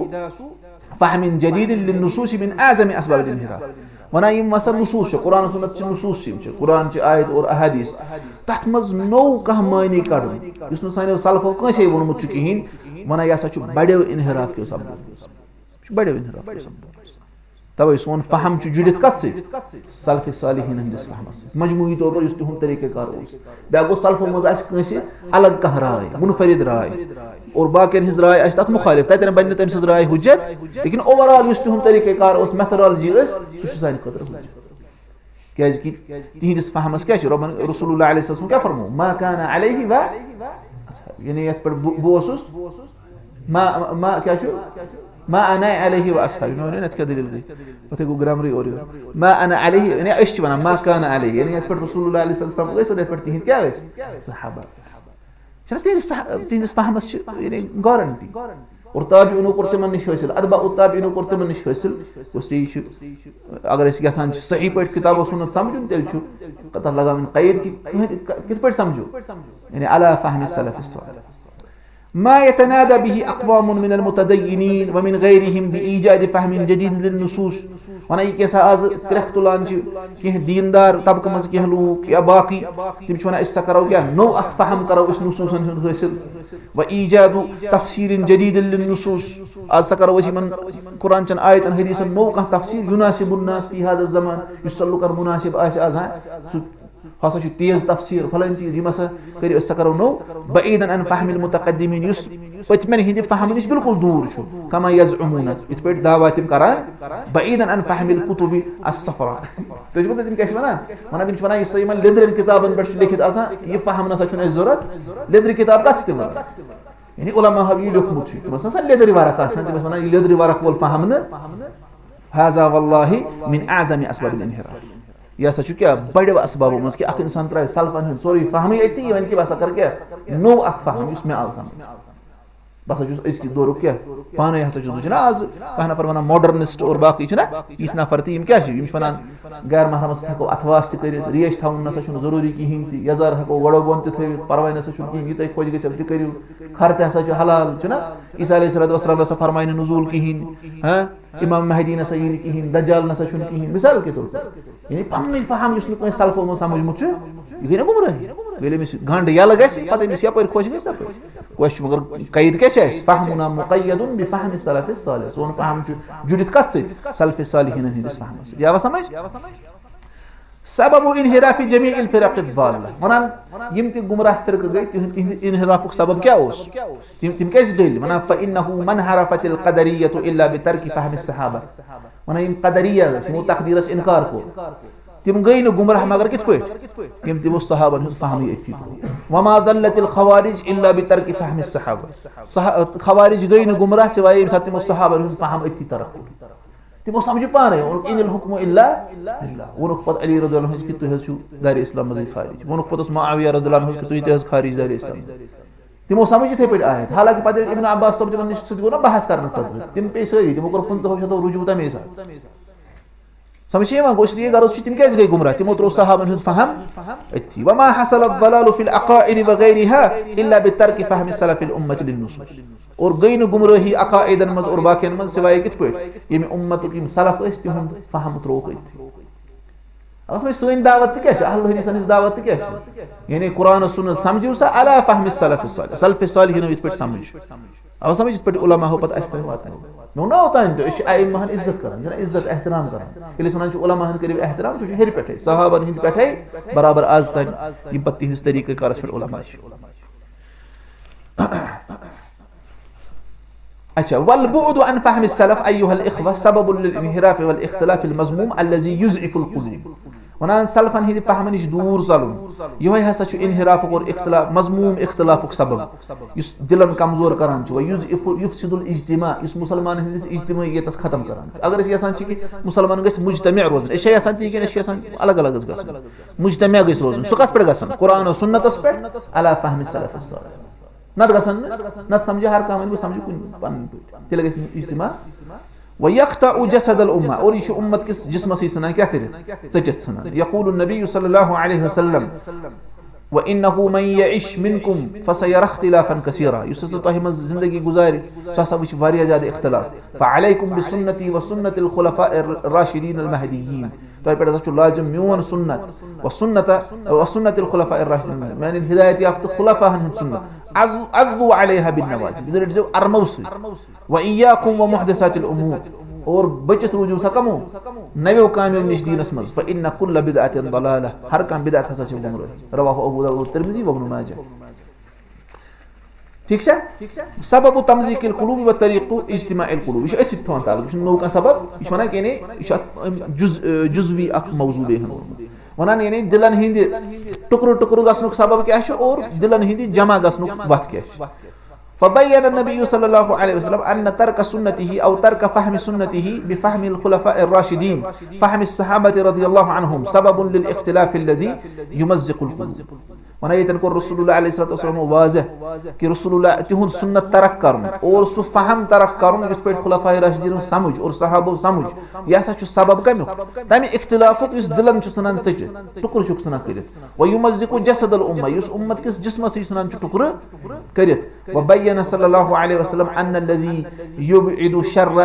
فہم جدید للنصوص من اعظم اسباب الانحراف۔ ونان یِم ہسا نصوص چھِ، قرآن و سنت چھِ نصوص چھِ، یِم چھِ قرآن چہِ آیت اور احادیث، تتھ منٛز نوٚو کانٛہہ معنی کڑُن، یُس نہٕ سانیو سلفو کٲنٛسے ووٚنمُت چھُ کِہیٖنۍ، ونان یہِ ہسا چھُ بڑیو انحراف کیو سببو۔ یہِ چھُ بڑیو انحراف کیو سببو۔ توے سون فہم چھُ جُڑِتھ کتھ سۭتۍ؟ سلف صالحین ہٕنٛدِس فہمس سۭتۍ۔ مجموعی طور پر یُس تِہُنٛد طریقہ کار اوس، بیٚیہِ گوٚو سلفو منٛز آسہِ کٲنٛسہِ الگ کانٛہہ راے، منفرد راے، اور باقین ہٕنٛز راے آسہِ تتھ مخالف، تتٮ۪ن بنہِ نہٕ تٔمۍ سٕنٛز راے حجت، لیکن اوور آل یُس تِہُنٛد طریقہ کار اوس، میتھڈالجی ٲس، سُہ چھُ سانہِ خٲطرٕ حجت۔ کیازِ کہِ تِہنٛدِس فہمس کیٛاہ چھُ؟ ربن، رسول اللہ علیہ السلام کیٛاہ فرموو؟ ما کان علیہ و اصحابہ۔ یعنی یتھ پٮ۪ٹھ بہٕ، بہٕ اوسُس، ما، ما کیٛاہ چھُ؟ ما انا علیہ و اصحابی۔ مےٚ وَنیو نہ، اَتھ کیٛاہ دٔلیٖل گٔے؟ پَتہٕ گوٚو گرٛامرٕے اورٕ یورٕ۔ ما انا علیہ، یعنی أسۍ چھِ وَنان ما کان علیہ، یعنی یَتھ پٮ۪ٹھ رسول اللہ علیہ السلام ٲسۍ اور یَتھ پٮ۪ٹھ تِہِنٛدۍ کیٛاہ ٲسۍ؟ صحابہ۔ چھِنہ تِہِنٛدِس صح-، تِہِنٛدِس فہمَس چھِ، یعنی، گارنٹی۔ اور تابعینو کوٚر تِمَن نِش حٲصِل، اتباع التابعینو کوٚر تِمَن نِش حٲصِل۔ اس لیے یہِ چھُ، اگر أسۍ یَژھان چھِ صحیح پٲٹھۍ کِتاب و سُنت سَمجھُن، تیٚلہِ چھُ تَتھ لَگاوٕنۍ قید کہِ کٕہٕنٛدِ، کِتھ پٲٹھۍ سَمجھو؟ یعنی علی فہم سلف الصالح۔ ما يتنادى به أقوام من المتدينين ومن غيرهم بإيجاد فهم جديد للنصوص۔ ونان یہِ کینٛژھا آز کرٛٮ۪کھ تُلان چھِ کینٛہہ دیٖندار طبقہٕ منٛز کینٛہہ لوٗکھ یا باقٕے، تِم چھِ ونان أسۍ سا کرو کیٛاہ، نوٚو اکھ فہم کرو أسۍ نصوصن ہُنٛد حٲصِل۔ وإيجاد تفسير جديد للنصوص۔ آز سا کرو أسۍ یِمن قرآن چٮ۪ن آیتن حدیثن نوٚو کانٛہہ تفسیر، يناسب الناس في هذا الزمان، یُس سا لُکن مناسب آسہِ آز، ہاں، سُہ ہسا چھُ تیز تفسیر، فلٲنۍ چیٖز، یِم ہسا کٔرِو أسۍ سا کرو نوٚو، بعیدا عن فہم المتقدمین، یُس پٔتمٮ۪ن ہٕنٛدِ فہمہٕ نِش بالکل دوٗر چھُ، کما یزعمون، یِتھ پٲٹھۍ دعویٰ تِم کران، بعیدا عن فہم الکتب الصفراء۔ تُہۍ چھِو پتہ تِم کیٛاہ چھِ ونان؟ ونان تِم چھِ ونان یُس سا یِمن لیٚدرٮ۪ن کِتابن پٮ۪ٹھ چھُ لیٚکھِتھ آسان، یہِ فہم نسا چھُنہٕ اَسہِ ضروٗرت، لیٚدرِ کِتاب کتھ چھِ تِم ونان؟ یعنی علماء ہو یہِ لیوٚکھمُت چھُ، تِم ٲسۍ آسان لیٚدرِ ورق آسان، تِم ٲسۍ ونان یہِ لیٚدرِ ورق وول فہم نہٕ، هذا والله من اعظم اسباب الانحراف۔ یہِ ہسا چھُ کیٛاہ بڑیو اسبابو منٛز کہِ اکھ انسان ترٛاوِ سلفن ہُنٛد سورُے فہمٕے أتی، یہِ وَنہِ کہِ بہٕ ہسا کرٕ کیٛاہ نوٚو اکھ فہم یُس مےٚ آو سمجھ۔ بہٕ ہسا چھُس أزکِس دورُک کیٛاہ پانے ہسا چھُس بہٕ چھُنہ آز کانٛہہ نفر ونان ماڈرنسٹ اور باقٕے چھِنہ یِتھۍ نفر تہِ یِم کیٛاہ چھِ؟ یِم چھِ ونان غیر محرمس سۭتۍ ہٮ۪کو اتھواس تہِ کٔرِتھ، ریش تھاوُن نسا چھُنہٕ ضروٗری کِہیٖنۍ تہِ، یزار ہٮ۪کو گۄڈو بۄن تہِ تھٲوِتھ، پرواے نسا چھُنہٕ کِہیٖنۍ، یہِ تۄہہِ خۄش گژھیو تہِ کٔرِو، کھر تہِ ہسا چھُ حلال، چھُنہ؟ عیسیٰ علیہ الصلوۃ والسلام نسا فرمایہِ نہٕ نزول کِہیٖنۍ، ہاں؟ امام مہدی نسا یی نہٕ کِہیٖنۍ، دجال نسا چھُنہٕ کِہیٖنۍ، مثال کے طور پر۔ یعنی پننُے فہم یُس نہٕ کٲنٛسہِ سلفو منٛز سمجھمُت چھُ، یہِ گٔے نہ گمرٲہی۔ ییٚلہِ أمِس گنٛڈ یَلہٕ گژھِ، پتہٕ أمِس یپٲرۍ خۄش گژھِ تپٲرۍ۔ کٲنٛسہِ چھُ مگر قید کیٛاہ چھِ اَسہِ؟ فہمنا مقید بفہم السلف الصالح۔ سون فہم چھُ جُڑِتھ کتھ سۭتۍ؟ سلف صالحینن ہٕنٛدِس فہمس سۭتۍ۔ یہِ آوا سمجھ؟ سبب انحراف جمیع الفرق الضالہ۔ ونان یِم تہِ گمراہ فرقہٕ گٔے، تِہُنٛد، تِہنٛدِ انحرافُک سبب کیٛاہ اوس؟ تِم، تِم کیٛازِ ڈٔلۍ؟ ونان، فإنه ما انحرفت القدریة إلا بترك فهم الصحابة۔ ونان یِم قدریہ ٲسۍ، یِمو تقدیرس انکار کوٚر، تِم گٔے نہٕ گمراہ مگر کِتھ پٲٹھۍ؟ یِم تِمو صحابن ہُنٛد فہمٕے أتھی ترٛوو۔ وما ضلت الخوارج إلا بترك فهم الصحابة۔ صح-، خوارج گٔے نہٕ گمراہ سوائے ییٚمہِ ساتہٕ تِمو صحابن ہُنٛد فہم أتھی ترک کوٚر۔ تِمو سمجھ پانے، ووٚنُکھ، "ان الحکم الا للہ۔" ووٚنُکھ پتہٕ علی رضی اللہ عنہ کہ تُہۍ حظ چھِو دارِ اسلام منٛزٕے خارج۔ ووٚنُکھ پتہٕ اوس معاویہ رضی اللہ عنہ کہ تُہۍ تہِ حظ خارج دارِ اسلام منٛز۔ تِمو سمجھ یِتھے پٲٹھۍ آیت۔ حالانکہ پتہٕ ییٚلہِ ابن عباس صٲب تِمن نِش سۭتۍ گوٚو نا بحث کرنہٕ خٲطرٕ، تِم پیٚیہِ سٲری، تِمو کوٚر پنٛژاہو شتو رجوع تمے ساتہٕ۔ سمجھ چھِ یِوان؟ گوٚو، اس لیے غرض چھُ، تِم کیٛازِ گٔے گمراہ؟ تِمو ترٛوو صحابن ہُنٛد فہم أتھی۔ وما حصل الضلال في العقائد وغيرها إلا بترك فهم سلف الأمة للنصوص۔ اور گٔے نہٕ گمرٲہی عقائدن منٛز اور باقین منٛز سوائے کِتھ پٲٹھۍ؟ ییٚمہِ اُمتُک یِم سلف ٲسۍ، تِہُنٛد فہم ترٛووُکھ أتھی۔ اَصل منٛز سٲنۍ دعوت تہِ کیٛاہ چھِ؟ اہل حدیثن ہٕنٛز دعوت تہِ کیٛاہ چھِ؟ یعنی قرآن و سنت سمجھِو سا علی فہم السلف الصالح۔ سلف صالحینو یِتھ پٲٹھۍ سمجھ۔ اَوٕ سمجھ یِتھ پٲٹھۍ علماء ہو پتہٕ اَسہِ تام واتنٲو۔ مےٚ ووٚن نا اوٚتام تہِ، أسۍ چھِ ائمہن عزت کران، چھِنہ عزت احترام کران۔ ییٚلہِ أسۍ وَنان چھِ علماء ہن کٔرِو احترام، سُہ چھُ ہیٚرِ پٮ۪ٹھَے، صحابن ہِنٛدِ پٮ۪ٹھَے برابر آز تام یِم پتہٕ تِہنٛدِس طریٖقہٕ کارس پٮ۪ٹھ علماء چھِ۔ اچھا، والبعد عن فهم السلف أيها الإخوة سبب للانحراف والاختلاف المذموم الذي يضعف القلوب۔ وَنان سلفن ہٕنٛدِ فہمہٕ نِش دوٗر ژَلُن، یِہوٚے ہسا چھُ انحرافُک اور اختلاف، مذموم اختلافُک سبب، یُس دِلن کمزور کران چھُ، وَيُضعف، يفسد الاجتماع، یُس مُسلمانن ہٕنٛدِس اجتماعیتس ختم کران چھُ۔ اگر أسۍ یژھان چھِ کہِ مُسلمان گژھِ مجتمع روزٕنۍ، أسۍ چھا یژھان تی کِنہٕ أسۍ چھِ یژھان الگ الگ گژھُن؟ مجتمع گژھِ روزُن۔ سُہ کتھ پٮ۪ٹھ گژھن؟ قرآن و سنتس پٮ۪ٹھ، علی فہم سلف الصالح۔ نتہٕ گژھن نہٕ، نتہٕ سمجھِ ہر کانٛہہ، وۄنۍ بہٕ سمجھٕ کُنہِ پنٕنۍ پٲٹھۍ۔ تیٚلہِ گژھِ نہٕ اجتماع۔ وَيَقْطَعُ جَسَدَ الْأُمَّةِ، اور یہِ چھُ اُمت کِس جسمسٕے ژھٕنان، کیٛاہ کٔرِتھ؟ ژٔٹِتھ ژھٕنان۔ يَقُولُ النَّبِيُّ صَلَّى اللَّهُ عَلَيْهِ وَسَلَّمَ، وَإِنَّهُ مَن يَعِشْ مِنْكُمْ فَسَيَرَى اخْتِلَافًا كَثِيرًا۔ یُس ہسا تۄہہِ منٛز زندگی گُزارِ، سُہ ہسا وٕچھِ واریاہ زیادٕ اختلاف۔ فَعَلَيْكُمْ بِسُنَّتِي وَسُنَّةِ الْخُلَفَاءِ الرَّاشِدِينَ الْمَهْدِيِّينَ۔ تۄہہِ پٮ۪ٹھ ہسا چھُ لازم میون سُنت، وَسُنَّةَ، وَسُنَّةِ الْخُلَفَاءِ الرَّاشِدِينَ، میانٮ۪ن ہدایت یافتہٕ خلفاہن ہُنٛد سُنت۔ عَضُّ، عَضُّوا عَلَيْهَا بِالنَّوَاجِذِ، یہِ رٔٹزیو ارمو سۭتۍ۔ وَإِيَّاكُمْ وَمُحْدَثَاتِ الْأُمُورِ، اور بٔچِتھ روٗزِو سا کمو؟ نویو کامیو نِش دیٖنس منٛز۔ فَإِنَّ كُلَّ بِدْعَةٍ ضَلَالَةٌ، ہر کانٛہہ بدعت ہسا چھِ گمرٲہی۔ رواه ابو داؤد، ترمذی وابن ماجہ۔ ٹھیٖک چھا؟ سبب تمزیق القلوب و طریق اجتماع القلوب، یہِ چھُ أتھۍ سۭتۍ تھاوان تعلق، یہِ چھُنہٕ نوٚو کانٛہہ سبب، یہِ چھُ وَنان کہِ یعنی یہِ چھُ اَتھ، أمۍ، جُز-، جُزوی اکھ موضوع بیٚیہِ ہن ووٚنمُت۔ وَنان یعنی دِلن ہٕنٛدِ ٹُکرٕ ٹُکرٕ گژھنُک سبب کیٛاہ چھُ اور دِلن ہٕنٛدِ جمع گژھنُک وَتھ کیٛاہ چھِ؟ فبين النبي صلى الله عليه وسلم أن ترك سنته أو ترك فهم سنته بفهم الخلفاء الراشدين، فهم الصحابة رضي الله عنهم، سبب للاختلاف الذي يمزق القلوب۔ وَنان ییٚتٮ۪ن کوٚر رسول اللہ علیہ الصلوۃ والسلام واضح کہِ رسول اللہ تِہُنٛد سُنت ترک کرُن اور سُہ فہم ترک کرُن، یِتھ پٲٹھۍ خلفائے راشدینو سمجھ اور صحابو سمجھ، یہِ ہسا چھُ سبب کمیُک؟ تمہِ اختلافُک یُس دِلن چھُ ژھٕنان ژٔٹِتھ، ٹُکُر چھُکھ ژھٕنان کٔرِتھ۔ وَيُمَزِّقُ جَسَدَ الْأُمَّةِ، یُس اُمت کِس جسمسٕے ژھٕنان چھُ ٹُکرٕ کٔرِتھ۔ وَبَيَّنَ صَلَّى اللَّهُ عَلَيْهِ وَسَلَّمَ أَنَّ الَّذِي يُبْعِدُ شَرَّ،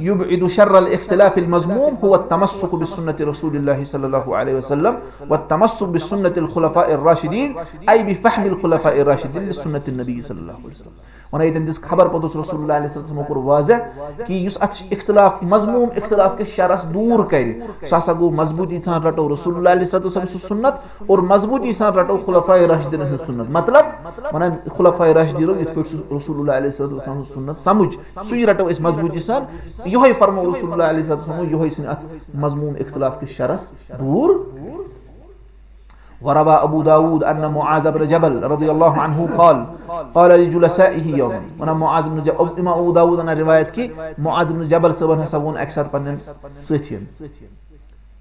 يُبْعِدُ شَرَّ الْاخْتِلَافِ الْمَذْمُومِ هُوَ التَّمَسُّكُ بِسُنَّةِ رَسُولِ اللَّهِ صَلَّى اللَّهُ عَلَيْهِ وَسَلَّمَ وَالتَّمَسُّكُ بِسُنَّةِ الْخُلَفَاءِ الرَّاشِدِينَ، أي بِفَهْمِ الْخُلَفَاءِ الرَّاشِدِينَ لِسُنَّةِ النَّبِيِّ صَلَّى اللَّهُ عَلَيْهِ وَسَلَّمَ۔ وَنان ییٚتٮ۪ن دِژ خبر پوٚتُس رسول اللہ علیہ الصلوۃ والسلام کوٚر واضح کہِ یُس اَتھ اختلاف، مذموم اختلاف کِس شرس دوٗر کرِ، سُہ ہسا گوٚو مضبوٗطی سان رٹو رسول اللہ علیہ الصلوۃ والسلام سُنٛد سُنت اور مضبوٗطی سان رٹو خلفائے راشدین ہُنٛد سُنت۔ مطلب، وَنان خلفائے راشدینو یِتھ پٲٹھۍ سُہ رسول اللہ علیہ الصلوۃ والسلام سُنٛد سُنت سمجھ، سُے رٹو أسۍ مضبوٗطی سان۔ یِہوٚے فرمو رسول اللہ علیہ الصلوۃ والسلام، یِہوٚے ژھٕنہِ اَتھ مذموم اختلاف کِس شرس دوٗر۔ وروى أبو داود أن معاذ بن جبل رضي الله عنه قال، قال لجلسائه يوما۔ وَنان معاذ بن جبل، امام ابو داود وَنان روایت کہِ معاذ بن جبل صٲبن ہسا ووٚن اکہِ ساتہٕ پننٮ۪ن سٲتھین،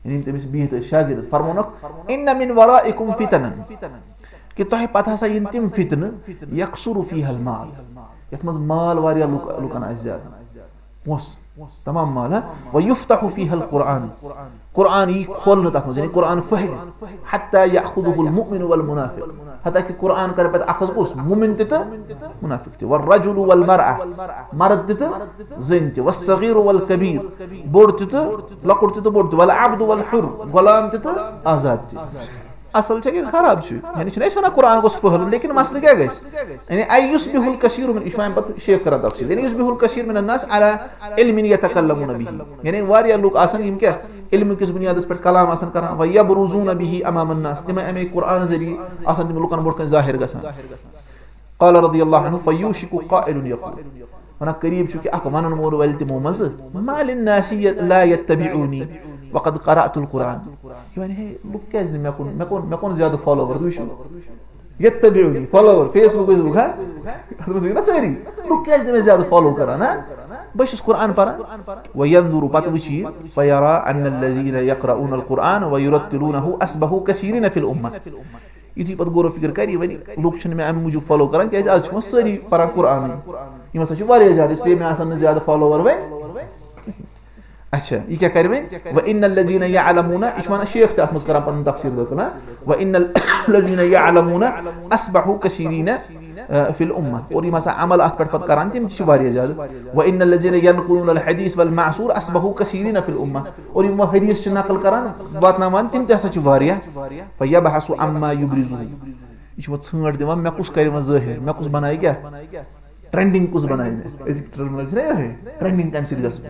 یعنی یِم تٔمِس بِہِتھ ٲسۍ شاگرد، فرمونکھ، إن من ورائكم فتنا، کہِ تۄہہِ پتہٕ ہسا یِن تِم فتنہٕ، يكثر فيها المال، یتھ منٛز مال واریاہ لُک-، لُکن آسہِ زیادٕ، پونٛسہٕ، تمام مال، ہا؟ وَيُفْتَحُ فِيهَا الْقُرْآنُ، قرآن یی کھولنہٕ تَتھ منٛز، یعنی قرآن پھٔہلہِ، حَتَّى يَأْخُذَهُ الْمُؤْمِنُ وَالْمُنَافِقُ، حتیٰ کہ قرآن کَرِ پَتہٕ اَکھ حظ کُس؟ مُؤمِن تہِ تہٕ مُنافِق تہِ۔ وَالرَّجُلُ وَالْمَرْأَةُ، مرد تہِ تہٕ زٔنۍ تہِ۔ وَالصَّغِيرُ وَالْكَبِيرُ، بوٚڑ تہِ تہٕ لۄکُٹ تہِ تہٕ بوٚڑ تہِ۔ وَالْعَبْدُ وَالْحُرُّ، غلام تہِ تہٕ آزاد تہِ۔ اصل چھا کِنہٕ خراب چھُ؟ یعنی چھِنہٕ أسۍ وَنان قرآن گوٚژھ پھٔہلُن، لیکن مسلہٕ کیٛاہ گژھِ؟ یعنی أي يصبح الكثير من، یہِ چھُ وۄنۍ پَتہٕ شیخ کران تفصیٖل، یعنی يصبح الكثير من الناس على علم يتكلمون به، یعنی واریاہ لُکھ آسان یِم کیٛاہ علم کِس بُنیادَس پٮ۪ٹھ کلام آسان کران، ويبرزون به أمام الناس، تِمے اَمے قرآن ذٔریعہٕ آسان تِم لُکَن برونٛٹھ کَنہِ ظٲہِر گژھان۔ قال رضي الله عنه، فيوشك قائل يقول، وَنان قریٖب چھُ کہِ اکھ وَنَن وول وَلہِ تِمو منٛزٕ، ما للناس لا يتبعوني وقد قرأت القرآن۔ یہِ وَنہِ، ہے، لُکھ کیٛازِ نہٕ مےٚ کُن، مےٚ کُن، مےٚ کُن زیادٕ follower؟ تُہۍ وٕچھِو، يتبعوني، follower، Facebook، Facebook، ہا؟ اَتھ منٛز گٔے نا سٲری۔ لُکھ کیٛازِ نہٕ مےٚ زیادٕ follow کران، ہا؟ بہٕ چھُس قرآن پران، وَيَنْظُرُ، پتہٕ وٕچھِ یہِ، فَيَرَى أَنَّ الَّذِينَ يَقْرَؤُونَ الْقُرْآنَ وَيُرَتِّلُونَهُ أَشْبَهُ كَثِيرِينَ فِي الْأُمَّةِ۔ یُتھُے پتہٕ غور و فِکر کرِ، یہِ وَنہِ، لُکھ چھِنہٕ مےٚ اَمہِ موٗجوٗب فالو کران، کیازِ آز چھِ وۄنۍ سٲری پران قرآنٕے۔ یِم ہسا چھِ واریاہ زیادٕ، اس لیے مےٚ آسَن نہٕ زیادٕ فالوور وۄنۍ۔ اچھا، یہِ کیٛاہ کرِ وۄنۍ؟ وَإِنَّ الَّذِينَ يَعْلَمُونَ، یہِ چھُ وَنان شیخ تہِ اَتھ منٛز کران پَنُن تفسیٖر دٲخل، ہاں؟ وَإِنَّ الَّذِينَ يَعْلَمُونَ أَشْبَهُ كَثِيرِينَ، آ، فِي الْأُمَّةِ۔ اور یِم ہسا عمل اَتھ پٮ۪ٹھ پَتہٕ کران، تِم تہِ چھِ واریاہ زیادٕ۔ وَإِنَّ الَّذِينَ يَنْقُلُونَ الْحَدِيثَ وَالْمَعْثُورَ أَشْبَهُ كَثِيرِينَ فِي الْأُمَّةِ۔ اور یِم وۄنۍ حدیث چھِ نقل کران، واتناوان، تِم تہِ ہسا چھِ واریاہ۔ فَيَبْحَثُ عَمَّا يُبْرِزُهُ۔ یہِ چھُ وۄنۍ ژھانٛڈ دِوان، مےٚ کُس کرِ وۄنۍ ظٲہِر، مےٚ کُس بنایہِ کیٛاہ؟ ٹرینڈنگ کُس بنایہِ مےٚ؟ أزِکۍ ٹرینڈ چھِنہ یِہوٚے؟ ٹرینڈنگ کَمہِ سۭتۍ گژھِ؟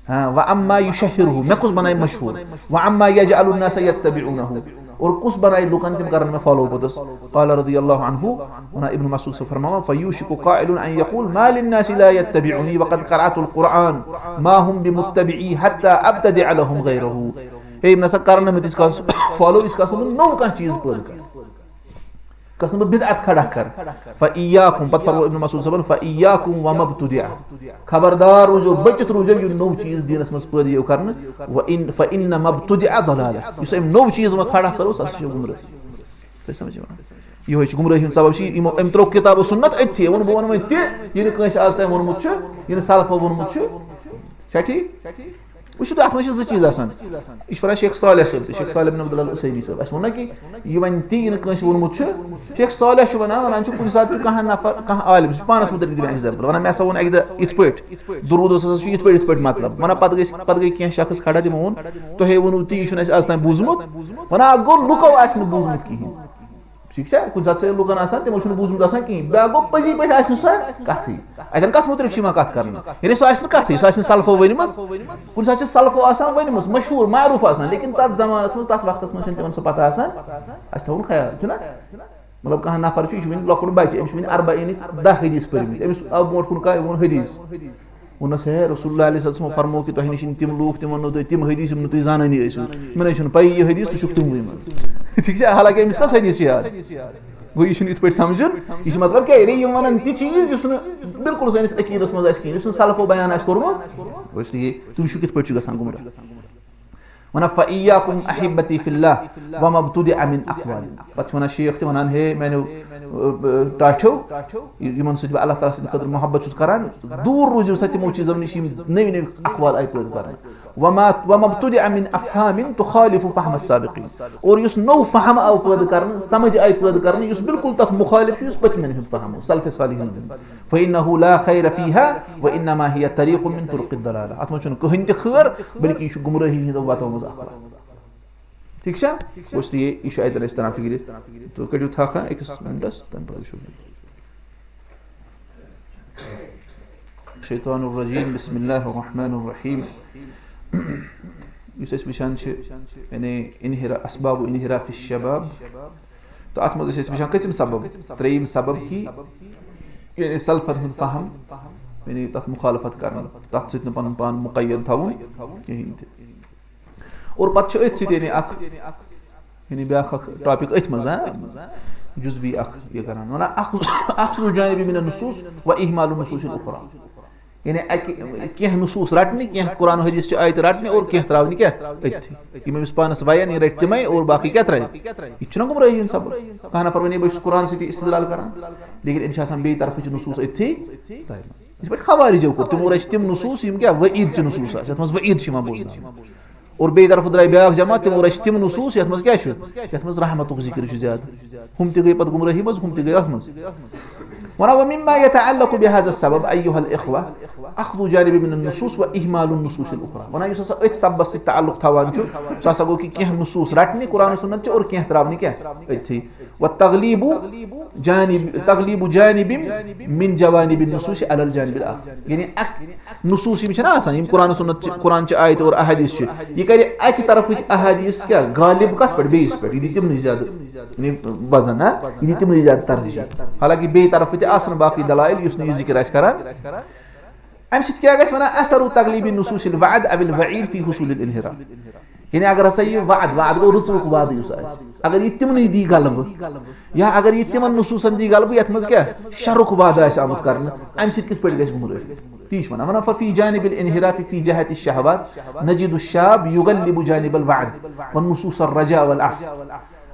ہاں، وَعَمَّا يُشَهِّرُهُ، مےٚ کُس بنایہِ مشہوٗر؟ وَعَمَّا يَجْعَلُ النَّاسَ يَتَّبِعُونَهُ، اور کُس بنایہِ لُکَن، تِم کَرَن مےٚ فالو پوٚتُس؟ قال رضی اللہ عنہ، وَنان ابن مسعود صٲب فرماوان، فَيُوشِكُ قائِلٌ أَن يَقُولَ مَا لِلنَّاسِ لَا يَتَّبِعُونِي وَقَدْ قَرَأْتُ الْقُرْآنَ مَا هُمْ بِمُتَّبِعِي حَتَّى أَبْتَدِعَ لَهُمْ غَيْرَهُ۔ ہے، یِم نہ سا کَرَن نہٕ مےٚ تِژھ کانٛہہ فالو، یِژھ کانٛہہ نوٚو کانٛہہ چیٖز پٲدٕ کَرِ۔ کس نہٕ بہٕ بدعت کھڑا کر۔ فَإِيَّاكُمْ، پتہٕ فرمو ابن مسعود صٲبن، فَإِيَّاكُمْ وَمَا ابْتُدِعَ۔ خبردار روٗزِو، بٔچِتھ روٗزِو، یہِ نوٚو چیٖز دیٖنس منٛز پٲدٕ یِیو کرنہٕ۔ وَإِنَّ، فَإِنَّمَا ابْتُدِعَ ضَلَالَةٌ۔ یُس أمۍ نوٚو چیٖز وۄنۍ کھڑا کٔرٕو، سُہ ہسا چھُ گمرٲہی۔ تُہۍ سمجھِو نا؟ یِہوٚے چھُ گمرٲہی ہُنٛد سبب، چھُ یِمو، أمۍ ترٛوو کِتاب و سُنت أتھی۔ ووٚن، بہٕ وَنہٕ وۄنۍ تہِ، یہِ نہٕ کٲنٛسہِ آز تام ووٚنمُت چھُ، یہِ نہٕ سلفو ووٚنمُت چھُ۔ چھا ٹھیٖک؟ وٕچھِو تُہۍ، اَتھ منٛز چھِ زٕ چیٖز آسان۔ یہِ چھُ وَنان شیخ صالح صٲب تہِ، شیخ صالح بن عبداللہ العثیمی صٲب۔ اَسہِ ووٚن نا کہِ یہِ وَنہِ تی، یہِ نہٕ کٲنٛسہِ ووٚنمُت چھُ۔ شیخ صالح چھُ وَنان، وَنان چھُ کُنہِ ساتہٕ چھُ کانٛہہ نفر، کانٛہہ عالم، سُہ چھُ پانَس مُتعلِق دِوان ایگزامپل، وَنان، مےٚ ہسا ووٚن اَکہِ دۄہ یِتھ پٲٹھۍ، درود اوس ہسا چھُ یِتھ پٲٹھۍ، یِتھ پٲٹھۍ مطلب۔ وَنان پَتہٕ گٔے، پَتہٕ گٔے کینٛہہ شخص کھڑا، تِمو ووٚن، تۄہے ووٚنوُ تی، یہِ چھُنہٕ اَسہِ آز تام بوٗزمُت۔ وَنان، اَکھ گوٚو، لُکو آسہِ نہٕ بوٗزمُت کِہیٖنۍ۔ ٹھیٖک چھا؟ کُنہِ ساتہٕ چھِ لُکن آسان، تِمو چھُنہٕ بوٗزمُت آسان کِہیٖنۍ۔ بیٛاکھ گوٚو، پٔزی پٲٹھۍ آسہِ نہٕ سۄ کَتھٕے۔ اَتٮ۪ن کَتھ مُتعلِق چھِ یِوان کَتھ کَرنہٕ؟ یعنی سۄ آسہِ نہٕ کَتھٕے، سۄ آسہِ نہٕ سلفو ؤنمٕژ۔ کُنہِ ساتہٕ چھِ سلفو آسان ؤنمٕژ، مشہوٗر، معروٗف آسان، لیکِن تَتھ زمانَس منٛز، تَتھ وقتَس منٛز چھِنہٕ تِمَن سۄ پَتہ آسان۔ اَسہِ تھاوُن خیال، چھُنہ؟ مطلب، کانٛہہ نفر چھُ، یہِ چھُ وٕنہِ لۄکُٹ بَچہِ، أمِس چھُ وٕنہِ اربعینٕکۍ دَہ حدیث پٔرمٕتۍ، أمِس آو برونٛٹھ کُن کانٛہہ، یہِ ووٚن حدیث۔ ووٚننَس، ہے، رسول اللہ علیہ السلام فرموو کہِ تۄہہِ نِش یِن تِم لوٗکھ، تِم وَننو تۄہہِ تِم حدیث، یِم نہٕ تُہۍ زانٲنی ٲسِو۔ مےٚ نَے چھُنہٕ پَیی یہِ حدیث، ژٕ چھُکھ تِموٕے منٛز۔ ٹھیٖک چھا؟ حالانکہِ أمِس کَس حدیث چھِ یاد؟ گوٚو، یہِ چھُنہٕ یِتھ پٲٹھۍ سَمجھُن۔ یہِ چھُ مطلب کیٛاہ؟ یعنی یِم وَنان تہِ چیٖز، یُس نہٕ بِلکُل سٲنِس عقیٖدَس منٛز آسہِ کِہیٖنۍ، یُس نہٕ سلفو بیان آسہِ کوٚرمُت۔ اس لیے تُہۍ وٕچھِو، کِتھ پٲٹھۍ چھُ گژھان گُمراہ۔ وَنان، فَإِيَّاكُمْ أَحِبَّتِي فِي اللَّهِ وَمَا ابْتُدِعَ مِنْ أَقْوَالٍ۔ پَتہٕ چھُ وَنان شیخ تہِ وَنان، ہے میٛانیو، اَ، اَ، ٹاٹھیو، یِمَن سۭتۍ بہٕ اللہ تعالیٰ سٕنٛدِ خٲطرٕ محبت چھُس کران، دوٗر روٗزِو سا تِمو چیٖزو نِش، یِم نٔوۍ نٔوۍ اقوال آیہِ پٲدٕ کرنہٕ۔ وَمَا، وَمَا ابْتُدِعَ مِنْ أَفْهَامٍ تُخَالِفُ فَهْمَ السَّابِقِينَ۔ اور یُس نوٚو فہم آو پٲدٕ کرنہٕ، سمجھ آیہِ پٲدٕ کرنہٕ، یُس بالکل تَتھ مُخٲلِف چھُ، یُس پٔتمٮ۪ن ہُنٛد فہم اوس، سلف صالحین ہُنٛد۔ فَإِنَّهُ لَا خَيْرَ فِيهَا وَإِنَّمَا هِيَ طَرِيقٌ مِنْ طُرُقِ الضَّلَالَةِ۔ اَتھ منٛز چھُنہٕ کٕہٕنۍ تہِ خٲر، بلکہِ یہِ چھُ گُمرٲہی ہِنٛدیو وَتو منٛز اَکھ وَتھ۔ ٹھیٖک چھا؟ اس لیے یہِ چھُ اَتٮ۪ن اَسہِ تران فِکرِ۔ تُہۍ کٔڑِو تھکھ ہا أکِس مِنٹَس، تَمہِ پَتہٕ وٕچھو۔ شیطان الرجیم، بسم اللہ الرحمن الرحیم۔ یُس أسۍ وٕچھان چھِ، یعنی انحرا-، اسباب انحراف الشباب، تہٕ اَتھ منٛز ٲسۍ أسۍ وٕچھان کٔژِم سبب؟ ترٛیٚیِم سبب کہِ یعنی سلفن ہُنٛد فہم، یعنی تَتھ مُخالفت کرُن، تَتھ سۭتۍ نہٕ پَنُن پان مُقید تھاوُن کِہیٖنۍ تہِ۔ اور پَتہٕ چھُ أتھۍ سۭتۍ یعنی اَکھ، یعنی بیٛاکھ اَکھ ٹاپِک أتھۍ منٛز، ہاں، جُزوی اَکھ یہِ کران، وَنان، أخذ، أخذ جانب من النصوص وإهمال النصوص الأخرى۔ یعنی اَکہِ، کینٛہہ نصوٗص رَٹنہِ، کینٛہہ قرآن و حدیث چہِ آیتہٕ رَٹنہِ اور کینٛہہ ترٛاونہِ کیٛاہ؟ أتھی۔ یِم أمِس پانَس وَیَن، یہِ رَٹہِ تِمَے اور باقٕے کیٛاہ ترٛاوِ؟ یہِ تہِ چھُنہ گُمرٲہی ہُنٛد سبب؟ کانٛہہ نفر وَنہِ، بہٕ چھُس قرآن سۭتی استدلال کران، لیکن أمِس چھِ آسان بیٚیہِ طرفٕچ نصوٗص أتھی ترٛاوِمَژٕ۔ یِتھ پٲٹھۍ خوارجو کوٚر، تِمو رَچھِ تِم نصوٗص، یِم کیٛاہ وعیٖد چہِ نصوٗص آسہٕ، یَتھ منٛز وعیٖد چھِ یِوان بوزنہٕ۔ اور بیٚیہِ طرفہٕ درٛاے بیٛاکھ جماعت، تِمو رَچھِ تِم نصوٗص، یَتھ منٛز کیٛاہ چھُ؟ یَتھ منٛز رحمتُک ذِکر چھُ زیادٕ۔ ہُم تہِ گٔے پَتہٕ گُمرٲہی منٛز، ہُم تہِ گٔے اَتھ منٛز۔ وَنان، وَمِمَّا يَتَعَلَّقُ بِهَذَا السَّبَبِ أَيُّهَا الْإِخْوَةُ أَخْذُ جَانِبٍ مِنَ النُّصُوصِ وَإِهْمَالُ النُّصُوصِ الْأُخْرَى۔ وَنان، یُس ہسا أتھۍ سببس سۭتۍ تعلق تھاوان چھُ، سُہ ہسا گوٚو کہِ کینٛہہ نصوٗص رَٹنہِ قرآن و سُنت چہِ اور کینٛہہ ترٛاونہِ کیٛاہ؟ أتھی۔ وَتَغْلِيبُ جانب، تغلیب جانب من جوانب النصوص علی الجانب الآخر۔ یعنی اکھ نصوص یِم چھِنہ آسان، یِم قرآن سُنت چھِ، قرآن چہِ آیتہٕ اور احادیث چھِ، یہِ کرِ اکہِ طرفٕچ احادیث کیٛاہ غالب کتھ پٮ۪ٹھ؟ بیٚیِس پٮ۪ٹھ۔ یہِ دِ تِمنٕے زیادٕ، یعنی، وزن، ہا؟ یہِ دِ تِمنٕے زیادٕ ترجیح۔ حالانکہ بیٚیہِ طرفہٕ تہِ آسن باقٕے دلائل، یُس نہٕ یہِ ذکر آسہِ کران۔ امہِ سۭتۍ کیٛاہ گژھِ؟ وَنان، اثر تغلیب نصوص الوعد او الوعید فی حصول الانحراف۔ یعنی اگر ہسا یہِ وعد، وعد گوٚو رٕژُک وعدٕ یُس آسہِ، اگر یہِ تِمنٕے دی غلبہٕ، یا اگر یہِ تِمن نصوٗصن دی غلبہٕ یتھ منٛز کیٛاہ شرُک وعدٕ آسہِ آمُت کرنہٕ، امہِ سۭتۍ کِتھ پٲٹھۍ گژھِ گُمرٲہی؟ تی چھُ وَنان، وَنان، ففی جانب الانحراف فی جہت الشہوات نجد الشاب یغلب جانب الوعد ونصوص الرجاء والعفو۔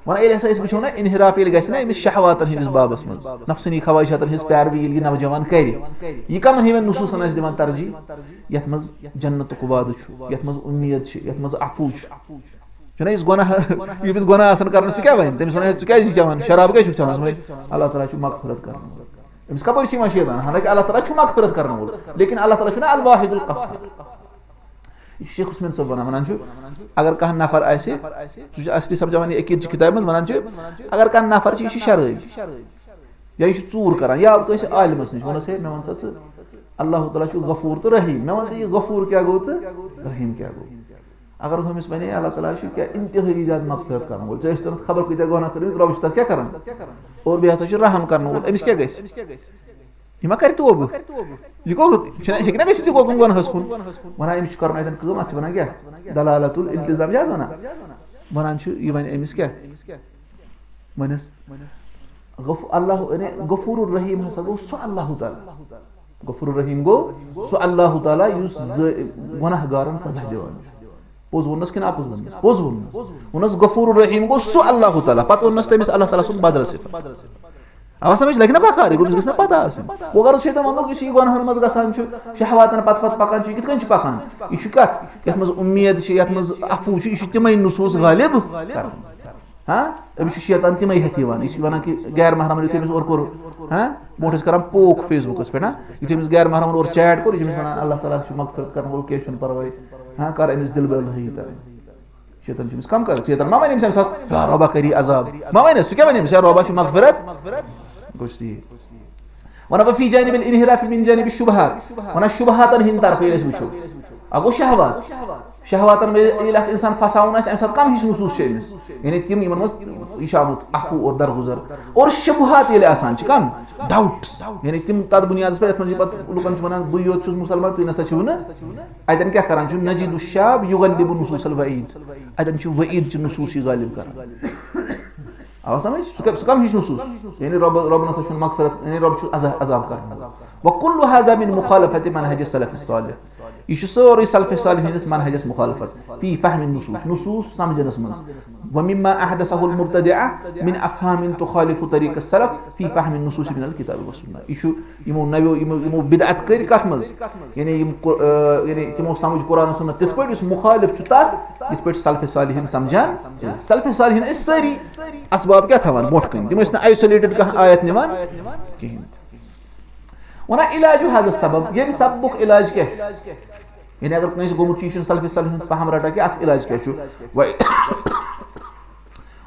وَنان، ییٚلہِ ہسا أسۍ وٕچھو نا، انحراف ییٚلہِ گژھِ نا أمِس شہواتن ہٕنٛدِس بابس منٛز، نفسٲنی خواہشاتن ہٕنٛز پیروی ییٚلہِ یہِ نوجوان کرِ، یہِ کمن ہِوٮ۪ن نصوٗصن آسہِ دِوان ترجیح؟ یتھ منٛز جنتُک وعدٕ چھُ، یتھ منٛز اُمید چھِ، یتھ منٛز عفو چھُ۔ چھُنہ یُس گۄناہ، ییٚمِس گۄناہ آسان کرُن، سُہ کیٛاہ وَنہِ؟ تٔمِس وَنان، "ہے، ژٕ کیٛازِ چھُکھ چٮ۪وان شراب؟ کیٛازِ چھُکھ چٮ۪وان؟" ژٕ وَنکھ، "اللہ تعالیٰ چھُ مغفرت کرن وول۔" أمِس کَپٲرۍ چھُ یِوان شیطان؟ حالانکہ اللہ تعالیٰ چھُ مغفرت کرن وول، لیکن اللہ تعالیٰ چھُنہ الواحد القہار۔ یہِ چھُ شیخ عثمان صٲب وَنان، وَنان چھُ، اگر کانٛہہ نفر آسہِ، سُہ چھُ اصلی سمجھاوان یہِ عقیٖدٕ چہِ کِتابہِ منٛز، وَنان چھُ، اگر کانٛہہ نفر چھُ، یہِ چھُ شرٲبۍ، یا یہِ چھُ ژوٗر کران، یا کٲنٛسہِ عالمس نِش ووٚنُس، "ہے، مےٚ وَن سا ژٕ، اللہ تعالیٰ چھُ غفوٗر تہٕ رحیٖم، مےٚ وَن تہٕ یہِ غفوٗر کیٛاہ گوٚو تہٕ رحیٖم کیٛاہ گوٚو؟" اگر ہُمِس وَنے، "اللہ تعالیٰ چھُ کیٛاہ انتہٲیی زیادٕ مغفرت کرن وول، ژےٚ ٲسۍ تٔمِس خبر کۭتیٛاہ گۄناہ کٔرمٕتۍ، رۄب چھُ تَتھ کیٛاہ کران؟ اور بیٚیہِ ہسا چھُ رحم کرن وول، أمِس کیٛاہ گژھِ؟ یہِ ما کرِ توبہٕ؟ یہِ گوٚو، یہِ چھُنہ، ہیٚکہِ نہ گٔژھِتھ یہِ گوٚو کُن گۄناہَس کُن؟" وَنان، أمِس چھُ کرُن اَتٮ۪ن کٲم، اَتھ چھِ وَنان کیٛاہ؟ دلالت الالتزام چھِ اَتھ وَنان۔ وَنان چھُ، یہِ وَنہِ أمِس کیٛاہ؟ وَنٮ۪س، غف-، اللہ، یعنی غفور الرحیم ہسا گوٚو سُہ اللہ تعالیٰ۔ غفور الرحیم گوٚو سُہ اللہ تعالیٰ یُس زٕ گۄناہ گارن سزا دِوان چھُ۔ پوٚز ووٚننس کِنہٕ اَپُز ووٚننس؟ پوٚز ووٚننس۔ ووٚننس غفور الرحیم گوٚو سُہ اللہ تعالیٰ۔ پتہٕ ووٚننس تٔمِس اللہ تعالیٰ سُنٛد بدل صفت۔ اَوا سمجھ؟ لگہِ نا بکار، یہِ گوٚمِس گژھِ نا پتہ آسٕنۍ۔ وۄنۍ اگر شیطان ووٚنُکھ، یُس یہِ گۄناہن منٛز گژھان چھُ، شہواتن پتہٕ پتہٕ پکان چھُ، یہِ کِتھ کٔنۍ چھُ پکان؟ یہِ چھُ کتھ؟ یتھ منٛز اُمید چھِ، یتھ منٛز عفو چھُ، یہِ چھُ تِمے نصوٗص غالب کران۔ ہاں، أمِس چھُ شیطان تِمے ہٮ۪تھ یِوان۔ یہِ چھُ وَنان کہِ غیر محرمن یُتھُے أمِس اورٕ کوٚر، ہاں، برونٛٹھ ٲسۍ کران پوک Facebook-س پٮ۪ٹھ، ہاں، یُتھُے أمِس غیر محرمن اورٕ chat کوٚر، یہِ چھُ أمِس وَنان، "اللہ تعالیٰ چھُ مغفرت کرن وول، کینٛہہ چھُنہٕ پرواے، ہاں، کر أمِس دِل بہلٲیی تہٕ۔" شیطان چھُ أمِس کم کران، شیطان ما وَنہِ أمِس اَمہِ ساتہٕ، "یا رۄبا کری عذاب"، ما وَنہِ، سُہ کیٛاہ وَنہِ أمِس، "یا رۄبا چھُ مغفرت"؟ گوٚو چھُ تی۔ وَنان، وَفی جانب الانحراف من جانب الشبہات، وَنان شبہاتن ہٕنٛدِ طرفہٕ ییٚلہِ أسۍ وٕچھو، اَکھ گوٚو شہوات۔ شہواتن منٛز ییٚلہِ اکھ انسان پھساوُن آسہِ، امہِ ساتہٕ کم ہِش نصوٗص چھِ أمِس؟ یعنی تِم یِمن منٛز یہِ چھُ آمُت عفو اور درگُزر۔ اور شبہات ییٚلہِ آسان چھِ کم؟ Doubts۔ یعنی تِم تتھ بُنیادس پٮ۪ٹھ یتھ منٛز یہِ پتہٕ لُکن چھِ ونان، "بٕے یوت چھُس مُسلمان، تُہۍ نسا چھِو نہٕ۔" اتٮ۪ن کیٛاہ کران چھُ؟ نجد الشاب یغلب نصوص الوعید۔ اتٮ۪ن چھُ وعید چہِ نصوص یہِ غالب کران۔ آو سمجھ؟ سُہ کم، سُہ کم ہِش نصوص؟ یعنی رۄب، رۄب نسا چھُنہٕ مغفرت، یعنی رۄب چھُ عذا-، عذاب کران۔ وکل هذا من مخالفة منهج السلف الصالح۔ یہِ چھُ سورُے سلف صالح ہٕنٛدِس منہجس مخالفت۔ فی فہم النصوص، نصوص سمجھنس منٛز۔ ومما احدثه المبتدعة من افهام تخالف طريق السلف فی فہم النصوص من الكتاب والسنة۔ یہِ چھُ یِمو نویو، یِمو، یِمو بدعت کٔرۍ کتھ منٛز؟ یعنی یِم قر-، آ، یعنی تِمو سمجھ قرآن و سنت تِتھ پٲٹھۍ یُس مخالف چھُ تتھ، یِتھ پٲٹھۍ سلف صالحین سمجھان۔ سلف صالحین ٲسۍ سٲری اسباب کیٛاہ تھاوان برونٛٹھ کنہِ؟ تِم ٲسۍ نہٕ isolated کانٛہہ آیت نِوان کِہینۍ تہِ۔ وَنان علاج هذا السبب، ییٚمہِ سببُک علاج کیٛاہ چھُ؟ یعنی اگر کٲنٛسہِ گوٚمُت چھُ، یہِ چھُنہٕ سلف صالحین ہُنٛد فہم رٹان کینٛہہ، اتھ علاج کیٛاہ چھُ؟ و-،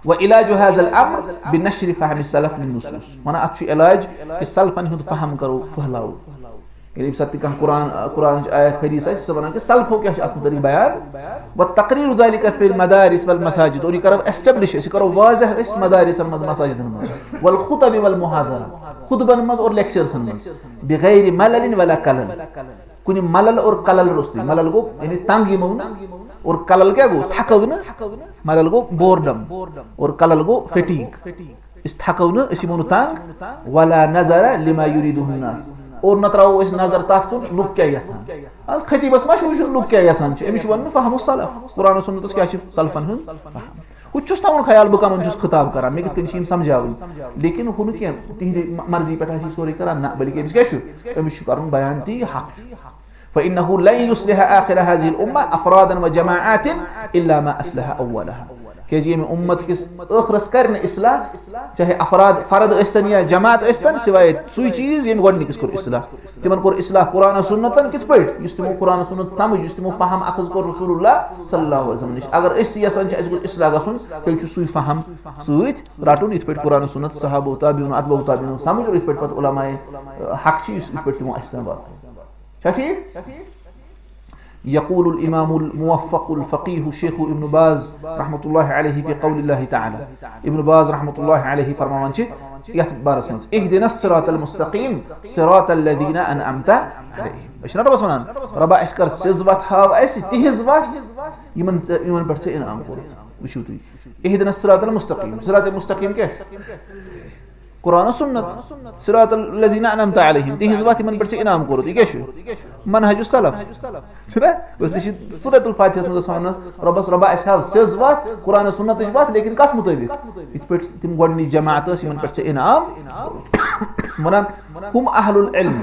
وعلاج هذا الامر بنشر فهم السلف للنصوص۔ وَنان اتھ چھُ علاج کہِ سلفن ہُنٛد فہم کرو پھٔہلاوو۔ ییٚلہِ ییٚمہِ ساتہٕ تہِ کانٛہہ قرآن، قرآنٕچ آیت حدیث آسہِ، سُہ وَنان کہِ سلفو کیٛاہ چھُ اَتھ مُتعلِق بیان؟ وتقریر ذلك في المدارس والمساجد، اور یہِ کَرو establish أسۍ، یہِ کَرو واضح أسۍ مدارسن منٛز، مساجدن منٛز، والخطب والمحاضرات، خطبن منٛز اور lecturesن منٛز، بغیر ملل ولا کلل، کُنہِ ملل اور کلل روٚستُے۔ ملل گوٚو یعنی تنگ یِمو نہٕ، اور کلل کیٛاہ گوٚو؟ تھکو نہٕ۔ ملل گوٚو boredom، اور کلل گوٚو fatigue۔ أسۍ تھکو نہٕ، أسۍ یِمو نہٕ تنگ۔ ولا نظر لما يريده الناس، اور نہ تراوو أسۍ نظر تتھ کُن لُکھ کیٛاہ یژھان۔ از خطیبس ما چھُ وٕچھُن لُکھ کیٛاہ یژھان چھِ، أمِس چھُ ونُن فہم السلف، قرآن و سنتس کیٛاہ چھُ سلفن ہُنٛد فہم۔ ہُہ تہِ چھُس تھاوُن خیال بہٕ کمن چھُس خطاب کران، مےٚ کِتھ کٔنۍ چھِ یِم سمجھاوٕنۍ، لیکن ہُہ نہٕ کینٛہہ تِہنٛدِ مرضی پٮ۪ٹھ آسہِ یہِ سورُے کران، نہ، بلکہِ أمِس کیٛاہ چھُ؟ أمِس چھُ کرُن بیان تی حق چھُ۔ فإنه لن يصلح آخر هذه الأمة أفرادا وجماعات إلا ما أصلح أولها۔ کیازِ ییٚمہِ اُمت کِس ٲخرس کرِ نہٕ اصلاح، چاہے افراد فرد ٲسۍتن یا جماعت ٲسۍتن، سوائے سُے چیٖز ییٚمہِ گۄڈٕنِکِس کوٚر اصلاح۔ تِمن کوٚر اصلاح قرآن و سنتن کِتھ پٲٹھۍ؟ یُس تِمو قرآن و سنت سمجھ، یُس تِمو فہم اخذ کوٚر رسول اللہ صلی اللہ علیہ وسلم نِش۔ اگر أسۍ تہِ یژھان چھِ اَسہِ گوٚژھ اصلاح گژھُن، تیٚلہِ چھُ سُے فہم سۭتۍ رٹُن، یِتھ پٲٹھۍ قرآن و سنت صحابو تابعون اتباعو تابعین سمجھ، اور یِتھ پٲٹھۍ پتہٕ علماء حق چھِ، یُس یِتھ پٲٹھۍ تِمو اَسہِ تام واتنٲو۔ چھا ٹھیٖک؟ یقول الامام الموفق الفقیہ شیخ ابن باز رحمۃ اللہ علیہ فی قول اللہ تعالی۔ ابن باز رحمۃ اللہ علیہ فرماوان چھِ یتھ بارس منٛز، اہدنا الصراط المستقیم صراط الذین انعمت علیہم۔ أسۍ چھِنہ رۄبس ونان، رۄبا، اَسہِ کر سیٚز وتھ، ہاو اَسہِ تِہنٛز وتھ، یِمن ژےٚ، یِمن پٮ۪ٹھ ژےٚ انعام کوٚرُتھ۔ وٕچھِو تُہۍ، اہدنا الصراط المستقیم، صراط مستقیم کیٛاہ چھُ؟ قرآن و سنت، صراط الذین انعمت علیہم، تِہنٛز وَتھ یِمن پٮ۪ٹھ ژےٚ انعام کوٚرُتھ۔ یہِ کیٛاہ چھُ؟ منہج السلف۔ چھُنہ؟ اس لیے چھِ سورۃ الفاتحہ منٛز آسان ونان، رۄبس، رۄبا، اَسہِ ہاو سیٚز وَتھ، قرآن و سنتٕچ وَتھ، لیکن کتھ مُطٲبِق؟ یِتھ پٲٹھۍ تِم گۄڈٕنِچ جماعت ٲس، یِمن پٮ۪ٹھ ژےٚ انعام کوٚرُتھ۔ ونان، ہم اہل العلم۔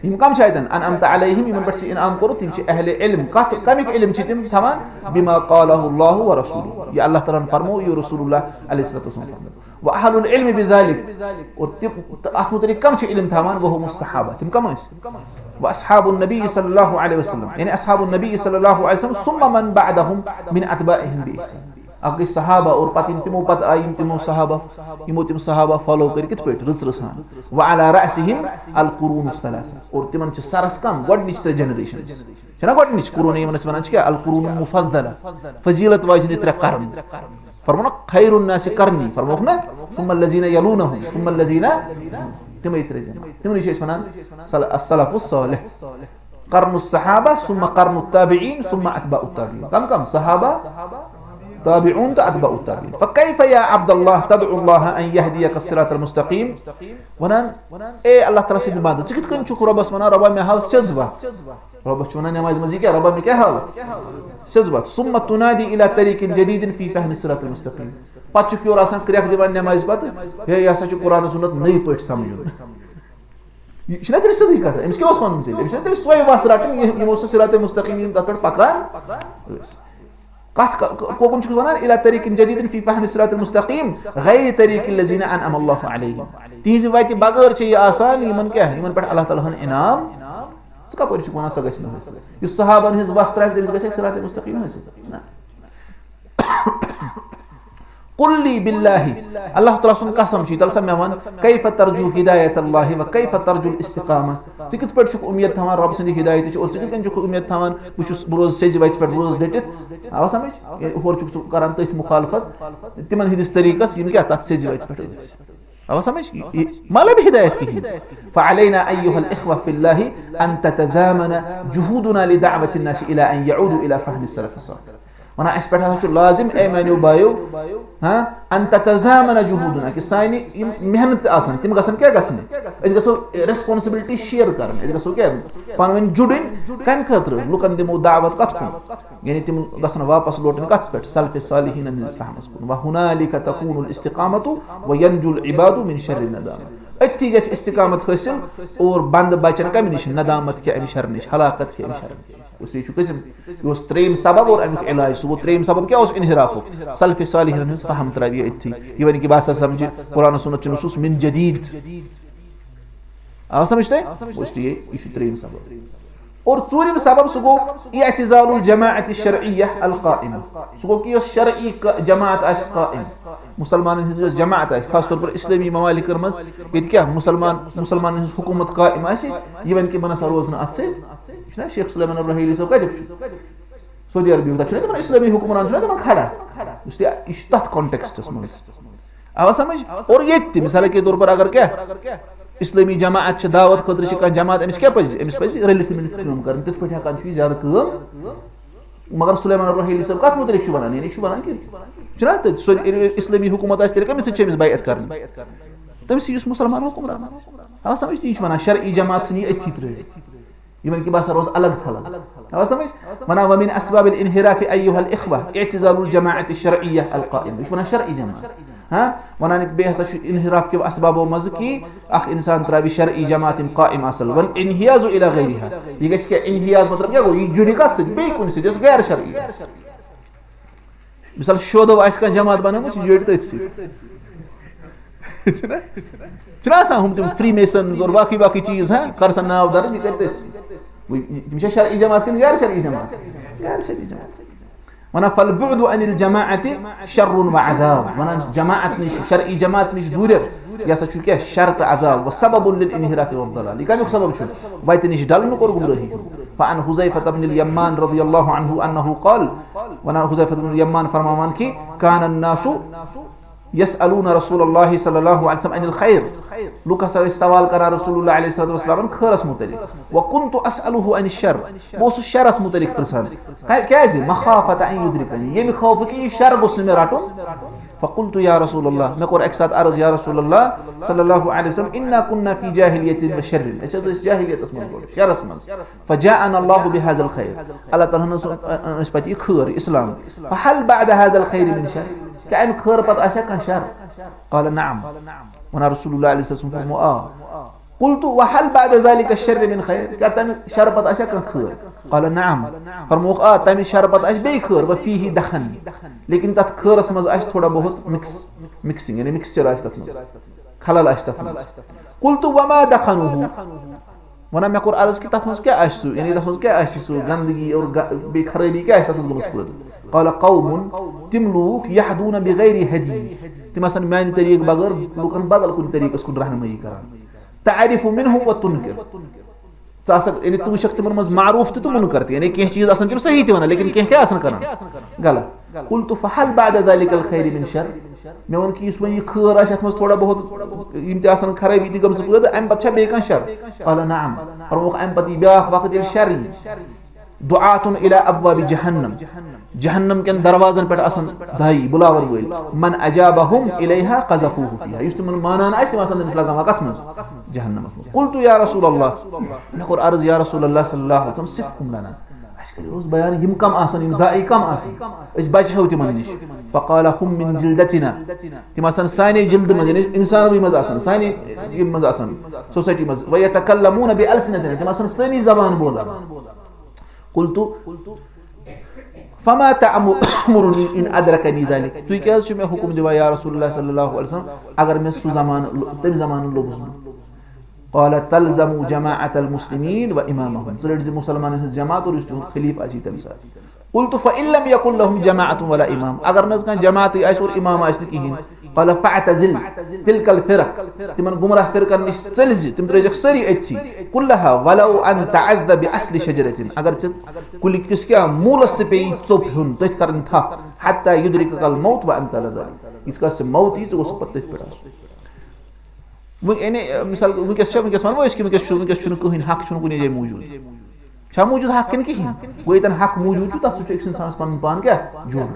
یِم کم چھِ اتٮ۪ن؟ انعمت علیہم، یِمن پٮ۪ٹھ ژےٚ انعام کوٚرُتھ، تِم چھِ اہل علم۔ کتھ، کمیُک علم چھِ تِم تھاوان؟ بما قالہ اللہ و رسولہ، یہِ اللہ تعالیٰ ہن فرموو، یہِ رسول اللہ علیہ الصلوۃ والسلام فرموو۔ و اہل العلم بذلک، اور تِم، تہٕ اتھ مُتعلق کم چھِ علم تھاوان؟ وہم الصحابہ، تِم کم ٲسۍ؟ و اصحاب النبی صلی اللہ علیہ وسلم، یعنی اصحاب النبی صلی اللہ علیہ وسلم، ثم من بعدہم من اتباعہم باحسان۔ اکھ گٔے صحابہ، اور پتہٕ یِم تِمو پتہٕ آیہِ، یِم تِمو صحابہ، یِمو تِم صحابہ فالو کٔرۍ کِتھ پٲٹھۍ؟ رٕژ رٕژ ہان۔ و علی رأسہم القرون الثلاثہ، اور تِمن چھِ سرس کم؟ گۄڈنِچ ترٛےٚ جنریشنز۔ چھِنہ گۄڈنِچ قرون، یِمن أسۍ ونان چھِ کیٛاہ؟ القرون المفضلہ، فضیلت واجنہِ ترٛےٚ قرن۔ فرمووُکھ نا، خیر الناس قرنی، فرمووُکھ نا، ثم الذین یلونہم، ثم الذین، تِمے ترٛےٚ جماعت۔ تِمنٕے چھِ أسۍ ونان سل-، السلف الصالح۔ قرن الصحابہ، ثم قرن التابعین، ثم اتباع التابعین۔ کم کم؟ صحابہ، تابعون تہٕ اتباع التابعین۔ فکیف یا عبد اللہ تدعو اللہ ان یہدیک الصراط المستقیم؟ ونان، اے اللہ تعالیٰ سٕنٛدِ بندٕ، ژٕ کِتھ کٔنۍ چھُکھ رۄبس ونان، رۄبا، مےٚ ہاو سیٚز وَتھ؟ رۄبس چھُ ونان نمازِ منٛز یہِ کیٛاہ؟ رۄبا، مےٚ کیٛاہ ہاو؟ سیٚز وَتھ۔ ثم تنادی الی طریق جدید فی فہم الصراط المستقیم۔ پتہٕ چھُکھ یورٕ آسان کرٛٮ۪کھ دِوان نمازِ پتہٕ، ہے، یہِ ہسا چھُ قرآن سنت نٔے پٲٹھۍ سمجھُن۔ یہِ چھِنہ تیٚلہِ سیٚدٕے کتھ؟ أمِس کیٛاہ اوس ونُن تیٚلہِ؟ أمِس چھِنہ تیٚلہِ سۄے وَتھ رٹٕنۍ، یہِ-، یِمو سۄ صراط مستقیم یِم تتھ پٮ۪ٹھ پکان ٲسۍ۔ کتھ ک-، ک-، کوکُن چھُکھ ونان؟ الی طریق جدید فی فہم الصراط المستقیم غیر طریق الذین انعم اللہ علیہم۔ تِہنٛزِ وتہِ بغٲر چھِ یہِ آسان، یِمن کیٛاہ؟ یِمن پٮ۪ٹھ اللہ تعالیٰ ہن انعام۔ ژٕ کپٲرۍ چھُکھ ونان سۄ گژھِ نہٕ حٲصِل؟ یُس صحابن ہنٛز وتھ ترٛٹہِ، تٔمِس گژھِ صراط مستقیم حٲصِل؟ نہ۔ قل لی باللہ، اللہ تعالیٰ سُنٛد قسم چھُ، یہِ تَلہٕ سا مےٚ وَن، کیف ترجو ہدایت اللہ و کیف ترجو الاستقامہ؟ ژٕ کِتھ پٲٹھۍ چھُکھ اُمید تھاوان رۄب سٕنٛدِ ہدایتٕچ اور ژٕ کِتھ کٔنۍ چھُکھ اُمید تھاوان بہٕ چھُس، بہٕ روزٕ سیٚزِ وَتہِ پٮ۪ٹھ، بہٕ روزٕ ڈٔٹِتھ؟ آوا سمجھ؟ ییٚلہِ ہورٕ چھُکھ ژٕ کران تٔتھۍ مُخالفت، تِمن ہٕنٛدِس طریٖقس، یِم کیٛاہ تَتھ سیٚزِ وَتہِ پٮ۪ٹھ ٲسۍ۔ آوا سمجھ؟ یہِ، یہِ مطلب ہدایت کِہیٖنۍ۔ فعلینا ایھا الاخوہ فی اللہ ان تتضامن جہودنا لدعوت الناس الی ان یعودوا الی فہم السلف الصالح۔ ونان، اسہِ پٮ۪ٹھ ہسا چھُ لازم، اے میانیو بایو، ہاں، ان تتضامن جہودنا، کہ سانہِ یِم محنت آسن، تِم گژھن کیٛاہ گژھنہِ؟ أسۍ گژھو responsibility share کرٕنۍ، أسۍ گژھو کیٛاہ؟ پانہٕ ؤنۍ جُڑٕنۍ۔ کمہِ خٲطرٕ؟ لُکن دِمو دعوت کتھ کُن؟ یعنی تِم گژھن واپس لوٹٕنۍ کتھ پٮ۪ٹھ؟ سلف صالحین ہٕنٛدِس فہمس کُن۔ وہنالک تکون الاستقامت وینجو العباد من شر الندامہ۔ أتھی گژھِ استقامت حٲصِل اور بندٕ بچن کمہِ نِش؟ ندامت کہِ امہِ شرٕ نِش، ہلاکت کہِ امہِ شرٕ نِش۔ اس لیے چھُ قسم، یہِ اوس ترٛیٚیِم سبب اور امیُک علاج۔ سُہ گوٚو ترٛیٚیِم سبب کیٛاہ اوس؟ انحرافُک۔ سلف صالحین ہٕنٛز فہم ترٛاوِ یہِ أتھی۔ یہِ وَنہِ کہِ بہٕ ہسا سمجھِ قرآن و سنت چھُنہٕ سُہ من جدید۔ آو سمجھ تۄہہِ؟ اس لیے یہِ چھُ ترٛیٚیِم سبب۔ اور ژوٗرِم سبب سُہ گوٚو اعتزال الجماعت الشرعیہ القائمہ۔ سُہ گوٚو کہِ یۄس شرعی ق-، جماعت آسہِ قائم، مُسلمانن ہٕنٛز یۄس جماعت آسہِ، خاص طور پر اسلٲمی ممالکن منٛز، ییٚتہِ کیٛاہ مُسلمان، مُسلمانن ہٕنٛز حکوٗمت قائم آسہِ، یہِ وَنہِ کہِ بہٕ نہ سا روزٕ نہٕ اتھ سۭتۍ۔ یہِ چھُنہ شیخ سلیمان الرحیلی صٲب کتیُک چھُ؟ سعودی عربیُک، تتھ چھُنہ تِمن اسلٲمی حکمران چھُنہ تِمن کھڑا۔ اس لیے یہِ چھُ تتھ context-س منٛز۔ آوا سمجھ؟ اور ییٚتہِ تہِ، مثال کے طور پر اگر کیٛاہ اسلٲمی جماعت چھِ، دعوت خٲطرٕ چھِ کانٛہہ جماعت، أمِس کیٛاہ پَزِ؟ أمِس پَزِ رٔلِتھ مِلِتھ کٲم کَرٕنۍ۔ تِتھ پٲٹھۍ ہٮ۪کان چھُ یہِ زیادٕ کٲم۔ مگر سلیمان الرحیلی صٲب کَتھ مُتعلِق چھُ وَنان؟ یعنی چھُ وَنان کہِ چھُنہ تَتہِ سۄ اسلٲمی حکوٗمت آسہِ، تیٚلہِ کٔمِس سۭتۍ چھِ أمِس بیعت کَرٕنۍ؟ تٔمِس یُس مُسلمان حُکمران۔ آ، سَمٕجھ؟ تی چھُ وَنان شرعی جماعت ژھٕن یہِ أتھی ترٛٲوِتھ۔ یِمن کہِ بہٕ ہسا روزٕ الگ تھلگ۔ آ، سَمٕجھ؟ وَنان، وَمِنْ أَسْبَابِ الْانْحِرَافِ أَيُّهَا الْإِخْوَةُ اعْتِزَالُ الْجَمَاعَةِ الشَّرْعِيَّةِ الْقَائِمَةِ۔ یہِ چھُ وَنان شرعی جماعت۔ ہاں؟ وَنان، بیٚیہِ ہسا چھُ انحراف کیو اسبابو منٛزٕ کہِ اکھ انسان ترٛاوِ شرعی جماعت یِم قائم اصل۔ وَالْانْحِيَازُ إِلَى غَيْرِهَا۔ یہِ گژھِ کیٛاہ؟ انحیاز مطلب کیٛاہ گوٚو؟ یہِ جُڑِ کَتھ سۭتۍ؟ بیٚیہِ کُنہِ سۭتۍ، یۄس غیر شرعی۔ مثال، شودو آسہِ کانٛہہ جماعت بنٲومٕژ، یہِ جُڑِ تٔتھۍ سۭتۍ۔ چھُنہ؟ چھُنہ آسان ہُم تِم Freemasons اور باقٕے باقٕے چیٖز، ہاں؟ کر سا ناو درٕج، یہِ کرِ تٔتھۍ سۭتۍ۔ وۄنۍ یہِ، تِم چھا شرعی جماعت کِنہٕ غیر شرعی جماعت؟ غیر شرعی جماعت۔ وَنان، فَالْبُعْدُ عَنِ الْجَمَاعَةِ شَرٌّ وَعَذَابٌ۔ وَنان، جماعت نِش، شرعی جماعت نِش دوٗرِر، یہِ ہسا چھُ کیٛاہ؟ شر تہٕ عذاب۔ وَسَبَبٌ لِلْانْحِرَافِ وَالضَّلَالِ۔ یہِ کَمیُک سبب چھُ؟ وَتہِ نِش ڈلنُک اور گمرٲہی ہُنٛد۔ فَعَنْ حُذَيْفَةَ بْنِ الْيَمَّانِ رَضِيَ اللهُ عَنْهُ أَنَّهُ قَالَ۔ وَنان، حُذَيفَةُ بْنِ الْيَمَّانِ فرماوان کہِ، كَانَ النَّاسُ يَسْأَلُونَ رَسُولَ اللهِ صَلَّى اللهُ عَلَيْهِ وَسَلَّمَ عَنِ الْخَيْرِ۔ لُکھ ہسا ٲسۍ سوال کران رسول اللہ علیہ الصلوۃ والسلام خٲرس مُتعلق۔ وَكُنْتُ أَسْأَلُهُ عَنِ الشَّرِّ۔ بہٕ اوسُس شرس مُتعلق پرژھان۔ ہے، کیازِ؟ مَخَافَةَ أَنْ يُدْرِكَنِي۔ ییٚمہِ خوفہٕ کہِ یہِ شر گوٚژھ نہٕ مےٚ رٹُن۔ فقلت يا رسول الله، مےٚ کوٚر اَکہِ ساتہٕ عرض، یا رسول اللہ صلی اللہ علیہ وسلم، إنا كنا في جاهلية وشر، أسۍ حظ ٲسۍ جاہلیتس منٛز گۄڈٕ، شرس منٛز۔ فجاءنا الله بهذا الخير، اللہ تعالیٰ ہن ٲس، ٲ، ٲ، أسۍ پتہٕ یہِ خٲر اسلام۔ فهل بعد هذا الخير من شر؟ کیٛاہ اَمہِ خٲر پتہٕ آسیا کانٛہہ شر؟ قال نعم۔ وَنان رسول اللہ علیہ وسلم فرمو، آ۔ قلت وهل بعد ذلك الشر من خير؟ کیٛاہ تَمہِ شرٕ پتہٕ آسیا کانٛہہ خٲر؟ قال نعم۔ فرمووُکھ، آ، تَمہِ شرٕ پتہٕ آسہِ بیٚیہِ خٲر، وفيه دخن۔ لیکن تَتھ خٲرس منٛز آسہِ تھوڑا بہت مکس، مکسنگ، یعنی مکسچر آسہِ تَتھ منٛز، خلل آسہِ تَتھ منٛز۔ قلت وما دخنه؟ وَنان مےٚ کوٚر عرض کہِ تَتھ منٛز کیٛاہ آسہِ سُہ، یعنی تَتھ منٛز کیٛاہ آسہِ سُہ گندگی اور گا-، بیٚیہِ خرٲبی کیٛاہ آسہِ تَتھ منٛز گٔمٕژ پٲدٕ؟ قال قوم، تِم لوٗکھ، يهدون بغير هدي، تِم آسَن میٛانہِ طریٖقہٕ بغٲر لوٗکَن بدل کُنہِ طریٖقَس کُن رہنمٲیی کران۔ تعرف منهم وتنكر۔ ژٕ آسکھ، یعنی ژٕ وٕچھکھ تِمن منٛز معروف تہِ تہٕ منکر تہِ، یعنی کینٛہہ چیٖز آسان تِم صحیح تہِ ونان، لیکن کینٛہہ کیٛاہ آسان کران؟ غلط۔ قلت فهل بعد ذلك الخير من شر؟ مےٚ ووٚن کہِ یُس وۄنۍ یہِ خٲر آسہِ، یتھ منٛز تھوڑا بہت یِم تہِ آسان خرٲبی تہِ گٔمژٕ پٲدٕ، امہِ پتہٕ چھا بیٚیہِ کانٛہہ شر؟ قال نعم۔ فرمووُکھ، امہِ پتہٕ یی بیٛاکھ وقت ییٚلہِ شر یی۔ دعاة إلى أبواب جهنم۔ جہنم کٮ۪ن دروازن پٮ۪ٹھ آسان دایی، بُلاور وٲلۍ۔ من أجابهم إليها قذفوه فيها۔ یُس تِمن مانان آسہِ، تِم آسن تٔمِس لگاوان کتھ منٛز؟ جہنمس منٛز۔ قلت يا رسول الله، مےٚ کوٚر عرض، یا رسول اللہ صلی اللہ علیہ وسلم، صفهم لنا۔ اَسہِ کَرِ اوس بیان، یِم کم آسن، یِم دایی کم آسن، أسۍ بچہو تِمن نِش۔ فقال هم من جلدتنا۔ تِم آسن سانے جلدٕ منٛز، یعنی انسانوٕے منٛز آسن، سانے یِم منٛز آسن، سوسایٹی منٛز۔ ويتكلمون بألسنتنا، تِم آسن سٲنی زبان بولان۔ قلت فما تأمرني إن أدركني ذلك؟ تُہۍ کیٛازِ چھِو مےٚ حُکُم دِوان، یا رسول اللہ صلی اللہ علیہ وسلم، اگر مےٚ سُہ زمانہٕ لو-، تَمہِ زمانہٕ لوٚبُس بہٕ؟ قال تلزموا جماعة المسلمين وإمامهم۔ ژٕ رٔٹۍ زِ مُسلمانن ہٕنٛز جماعت اور یُس تِہُنٛد خلیٖفہٕ آسہِ تَمہِ ساتہٕ۔ قلت فإن لم يكن لهم جماعة ولا إمام، اگر نہٕ حظ کانٛہہ جماعتٕے آسہِ اور اِمام آسہِ نہٕ کِہیٖنۍ۔ قال فاعتزل تلك الفرق، تِمن گمراہ فرقن نِش ژٔلۍ زِ، تِم ترٲوزٮ۪کھ سٲری أتھی۔ كلها ولو أن تعض بأصل شجرة، اگر ژٕ کُلہِ کِس کیٛاہ موٗلس تہِ پیٚیہِ ژوٚپ ہیوٚن، تٔتھۍ کرٕنۍ تھپھ، حتى يدركك الموت وأنت على ذلك، ییٖتِس کالس ژےٚ موت یی، ژٕ گوٚژھ پتہٕ تٔتھۍ پٮ۪ٹھ آسُن۔ وۄنۍ یعنی، مثال، وٕنکیٚس چھا، وٕنکیٚس وَنو أسۍ کہِ وٕنکیٚس چھُ، وٕنکیٚس چھُنہٕ کٕہٕنۍ حق، چھُنہٕ کُنی جایہِ موٗجوٗد۔ چھا موٗجوٗد حق کِنہٕ کِہیٖنۍ؟ گوٚو ییٚتٮ۪ن حق موٗجوٗد چھُ، تَتھ سۭتۍ چھُ أکِس اِنسانَس پَنُن پان کیٛاہ؟ جُڑُن۔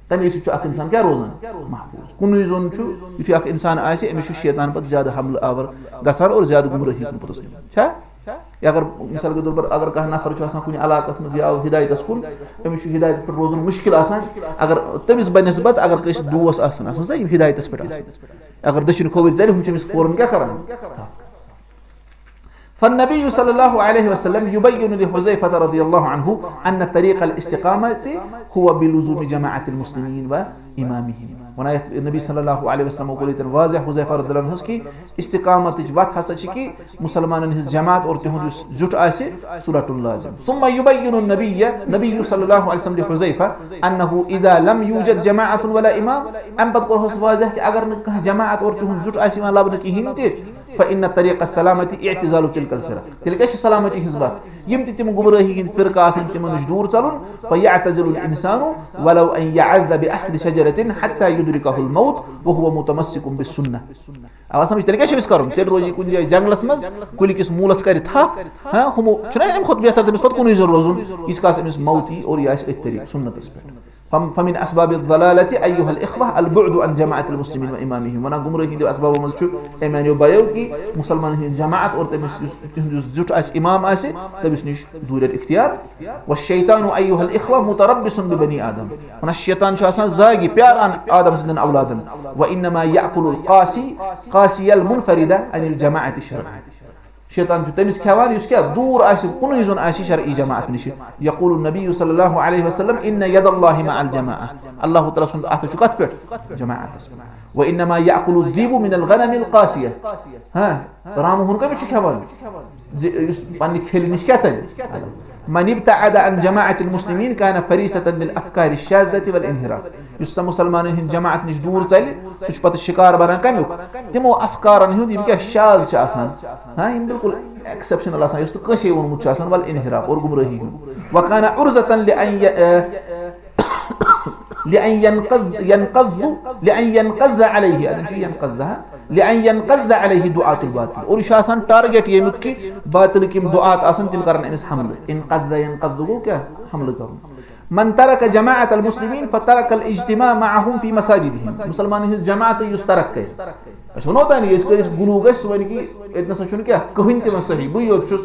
تَمے سۭتۍ چھُ اَکھ اِنسان کیٛاہ روزان؟ محفوٗظ۔ کُنُے زوٚن چھُ، یُتھُے اَکھ اِنسان آسہِ، أمِس چھُ شیطان پَتہٕ زیادٕ حملہٕ آوَر گژھان اور زیادٕ گُمرٲہی کُن پوٚتُس نِوان۔ چھا؟ یا اگر مِثال کے طور پر اگر کانٛہہ نفر چھُ آسان کُنہِ علاقَس منٛز یا ہدایتَس کُن، أمِس چھُ ہدایتَس پٮ۪ٹھ روزُن مُشکِل آسان، اگر تٔمِس بَنِسبت اگر کٲنٛسہِ دوس آسَن، آسان سا یِم ہدایتَس پٮ۪ٹھ آسَن، اگر دٔچھِنۍ کھووٕرۍ ژَلہِ، ہُم چھِ أمِس فوراً کیٛاہ کَران؟ فالنبي صلى الله عليه وسلم يبين لحذيفة رضي الله عنه أن طريق الاستقامة هو بلزوم جماعة المسلمين وإمامهم۔ وَنان یَتھ نبی صلی اللہ علیہ وسلم کوٚر ییٚتٮ۪ن واضح حذیفہ رضی اللہ عنہس کہِ استقامتٕچ وَتھ ہسا چھِ کہِ مُسلمانن ہٕنٛز جماعت اور تِہُنٛد یُس زیُٹھ آسہِ، سُہ رَٹُن لازم۔ ثم يبين النبي، نبی صلی اللہ علیہ وسلم لحذیفہ أنه إذا لم يوجد جماعة ولا إمام، اَمہِ پتہٕ کوٚرہوس واضح کہِ اگر نہٕ کانٛہہ جماعت اور تِہُنٛد زیُٹھ آسہِ یِوان لبنہٕ کِہیٖنۍ تہِ، فإن طريق السلامة اعتزال تلك الفرق۔ تیٚلہِ کیٛاہ چھِ سلامتی ہٕنٛز وَتھ؟ یِم تہِ تِم گُمرٲہی ہٕنٛدۍ فرقہٕ آسَن، تِمَن نِش دوٗر ژَلُن۔ فيعتزل الإنسان ولو أن يعض بأصل شجرة حتى يدركه الموت وهو متمسك بالسنة۔ اَوا سَمٕجھ، تیٚلہِ کیٛاہ چھِ أمِس کَرُن؟ تیٚلہِ روزِ یہِ کُنہِ جایہِ جنٛگلَس منٛز، کُلہِ کِس موٗلَس کَرِ تھَپھ۔ ہاں، ہُمو چھُنہ اَمہِ کھۄتہٕ بہتر تٔمِس پَتہٕ کُنُے زوٚن روزُن، ییٖتِس کالَس أمِس موت یی اور یہِ آسہِ أتھۍ طریٖقہٕ سُنتَس پٮ۪ٹھ۔ فم-، فمن اسباب الضلالة أيها الإخوة البعد عن جماعة المسلمين وإمامهم۔ وَنان گُمرٲہی ہٕنٛدیو اسبابو منٛز چھُ، اے میٛانیو بایو، کہِ مُسلمانَن ہٕنٛز جماعت اور تٔمِس یُس، تِہُنٛد یُس زیُٹھ آسہِ، اِمام آسہِ، تٔمِس نِش دوٗرٮ۪ر اختیار۔ والشيطان أيها الإخوة متربص ببني آدم۔ وَنان شیطان چھُ آسان زاگہِ پیاران آدم سٕنٛدٮ۪ن اولادن۔ وإنما يأكل القاسي، قاسي المنفرد عن الجماعة الشرعية۔ شیطان چھُ تٔمِس کھٮ۪وان یُس کیٛاہ دوٗر آسہِ، کُنُے زوٚن آسہِ شرعی جماعت نِش۔ یقول النبی صلی اللہ علیہ وسلم، ان ید اللہ مع الجماعہ، اللہ تعالیٰ سُنٛد اَتھٕ چھُ کَتھ پٮ۪ٹھ؟ جماعتس پٮ۪ٹھ۔ وانما یأکل الذئب من الغنم القاسیہ۔ ہاں، رامہٕ ہُن کٔمِس چھُ کھٮ۪وان؟ زِ یُس پننہِ کھیلہِ نِش کیٛاہ ژَلہِ؟ من ابتعد عن جماعة المسلمین کان فریسة للافکار الشاذة والانحراف۔ یُس سا مُسلمانن ہٕنٛز جماعت نِش دوٗر ژَلہِ، سُہ چھُ پتہٕ شِکار بنان کمیُک؟ تِمو افکارن ہُنٛد، یِم کیٛاہ شاذ چھِ آسان، ہاں، یِم بالکل ایکسپشنل آسان، یُس نہٕ کٲنٛسے ووٚنمُت چھُ آسان، والانحراف اور گمرٲہی ہُنٛد۔ وکان عرضة لأن ی-، لأن ينقض، ينقض، لأن ينقض عليه، اتٮ۪ن چھُ ينقض، ہاں، لأن ينقض عليه دعاة الباطل۔ اور یہِ چھُ آسان ٹارگیٹ ییٚمیُک کہِ باطلٕکۍ یِم دعاة آسان، تِم کرن أمِس حملہٕ۔ انقض ينقض گوٚو کیٛاہ؟ حملہٕ کرُن۔ من ترک جماعت المسلمین فترک الاجتماع معهم فی مساجدہم۔ مسلمانن ہٕنٛز جماعت یُس ترک کرِ، أسۍ وَنو تۄہہِ نہٕ، ییٚلہِ کٔرِتھ گُلوٗ گژھِ، سُہ وَنہِ کہِ ییٚتہِ نَسا چھُنہٕ کیٛاہ، کٕہٕنۍ تہِ وۄنۍ صحیح، بٕے یوت چھُس،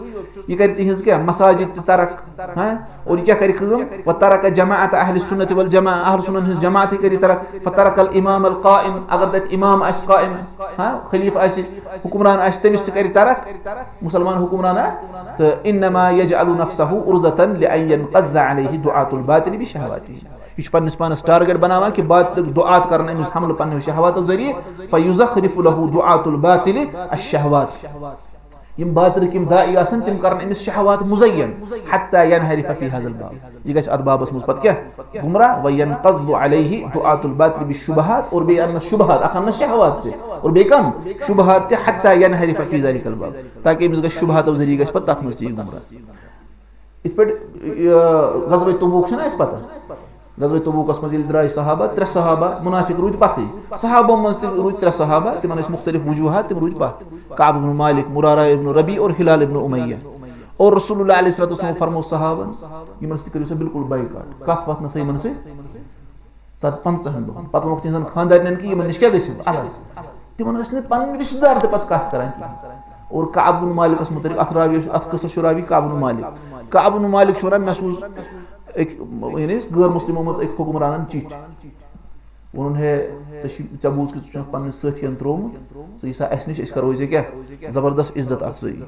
یہِ کَرِ تِہِنٛز کیٛاہ، مساجد تہِ ترک، ہاں؟ اور یہِ کیٛاہ کَرِ کٲم؟ وترک جماعت اہل سنت والجماعہ، اہل سنت ہٕنٛز جماعتٕے کَرِ ترک، فترک الامام القائم، اگر تَتہِ امام آسہِ قائم، ہاں، خلیفہٕ آسہِ، حکمران آسہِ، تٔمِس تہِ کَرِ ترک، مسلمان حکمران، ہاں؟ تہٕ انما یجعل نفسہ عرضة لان ینقض علیہ دعاة الباطل بشہواتہ۔ یہِ چھُ پننِس پانس ٹارگیٹ بناوان کہِ باطل دعات کرن أمِس حملہٕ پننیو شہواتو ذٔریعہٕ، فیزخرف لہ دعاة الباطل الشہوات۔ یِم باطلٕکۍ یِم داعی آسن، تِم کرن أمِس شہوات مزین، حتی ینحرف فی ھذا الباب۔ یہِ گژھِ اتھ بابس منٛز پتہٕ کیٛاہ؟ گمراہ۔ وینقض علیہ دعاة الباطل بالشبہات، اور بیٚیہِ اننس شبہات، اکھ اننس شہوات تہِ، اور بیٚیہِ کم؟ شبہات تہِ، حتی ینحرف فی ذلک الباب، تاکہِ أمِس گژھِ شبہاتو ذٔریعہٕ گژھِ پتہٕ تتھ منٛز تہِ یہِ گمراہ۔ یِتھ پٲٹھۍ، یہِ، غزوہ تبوک چھُنہ اَسہِ پتہ؟ غزوہ تبوکس منٛز ییٚلہِ درٛاے صحابہ، ترٛےٚ صحابہ منافق روٗدۍ پتھٕے۔ صحابو منٛز تہِ روٗدۍ ترٛےٚ صحابہ، تِمن ٲسۍ مختلف وجوہات، تِم روٗدۍ پتھ۔ کعب بن مالک، مرارہ ابن ربیع اور ہلال ابن امیہ۔ اور رسول اللہ علیہ الصلوۃ والسلام فرمو صحابن، یِمن سۭتۍ کٔرِو سا بالکل بائیکاٹ، کتھ وتھ نہ سا یِمن سۭتۍ۔ ژت-، پنٛژاہن دۄہن۔ پتہٕ ووٚنُکھ تِہنٛزن خانٛدارنٮ۪ن کہِ یِمن نِش کیٛاہ گٔژھِو الگ۔ تِمن ٲسۍ نہٕ پنٕنۍ رشتہٕ دار تہِ پتہٕ کتھ کران کِہیٖنۍ۔ اور کعب بن مالکس متعلق اتھ راوی، اتھ قصس چھُ راوی کعب بن مالک۔ کعب بن مالک چھُ ونان، مےٚ سوٗز أکۍ، یعنی غٲر مسلمو منٛز أکۍ حکمرانن چِٹھۍ۔ ووٚنُن، ہے، ژےٚ چھُے، ژےٚ بوٗز کہِ ژٕ چھُکھ پننٮ۪ن سٲتھین ترٛوومُت، ژٕ یہِ سا اسہِ نِش، أسۍ کرو ژےٚ کیٛاہ؟ زبردست عزت افزٲیی۔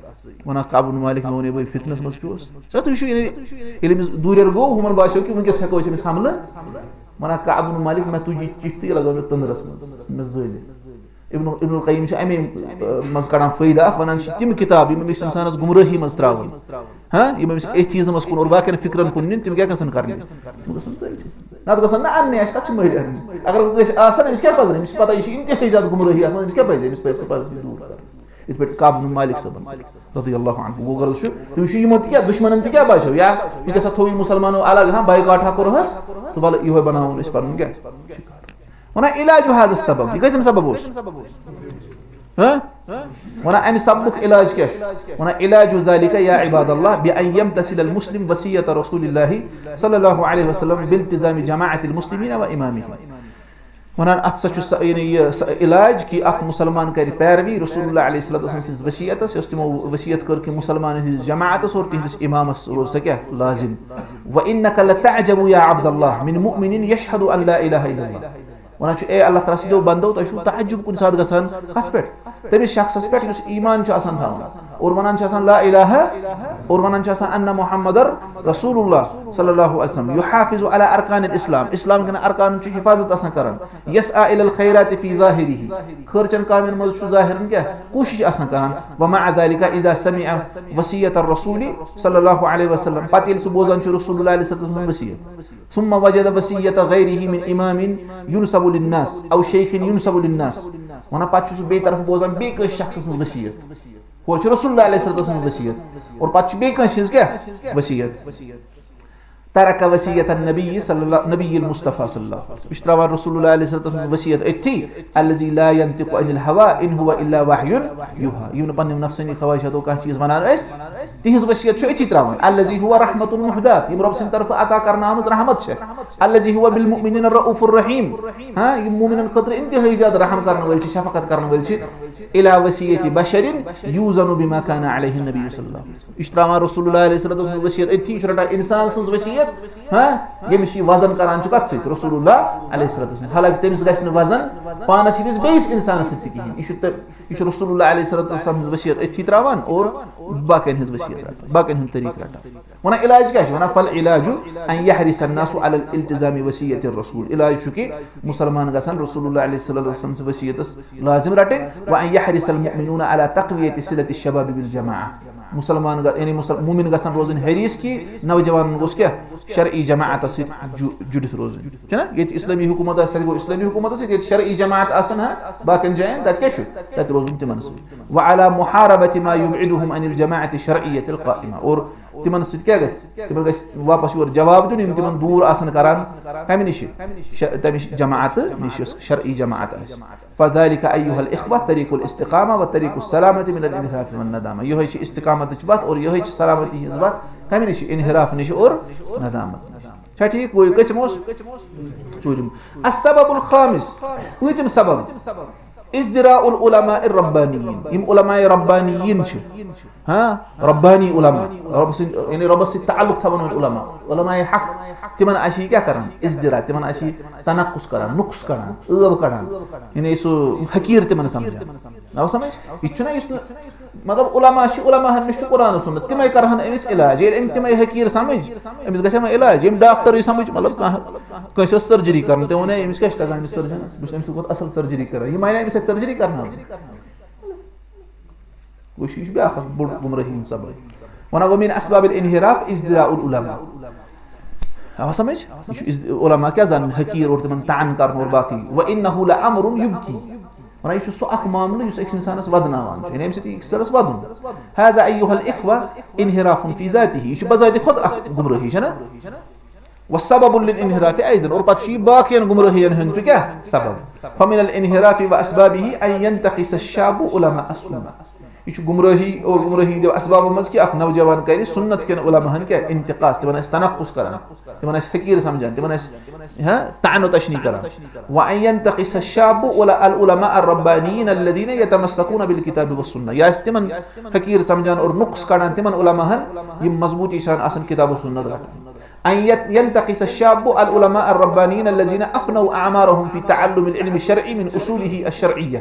ونان، کعب بن مالک، مےٚ ووٚنے بہٕ فتنس منٛز پیوس۔ ژےٚ تُہۍ چھِو، یعنی ییٚلہِ أمِس دوٗرٮ۪ر گوٚو، ہُمن باسیو کہِ وٕنکیٚس ہٮ۪کو أسۍ أمِس حملہٕ۔ ونان، کعب بن مالک، مےٚ تُج یہِ چِٹھۍ تہٕ یہِ لگٲو مےٚ تٔنٛدرس منٛز، مےٚ زٲلِتھ۔ ابن، ابن القیم چھُ اَمے، آ، منٛز کڑان فٲیدٕ اکھ، ونان چھِ تِم کِتاب یِم أمِس اِنسانس گمرٲہی منٛز ترٛاوَن، ہاں، یِم أمِس ایتھیزمس کُن اور باقین فکرن کُن نِن، تِم کیٛاہ گژھن کرنہِ؟ تِم گژھن ژٔلۍ۔ نتہٕ گژھن نہٕ اننہِ، اَسہِ کتھ چھُ مٔلۍ اننہِ؟ اگر وۄنۍ کٲنٛسہِ آسن، أمِس کیٛاہ پزن؟ أمِس چھِ پتہ، یہِ چھُ انتہٲیی زیادٕ گمرٲہی، اتھ منٛز أمِس کیٛاہ پزِ؟ أمِس پزِ سُہ پزِ دوٗر کرُن۔ یِتھ پٲٹھۍ کعب بن مالک صٲبن رضی اللہ عنہ، گوٚو غرض چھُ، تٔمِس چھُ یِمو تہِ کیٛاہ، دُشمنن تہِ کیٛاہ باسیو؟ یا یہِ کیٛاہ سا تھوٚو یہِ مسلمانو الگ، ہاں، بایکاٹ ہا کوٚرہس، تہٕ وَلہٕ یِہوے بناوون أسۍ پنُن کیٛاہ؟ شکار۔ ونان علاج هذا السبب، یہِ کٔژِم سبب اوس؟ ہاں؟ ونان امہِ سببُک علاج کیٛاہ چھُ؟ ونان علاج ذلك يا عباد الله بأن يمتثل المسلم وصية رسول الله صلى الله عليه وسلم بالتزام جماعة المسلمين وإمامهم۔ ونان اتھ سا چھُ سا، یعنی یہِ سا علاج کہِ اکھ مسلمان کرِ پیروی رسول اللہ علیہ الصلوۃ والسلام سٕنٛز وصیتس، یۄس تِمو وصیت کٔر کہِ مسلمانن ہٕنٛدِس جماعتس اور تِہنٛدِس امامس روز سا کیٛاہ؟ لازم۔ وإنك لتعجب يا عبد الله من مؤمن يشهد أن لا إله إلا الله۔ ونان چھُ، اے اللہ تعالیٰ سٕنٛدیو بندو، تۄہہِ چھُو تعجب کُنہِ ساتہٕ گژھان کتھ پٮ۪ٹھ؟ تٔمِس شخصس پٮ۪ٹھ یُس ایمان چھُ آسان تھاوان اور ونان چھُ آسان لا الہ، اور ونان چھُ آسان ان محمد رسول اللہ صلی اللہ علیہ وسلم، يحافظ على أركان الإسلام، اسلام کٮ۪ن ارکانن چھُ حفاظت آسان کران، يسعى إلى الخيرات في ظاهره، خٲرچن کامٮ۪ن منٛز چھُ ظاہرن کیٛاہ؟ کوٗشش آسان کران، ومع ذلك إذا سمع وصية الرسول صلى الله عليه وسلم، پتہٕ ییٚلہِ سُہ بوزان چھُ رسول اللہ علیہ الصلوۃ والسلام سٕنٛز وصیت، ثم وجد وصية غيره من إمام ينسب للناس أو شيخ ينسب للناس۔ ونان پتہٕ چھُ سُہ بیٚیہِ طرفہٕ بوزان بیٚیہِ کٲنٛسہِ شخص سٕنٛز وصیت۔ ہورٕ چھُ رسول اللہ علیہ الصلوۃ والسلام سٕنٛز وصیت اور پتہٕ چھُ بیٚیہِ کٲنٛسہِ ہٕنٛز کیٛاہ؟ وصیت۔ ترک وصیة النبی صلی اللہ، نبی المصطفیٰ صلی اللہ علیہ وسلم۔ یہِ چھُ ترٛاوان رسول اللہ علیہ الصلوۃ والسلام سٕنٛز وصیت أتھی، الذي لا ينطق عن الهوى إن هو إلا وحي يوحى۔ یِم نہٕ پننیو نفسانی خواہشاتو کانٛہہ چیٖز ونان ٲسۍ، تِہنٛز وصیت چھُ أتھی ترٛاوان۔ الذي هو رحمة مهداة، یِم رۄب سٕنٛدِ طرفہٕ عطا کرنہٕ آمٕژ رحمت چھےٚ۔ الذي هو بالمؤمنين رؤوف رحيم، ہاں، یِم مومنن خٲطرٕ انتہٲئی زیادٕ رحم کرن وٲلۍ چھِ، شفقت کرن وٲلۍ چھِ۔ إلى وصية بشر يوزن بما كان عليه النبي صلى الله عليه وسلم۔ یہِ چھُ ترٛاوان رسول اللہ علیہ الصلوۃ والسلام سٕنٛز وصیت أتھی، یہِ چھُ رٹان انسان سٕنٛز وصیت، ہاں، ییٚمِس یہِ وزن کران چھُ کتھ سۭتۍ؟ رسول اللہ علیہ الصلوۃ والسلام۔ حالانکہ تٔمِس گژھِ نہٕ وزن پانس ہِوِس بیٚیِس انسانس سۭتۍ تہِ کِہیٖنۍ۔ یہِ چھُ تہٕ یہِ چھُ رسول اللہ علیہ الصلوۃ والسلام سٕنٛز وصیت أتھی ترٛاوان اور باقین ہٕنٛز وصیت رٹان، باقین ہُنٛد طریٖقہٕ رٹان۔ ونان علاج کیٛاہ چھُ؟ ونان، فالعلاج أن يحرص الناس على التزام وصية الرسول۔ علاج چھُ کہِ مسلمان گژھن رسول اللہ علیہ الصلوۃ والسلام سٕنٛز وصیتس لازم رٹٕنۍ۔ وأن يحرص المؤمنون على تقوية صلة الشباب بالجماعة۔ مسلمان گژھ-، یعنی مسل-، مومن گژھن روزٕنۍ حریص کہِ نوجوانن گوٚژھ کیٛاہ؟ شرعی جماعتس سۭتۍ جُ-، جُڑِتھ روزُن۔ چھُنہ؟ ییٚتہِ اسلٲمی حکومت آسہِ، تَتہِ گوٚو اسلٲمی حکومتس سۭتۍ، ییٚتہِ شرعی جماعت آسن ہا باقین جاین، تَتہِ کیٛاہ چھُ؟ تَتہِ روزُن تِمن سۭتۍ۔ وعلى محاربة ما يبعدهم عن الجماعة الشرعية القائمة۔ اور تِمن سۭتۍ کیٛاہ گژھِ؟ تِمن گژھِ واپس یورٕ جواب دیُن، یِم تِمن دوٗر آسن کران کمہِ نِشہِ؟ ش-، تَمہِ جماعتہٕ نِش، یۄس شرعی جماعت آسہِ۔ فذلك أيها الإخوة طريق الاستقامة وطريق السلامة من الانحراف والندامة۔ یہے چھِ استقامتٕچ وتھ اور یہے چھِ سلامتی ہٕنٛز وتھ۔ کمہِ نِش؟ انحراف نِش اور ندامت نِش۔ چھا ٹھیٖک؟ گوٚو یہِ کٔژِم اوس؟ ژوٗرِم۔ السبب الخامس، پٲنٛژِم سبب، ازدراء العلماء الربانیین۔ یِم علماء ربانیین چھِ، ہاں، ربانی علماء، رۄبہٕ سٕنٛدۍ، یعنی رۄبَس سۭتۍ تعلق تھاوَن وٲلۍ علماء، علماء حق، تِمن آسہِ یہِ کیٛاہ کران؟ ازدراء، تِمن آسہِ یہِ تنقص کران، نقص کران، عٲب کڑان، یعنی سُہ حقیٖر تِمن سمجھان۔ آو سمجھ؟ یہِ چھُنہ یُس نہٕ، مطلب، علماء چھِ، علماء ہن نِش چھُ قرآن و سنت، تِمے کرہن أمِس علاج۔ ییٚلہِ أمۍ تِمے حقیٖر سمجھ، أمِس گژھِ وۄنۍ علاج۔ ییٚمۍ ڈاکٹرٕے سمجھ، مطلب، کانٛہہ، کٲنٛسہِ ٲس سرجری کرٕنۍ، تٔمۍ ووٚن، "ہے، أمِس کیٛاہ چھِ تگان أمِس سرجنس؟ بہٕ چھُس أمِس کوٗتاہ اصل سرجری کران، یہِ مانہِ أمِس اَتھِ سرجری کرناوٕنۍ۔" وٕچھ، یہِ چھُ بیٛاکھ اکھ بوٚڑ گمرٲہی ہُنٛد سبب۔ وَنان، "وَمِن اسباب الانحراف ازدراء العلماء۔" آو سمجھ؟ یہِ چھُ از-، علماء کیٛاہ زانن، حقیٖر اور تِمن طعن کرُن اور باقٕے۔ "وَإِنَّهُ لَأَمْرٌ يُبْكِي۔" وَنان، یہِ چھُ سُہ اکھ معاملہٕ یُس أکِس اِنسانس ودناوان چھُ، یعنی اَمہِ سۭتۍ چھُ أکِس اِنسانس ودُن۔ "هذا أيها الإخوة انحراف في ذاته۔" یہِ چھُ بذاتِ خۄد اکھ گمرٲہی، چھَنہ؟ "وَسَبَبٌ لِلْإِنْحِرَافِ أَيْضًا۔" اور پتہٕ چھُ یہِ باقین گمرٲہین ہُنٛد تہِ کیٛاہ سبب؟ "فَمِنَ الْإِنْحِرَافِ وَأَسْبَابِهِ أَنْ يَنْتَقِصَ الشَّابُّ عُلَمَاءَ السُّنَّةِ۔" یہِ چھُ گمرٲہی اور گمرٲہی ہٕنٛدیو اسبابو منٛز کہِ اکھ نوجوان کرِ سُنت کٮ۪ن علماہن کیٛاہ؟ انتقاص، تِمن آسہِ تنقص کران، تِمن آسہِ حقیٖر سمجھان، تِمن آسہِ، ہاں، طعن و تشنیع کران۔ "وَأَنْ يَنْتَقِصَ الشَّابُّ عُلَ-، الْعُلَمَاءَ الرَّبَّانِيِّينَ الَّذِينَ يَتَمَسَّكُونَ بِالْكِتَابِ وَالسُّنَّةِ۔" یہِ آسہِ تِمن حقیٖر سمجھان اور نقص کڑان تِمن علماہن، یِم مضبوٗطی سان آسن کتاب و سُنت رٹان۔ "أَنْ يَتَ-، يَنْتَقِصَ الشَّابُّ الْعُلَمَاءَ الرَّبَّانِيِّينَ الَّذِينَ أَفْنَوْا أَعْمَارَهُمْ فِي تَعَلُّمِ الْعِلْمِ الشَّرْعِيِّ مِنْ أُصُولِهِ الشَّرْعِيَّةِ۔"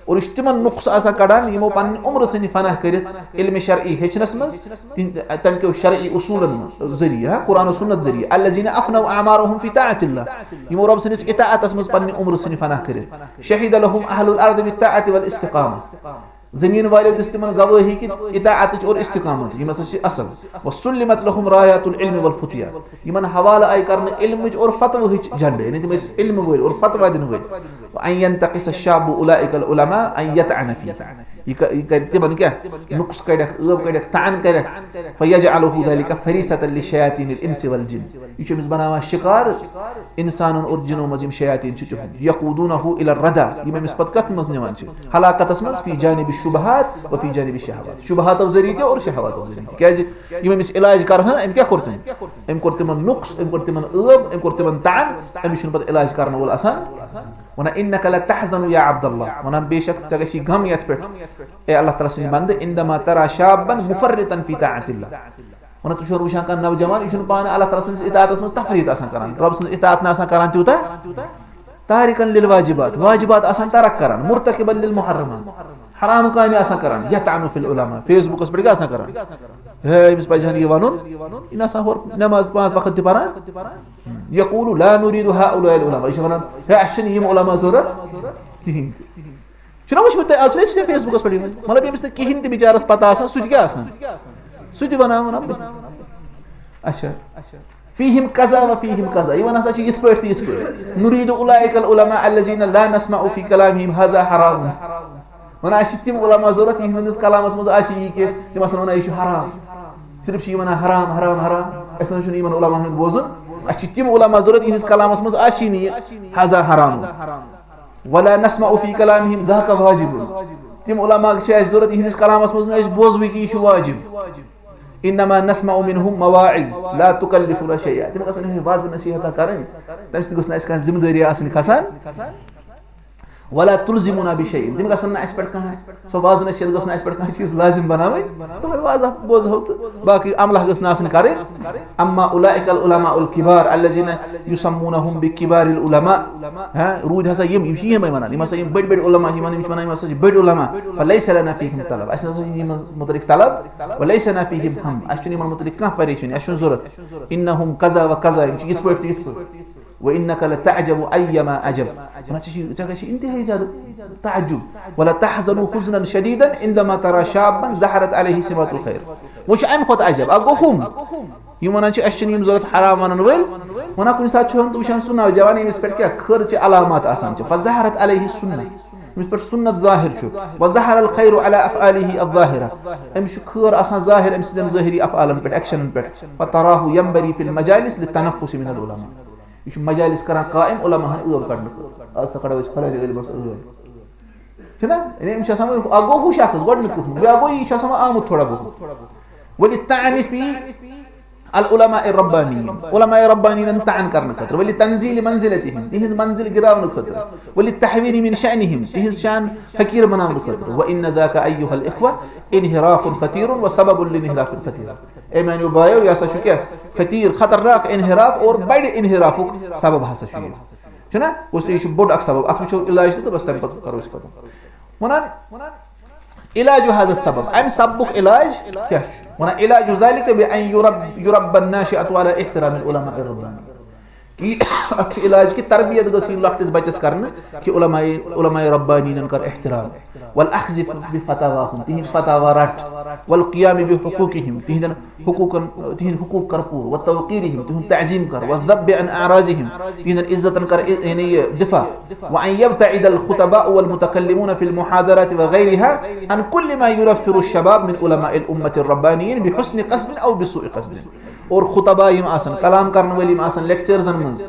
اور یہِ چھُ تِمن نقص آسان کڑان، یِمو پنٕنۍ عمر ژھٕنہِ فنا کٔرِتھ علمِ شرعی ہیٚچھنس منٛز، تِہنٛدِ، تَمہِ کیو شرعی اصوٗلن منٛز ذٔریعہٕ، ہاں، قرآن و سُنت ذٔریعہٕ۔ "الَّذِينَ أَفْنَوْا أَعْمَارَهُمْ فِي طَاعَةِ اللَّهِ۔" یِمو رۄب سٕنٛدِس اطاعتس منٛز پنٕنۍ عمر ژھٕنہِ فنا کٔرِتھ۔ "شَهِدَ لَهُمْ أَهْلُ الْأَرْضِ بِالطَّاعَةِ وَالِاسْتِقَامَةِ۔" زٔمیٖن والیو دِژ تِمن گوٲہی کہِ اطاعتٕچ اور استقامت، یِم ہسا چھِ اصل۔ "وَسُلِّمَتْ لَهُمْ رَايَاتُ الْعِلْمِ وَالْفُتْيَا۔" یِمن حوالہٕ آیہِ کرنہٕ علمٕچ اور فتوہٕچ جھنڈٕ، یعنی تِم ٲسۍ علمہٕ وٲلۍ اور فتوا دِنہٕ وٲلۍ۔ "وَأَنْ يَنْتَقِصَ الشَّابُّ أُولَئِكَ الْعُلَمَاءَ أَنْ يَطْعَنَ فِيهِمْ۔" یہِ کَ-، یہِ کرِ تِمن کیٛاہ؟ نقص کڑٮ۪کھ، عٲب کڑٮ۪کھ، طعن کڑٮ۪کھ۔ "فَيَجْعَلُهُ ذَلِكَ فَرِيسَةً لِشَيَاطِينِ الْإِنْسِ وَالْجِنِّ۔" یہِ چھُ أمِس بناوان شِکار اِنسانن اور جِنو منٛز یِم شیاطیٖن چھِ تِہُنٛد۔ "يَقُودُونَهُ إِلَى الرَّدَى۔" یِم أمِس پتہٕ کتھ منٛز نِوان چھِ؟ ہلاکتس منٛز، "فِي جَانِبِ الشُّبُهَاتِ وَفِي جَانِبِ الشَّهَوَاتِ۔" شُبہاتو ذٔریعہٕ تہِ اور شہواتو ذٔریعہٕ تہِ۔ کیٛازِ؟ یِم أمِس علاج کرہن، أمۍ کیٛاہ کوٚر تٔمۍ؟ أمۍ کوٚر تِمن نقص، أمۍ کوٚر تِمن عٲب، أمۍ کوٚر تِمن طعن، أمِس چھُنہٕ پتہٕ علاج کرن وول آسان۔ وَنان، "إِنَّكَ لَتَحْزَنُ يَا عَبْدَ اللَّهِ۔" وَنان، بے شک ژےٚ گژھی غم یَتھ پٮ۪ٹھ، اے اللہ تعالیٰ سٕنٛدۍ بندٕ، "عِنْدَمَا تَرَى شَابًّا مُفَرِّطًا فِي طَاعَةِ اللَّهِ۔" وَنان، ژٕ چھُکھ وٕچھان کانٛہہ نوجوان، یہِ چھُنہٕ پانہٕ اللہ تعالیٰ سٕنٛدِس اطاعتس منٛز تفریٖط آسان کران، رۄب سٕنٛز اطاعت نہٕ آسان کران تیوٗتاہ، تارکن للواجبات، واجبات آسان ترک کران، مرتکبا للمحرمات، حرام کامہِ آسان کران، یطعن فی العلماء، فیس بُکس پٮ۪ٹھ کیٛاہ آسان کران؟ ہے، أمِس پزِ ہا نہٕ یہِ ونُن، یہِ نہ آسان ہورٕ نماز پانٛژھ وقت تہِ پران۔ یقول لا نرید هؤلاء العلماء، یہِ چھِ ونان، ہے، اَسہِ چھِنہٕ یِم علماء ضروٗرت کِہیٖنۍ تہِ۔ چھُنہ وٕچھمُت تۄہہِ، آز چھُنہ أسۍ وٕچھان فیس بُکس پٮ۪ٹھ یِم، مطلب، ییٚمِس نہٕ کِہیٖنۍ تہِ بِچارس پتہ آسان، سُہ تہِ کیٛاہ آسان؟ سُہ تہِ ونان، ونان بہٕ تہِ۔ اچھا۔ فیہم کذا و فیہم کذا، یِمن ہسا چھِ یِتھ پٲٹھۍ تہٕ یِتھ پٲٹھۍ۔ نرید اولئک العلماء الذین لا نسمع فی کلامہم ھذا حرام۔ ونان، اَسہِ چھِ تِم علماء ضروٗرت، یِہنٛدِس کلامس منٛز آسہِ یی کہِ تِم آسن ونان، یہِ چھُ حرام۔ صرف چھِ یہِ ونان، حرام، حرام، حرام۔ اَسہِ نہ چھُنہٕ یِمن علماہن ہُنٛد بوزُن۔ اَسہِ چھِ تِم علماء ضروٗرت، یِہنٛدِس کلامس منٛز آسہِ نہٕ یہِ ھذا حرام۔ ولا نسمع فی کلامہم ذاک واجب۔ تِم علماء چھِ اَسہِ ضروٗرت، یِہنٛدِس کلامس منٛز نہٕ أسۍ بوزوٕے کہِ یہِ چھُ واجب۔ انما نسمع منہم مواعظ لا تکلفنا شیئا۔ تِم گژھن یِہوٚے وعظ نصیحتہ کرٕنۍ، تَمہِ سۭتۍ گٔژھ نہٕ اَسہِ کانٛہہ ذمہٕ دٲری آسٕنۍ کھسان۔ ولا تلزمنا بشیء، تِم گژھن نہٕ اَسہِ پٮ۪ٹھ کانٛہہ، سۄ وعظ نصیحت گٔژھ نہٕ اَسہِ پٮ۪ٹھ کانٛہہ چیٖز لازم بناوٕنۍ۔ تۄہہِ وعظ بوزہو تہٕ باقٕے عملہ گٔژھ نہٕ آسٕنۍ کرٕنۍ۔ اما اولئک العلماء الکبار الذین یسمونہم بکبار العلماء۔ ہاں، روٗدۍ ہسا یِم، یِم چھِ یِمے ونان، یِم ہسا یِم بٔڑۍ بٔڑۍ علماء چھِ، یِم ونان، یِم چھِ ونان، یِم ہسا چھِ بٔڑۍ علماء۔ فلیس لنا فیہم طلب، اَسہِ نہ سا چھِ یِمن متعلق طلب۔ ولیس لنا فیہم ہم، اَسہِ چھُنہٕ یِمن متعلق کانٛہہ پریشٲنی، اَسہِ چھُنہٕ ضروٗرت۔ انہم کذا و کذا، یِم چھِ یِتھ پٲٹھۍ تہٕ یِتھ پٲٹھۍ۔ وانک لتعجب ایما عجب۔ ونان، ژےٚ چھُے، ژےٚ گژھی انتہٲیی زیادٕ تعجب۔ ولتحزن حزنا شدیدا عندما ترى شابا ظهرت عليه سمات الخير۔ وۄنۍ چھُ اَمہِ کھۄتہٕ عجب، اکھ گوٚو ہُم۔ یِم ونان چھِ، اَسہِ چھِنہٕ یِم ضروٗرت حرام ونن وٲلۍ۔ ونان، کُنہِ ساتہٕ چھُ ہن ژٕ وٕچھان سُہ نوجوان، ییٚمِس پٮ۪ٹھ کیٛاہ خٲرٕچہِ علامات آسان چھِ۔ فظهرت عليه السنة، ییٚمِس پٮ۪ٹھ سُنت ظٲہِر چھُ۔ وظهر الخير على أفعاله الظاهرة، أمِس چھُ خٲر آسان ظٲہِر أمۍ سٕنٛدٮ۪ن ظٲہِری افعالن پٮ۪ٹھ، ایکشنن پٮ۪ٹھ۔ فتراه ينبري في المجالس للتنقص من العلماء۔ یہِ چھُ مجالس کران قائم علماہن عٲب کڑنہٕ خٲطرٕ۔ آز ہسا کڑو أسۍ فلٲنۍ عٲلمس عٲب۔ چھُنہ؟ یعنی أمِس چھُ آسان وۄنۍ، اکھ گوٚو ہُہ شخص گۄڈٕنیُک قٕسم، بیٛاکھ گوٚو یہِ چھُ آسان وۄنۍ آمُت تھوڑا بہت۔ وَلِلطَّعْنِ فِي الْعُلَمَاءِ الرَّبَّانِيِّينَ، علماء ربانیین، علماء ربانیینن طعن کرنہٕ خٲطرٕ، وَلِتَنزِيلِ مَنزِلَتِهِمْ، تِہنٛز منزل گراونہٕ خٲطرٕ، وَلِلتَّهْوِينِ مِنْ شَأْنِهِمْ، تِہنٛز شان حقیٖر بَناونہٕ خٲطرٕ، وَإِنَّ ذَاكَ أَيُّهَا الْإِخْوَةُ اِنحِرافٌ خَطِيرٌ وَسَبَبٌ لِانْحِرَافٍ خَطِيرٍ۔ اے میانیو بایو، یہِ ہسا چھُ کیٛاہ؟ خطیٖر، خطرناک انحراف اور بڑِ انحرافُک سبب ہسا چھُ یہِ۔ چھُنہ؟ گوٚو یہِ چھُ بوٚڑ اکھ سبب، اتھ وٕچھو علاج تہِ تہٕ بس تمہِ پتہٕ کرو أسۍ ختم۔ وَنان، علاج هذا السبب، امہِ سببُک علاج کیٛاہ چھُ؟ وَنان، علاج ذلك بأن يرب-، يربى الناشئة على احترام العلماء الربانيين۔ کہِ اتھ چھُ علاج کہِ تربیت گٔژھ یِنۍ لۄکٹِس بچس کرنہٕ کہِ علماء، علماء ربانیٖنن کر احترام، والأخذ بفتاواهم، تِہنٛدۍ فتاوا رٹ، والقيام بحقوقهم، تِہنٛدٮ۪ن حقوٗقن، تِہنٛدۍ حقوٗق کر پوٗرٕ، وتوقيرهم، تِہُنٛد تعظیٖم کر، والذب عن أعراضهم، تِہنٛدٮ۪ن عزتن کر، یعنی یہِ دفاع۔ وأن يبتعد الخطباء والمتكلمون في المحاضرات وغيرها عن كل ما ينفر الشباب من علماء الأمة الربانيين بحسن قصد أو بسوء قصد۔ اور خطبا یِم آسن، کلام کرن وٲلۍ یِم آسن لیکچرزن منٛز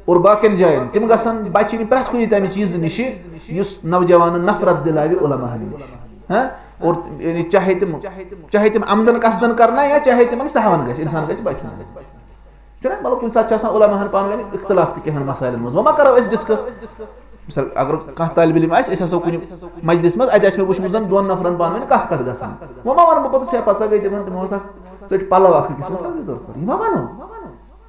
اور باقین جاین، تِم گژھن بچِنۍ پرٛٮ۪تھ کُنہِ تمہِ چیٖزٕ نِشہِ یُس نوجوانن نفرت دِلاوِ علماہن نِش۔ ہاں؟ اور یعنی چاہے تِم، چاہے تِم عمدن قصدن کرنا یا چاہے تِمن سہون گژھِ، انسان گژھِ بچُن۔ چھُنہ؟ مطلب کُنہِ ساتہٕ چھِ آسان علماہن پانہٕ ؤنۍ اختلاف تہِ کینٛہن مسائلن منٛز، وۄنۍ ما کرو أسۍ ڈسکس؟ مثال اگر کانٛہہ طالب علم آسہِ، أسۍ آسو کُنہِ مجلس منٛز، اتہِ آسہِ مےٚ وٕچھمُت زن دۄن نفرن پانہٕ ؤنۍ کتھ کتھ گژھان، وۄنۍ ما ونہٕ بہٕ پوٚتُس ہے پتہٕ سا گٔے تِمن، تِمو ہسا ژٔٹۍ پلو اکھ أکِس منٛز، یہِ ما ونو؟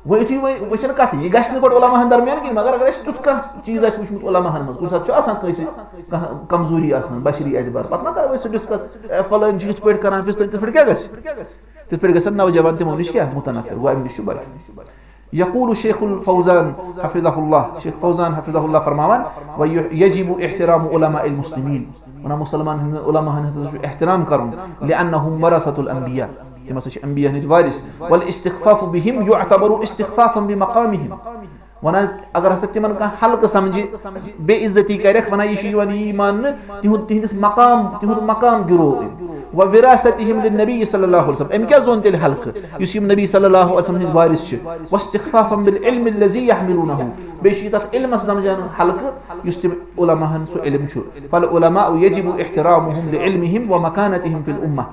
وۄنۍ یُتھُے وۄنۍ، وۄنۍ چھَنہٕ کَتھٕے، یہِ گژھِ نہٕ گۄڈٕ علماہَن درمیان کِہیٖنۍ، مگر اگر اَسہِ تیُتھ کانٛہہ چیٖز آسہِ وٕچھمُت علماہَن منٛز، کُنہِ ساتہٕ چھُ آسان کٲنٛسہِ کانٛہہ کمزوٗری آسان بشری اعتبار، پَتہٕ ما کَرو أسۍ سُہ ڈِسکَس، اے، فلٲنۍ چھُ یِتھ پٲٹھۍ کَران، فِستٲنۍ تِتھ پٲٹھۍ کیٛاہ گژھِ؟ تِتھ پٲٹھۍ گژھن نوجوان تِمو نِش کیٛاہ؟ مُتنفر، گوٚو اَمہِ نِش چھُ بَچُن۔ یقول شیخ الفوزان حفظہ اللہ، شیخ فوزان حفظہ اللہ فرماوان، وَيَجِبُ احترام علماء المسلمین، وَنان مُسلمان ہٕنٛدٮ۪ن علماہَن ہٕنٛز ہسا چھُ احترام کَرُن، لأنهم ورثة الأنبياء، تِم ہسا چھِ انبیاء ہٕنٛدۍ وارث۔ والاستخفاف بهم يعتبر استخفافا بمقامهم۔ وَنان اگر ہسا تِمن کانٛہہ ہلکہٕ سمجھِ، بے عزتی کرٮ۪کھ، وَنان یہِ چھُ یِوان یی ماننہٕ تِہُنٛد، تِہنٛدِس مقام، تِہُنٛد مقام گِرو أمۍ۔ ووراثتهم للنبي صلى الله عليه وسلم۔ أمۍ کیٛاہ زون تیٚلہِ ہلکہٕ یُس یِم نبی صلی اللہ علیہ وسلم ہٕنٛدۍ وارث چھِ؟ واستخفافا بالعلم الذي يحملونه۔ بیٚیہِ چھِ یہِ تَتھ علمس سمجھان ہلکہٕ یُس تِم علماہن سُہ علم چھُ۔ فالعلماء يجب احترامهم لعلمهم ومكانتهم في الأمة۔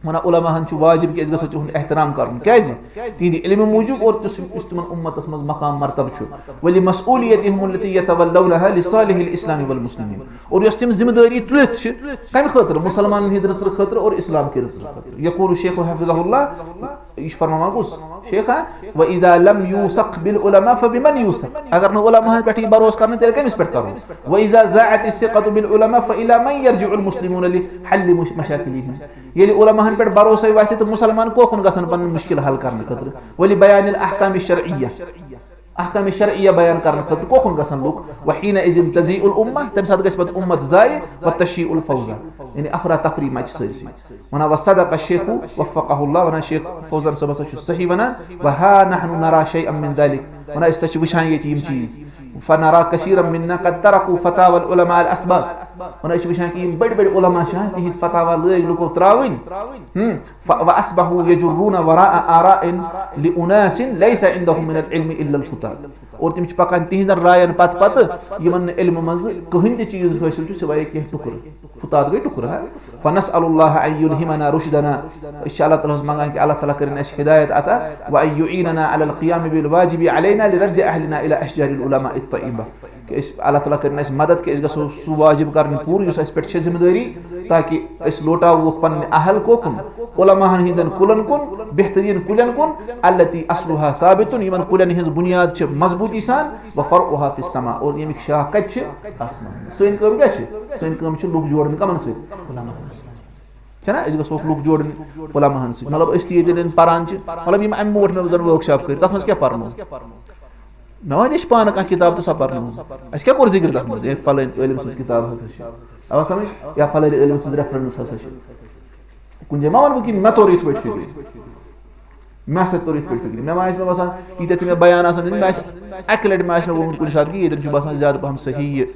وَنان علماہن چھُ واجب کہِ أسۍ گژھو تِہُنٛد احترام کرُن۔ کیٛازِ؟ تِہنٛدِ علمہٕ موٗجوٗب اور تِس-، یُس تِمن اُمتس منٛز مقام مرتبہٕ چھُ۔ ولمسؤوليتهم التي يتولونها لصالح الإسلام والمسلمين۔ اور یۄس تِم ذمہٕ دٲری تُلِتھ چھِ، کَمہِ خٲطرٕ؟ مُسلمانن ہٕنٛدِ رٕژرٕ خٲطرٕ اور اِسلام کہِ رٕژرٕ خٲطرٕ۔ یقول الشيخ حفظه الله، یہِ چھُ فرماوان کُس؟ شیخ، ہا؟ وَإِذَا لَمْ يُوثَقْ بِالْعُلَمَاءِ فَبِمَنْ يُوثَقْ؟ اگر نہٕ علماہن پٮ۪ٹھ یی بھروسہٕ کرنہٕ، تیٚلہِ کٔمِس پٮ۪ٹھ کرو؟ وَإِذَا ضَاعَتِ الثِّقَةُ بِالْعُلَمَاءِ فَإِلَى مَنْ يَرْجِعُ الْمُسْلِمُونَ لِحَلِّ مُشْ-، مَشَاكِلِهِمْ؟ ییٚلہِ علماءہن پٮ۪ٹھ بھروسے وۄتھِ تہٕ مُسلمان کوکُن گژھن پنٕنۍ مُشکِل حل کرنہٕ خٲطرٕ؟ وَلِبَيَانِ الْأَحْكَامِ الشَّرْعِيَّةِ، احکام شرعیہ بیان کرنہٕ خٲطرٕ کوکُن گژھن لُکھ؟ وحینئذ تضیع الامہ، تمہِ ساتہٕ گژھِ پتہٕ اُمت ضایع، وتشیع الفوضی، یعنی افراتفری مچہِ سٲرسٕے۔ ونان وصدق الشیخ وفقہ اللہ، ونان شیخ فوزان صٲب ہسا چھُ صحیح ونان، وہا نحن نرى شیئا من ذلک، ونان أسۍ ہسا چھِ وٕچھان ییٚتہِ یِم چیٖز، فنرى كثيرا منا قد تركوا فتاوى العلماء الاثبات، ونان أسۍ چھِ وٕچھان کہِ یِم بٔڑۍ بٔڑۍ علماء چھِ ہاں، تِہِنٛدۍ فتاوا لٲگۍ لُکو ترٛاوٕنۍ، ہم، ف-، وأصبحوا يجرون وراء آراء لأناس ليس عندهم من العلم إلا الفتات۔ اور تِم چھِ پکان تِہنٛدٮ۪ن راین پتہٕ پتہٕ، یِمن نہٕ علمہٕ منٛزٕ کٕہٕنۍ تہِ چیٖز حٲصِل چھُ سوائے کینٛہہ ٹُکرٕ۔ فتات گٔے ٹُکرٕ، ہا؟ فنسأل الله أن يلهمنا رشدنا۔ أسۍ چھِ اللہ تعالیٰ ہس منٛگان کہِ اللہ تعالیٰ کٔرِن اَسہِ ہدایت عطا، وأن يعيننا على القيام بالواجب علينا لرد أهلنا إلى أشجار العلماء الطيبة۔ کہِ أسۍ، اللہ تعالیٰ کٔرِن اَسہِ مدد کہِ أسۍ گژھو سُہ واجب کرنہِ پوٗرٕ یُس اَسہِ پٮ۪ٹھ چھےٚ ذمہٕ دٲری، تاکہِ أسۍ لوٹاووکھ پنٕنۍ اہل کوکُن، علماہن ہٕنٛدٮ۪ن کُلن کُن، بہتریٖن کُلٮ۪ن کُن، التي اصلها ثابت، یِمن کُلٮ۪ن ہٕنٛز بُنیاد چھِ مضبوٗطی سان، وفرعها في السماء، اور ییٚمِکۍ شاخ کتہِ چھِ؟ آسمانس منٛز۔ سٲنۍ کٲم کیٛاہ چھِ؟ سٲنۍ کٲم چھِ لُکھ جوڑٕنۍ کمن سۭتۍ؟ علماہن سۭتۍ۔ چھےٚ نا؟ أسۍ گژھوکھ لُکھ جوڑٕنۍ علماہن سۭتۍ۔ مطلب أسۍ تہِ ییٚتٮ۪ن پران چھِ، مطلب یِم امہِ برونٛٹھ مےٚ زن ورک شاپ کٔرۍ، تتھ منٛز کیٛاہ پرنو؟ مےٚ وَنے چھِ پانہٕ کانٛہہ کِتاب تہٕ سۄ پَرنٲوٕم۔ اَسہِ کیٛاہ کوٚر ذِکِر تَتھ منٛز؟ ہے، فَلٲنۍ عٲلِم سٕنٛز کِتاب ہسا چھِ۔ آوا سَمٕجھ؟ یا فَلٲنۍ عٲلِم سٕنٛز ریفرنس ہسا چھِ۔ کُنہِ جایہِ ما وَنہٕ بہٕ کہِ مےٚ توٚر یِتھ پٲٹھۍ فِکرِ؟ مےٚ ہسا توٚر یِتھ پٲٹھۍ فِکرِ۔ مےٚ ما آسہِ، مےٚ باسان، ییٖتیٛاہ تہِ مےٚ بیان آسان دِتھ، مےٚ آسہِ اَکہِ لَٹہِ ما آسہِ مےٚ ووٚنمُت کُنہِ ساتہٕ کہِ ییٚتٮ۪ن چھُ باسان زیادٕ پَہَم صحیح یہِ۔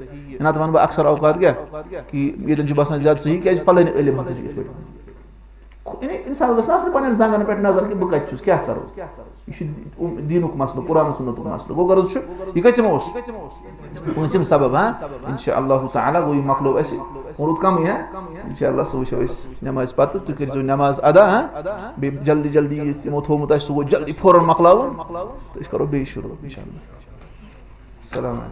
نَتہٕ وَنہٕ بہٕ اَکثر اوقات کیٛاہ؟ کہِ ییٚتٮ۪ن چھُ باسان زیادٕ صحیح، کیٛازِ فَلٲنۍ عٲلِم ہسا چھُ یِتھ پٲٹھۍ۔ یعنی اِنسان گژھِ نہ آسٕنۍ پننٮ۪ن زنٛگن پٮ۪ٹھ نظر کہِ بہٕ کَتہِ چھُس، کیٛاہ کَرو۔ یہِ چھُ دیٖنُک مسلہٕ، قرآن و سُنتُک مسلہٕ۔ گوٚو غرض چھُ، یہِ کَتہِ منٛز اوس؟ پوٗنٛژِم سبب، ہاں؟ اِنشاء اللہ تعالیٰ گوٚو یہِ مۄکلو اَسہِ۔ ووٚنُتھ کمٕے، ہا؟ انشاءاللہ، سُہ وٕچھو أسۍ نمازِ پتہٕ۔ تُہۍ کٔرۍزیو نماز ادا، ہا؟ بیٚیہِ جلدی جلدی یہِ تِمو تھوٚومُت آسہِ سُہ گوٚو جلدی فوراً مۄکلاوُن، تہٕ أسۍ کرو بیٚیہِ شروع انشاءاللہ۔ السلام علیکم۔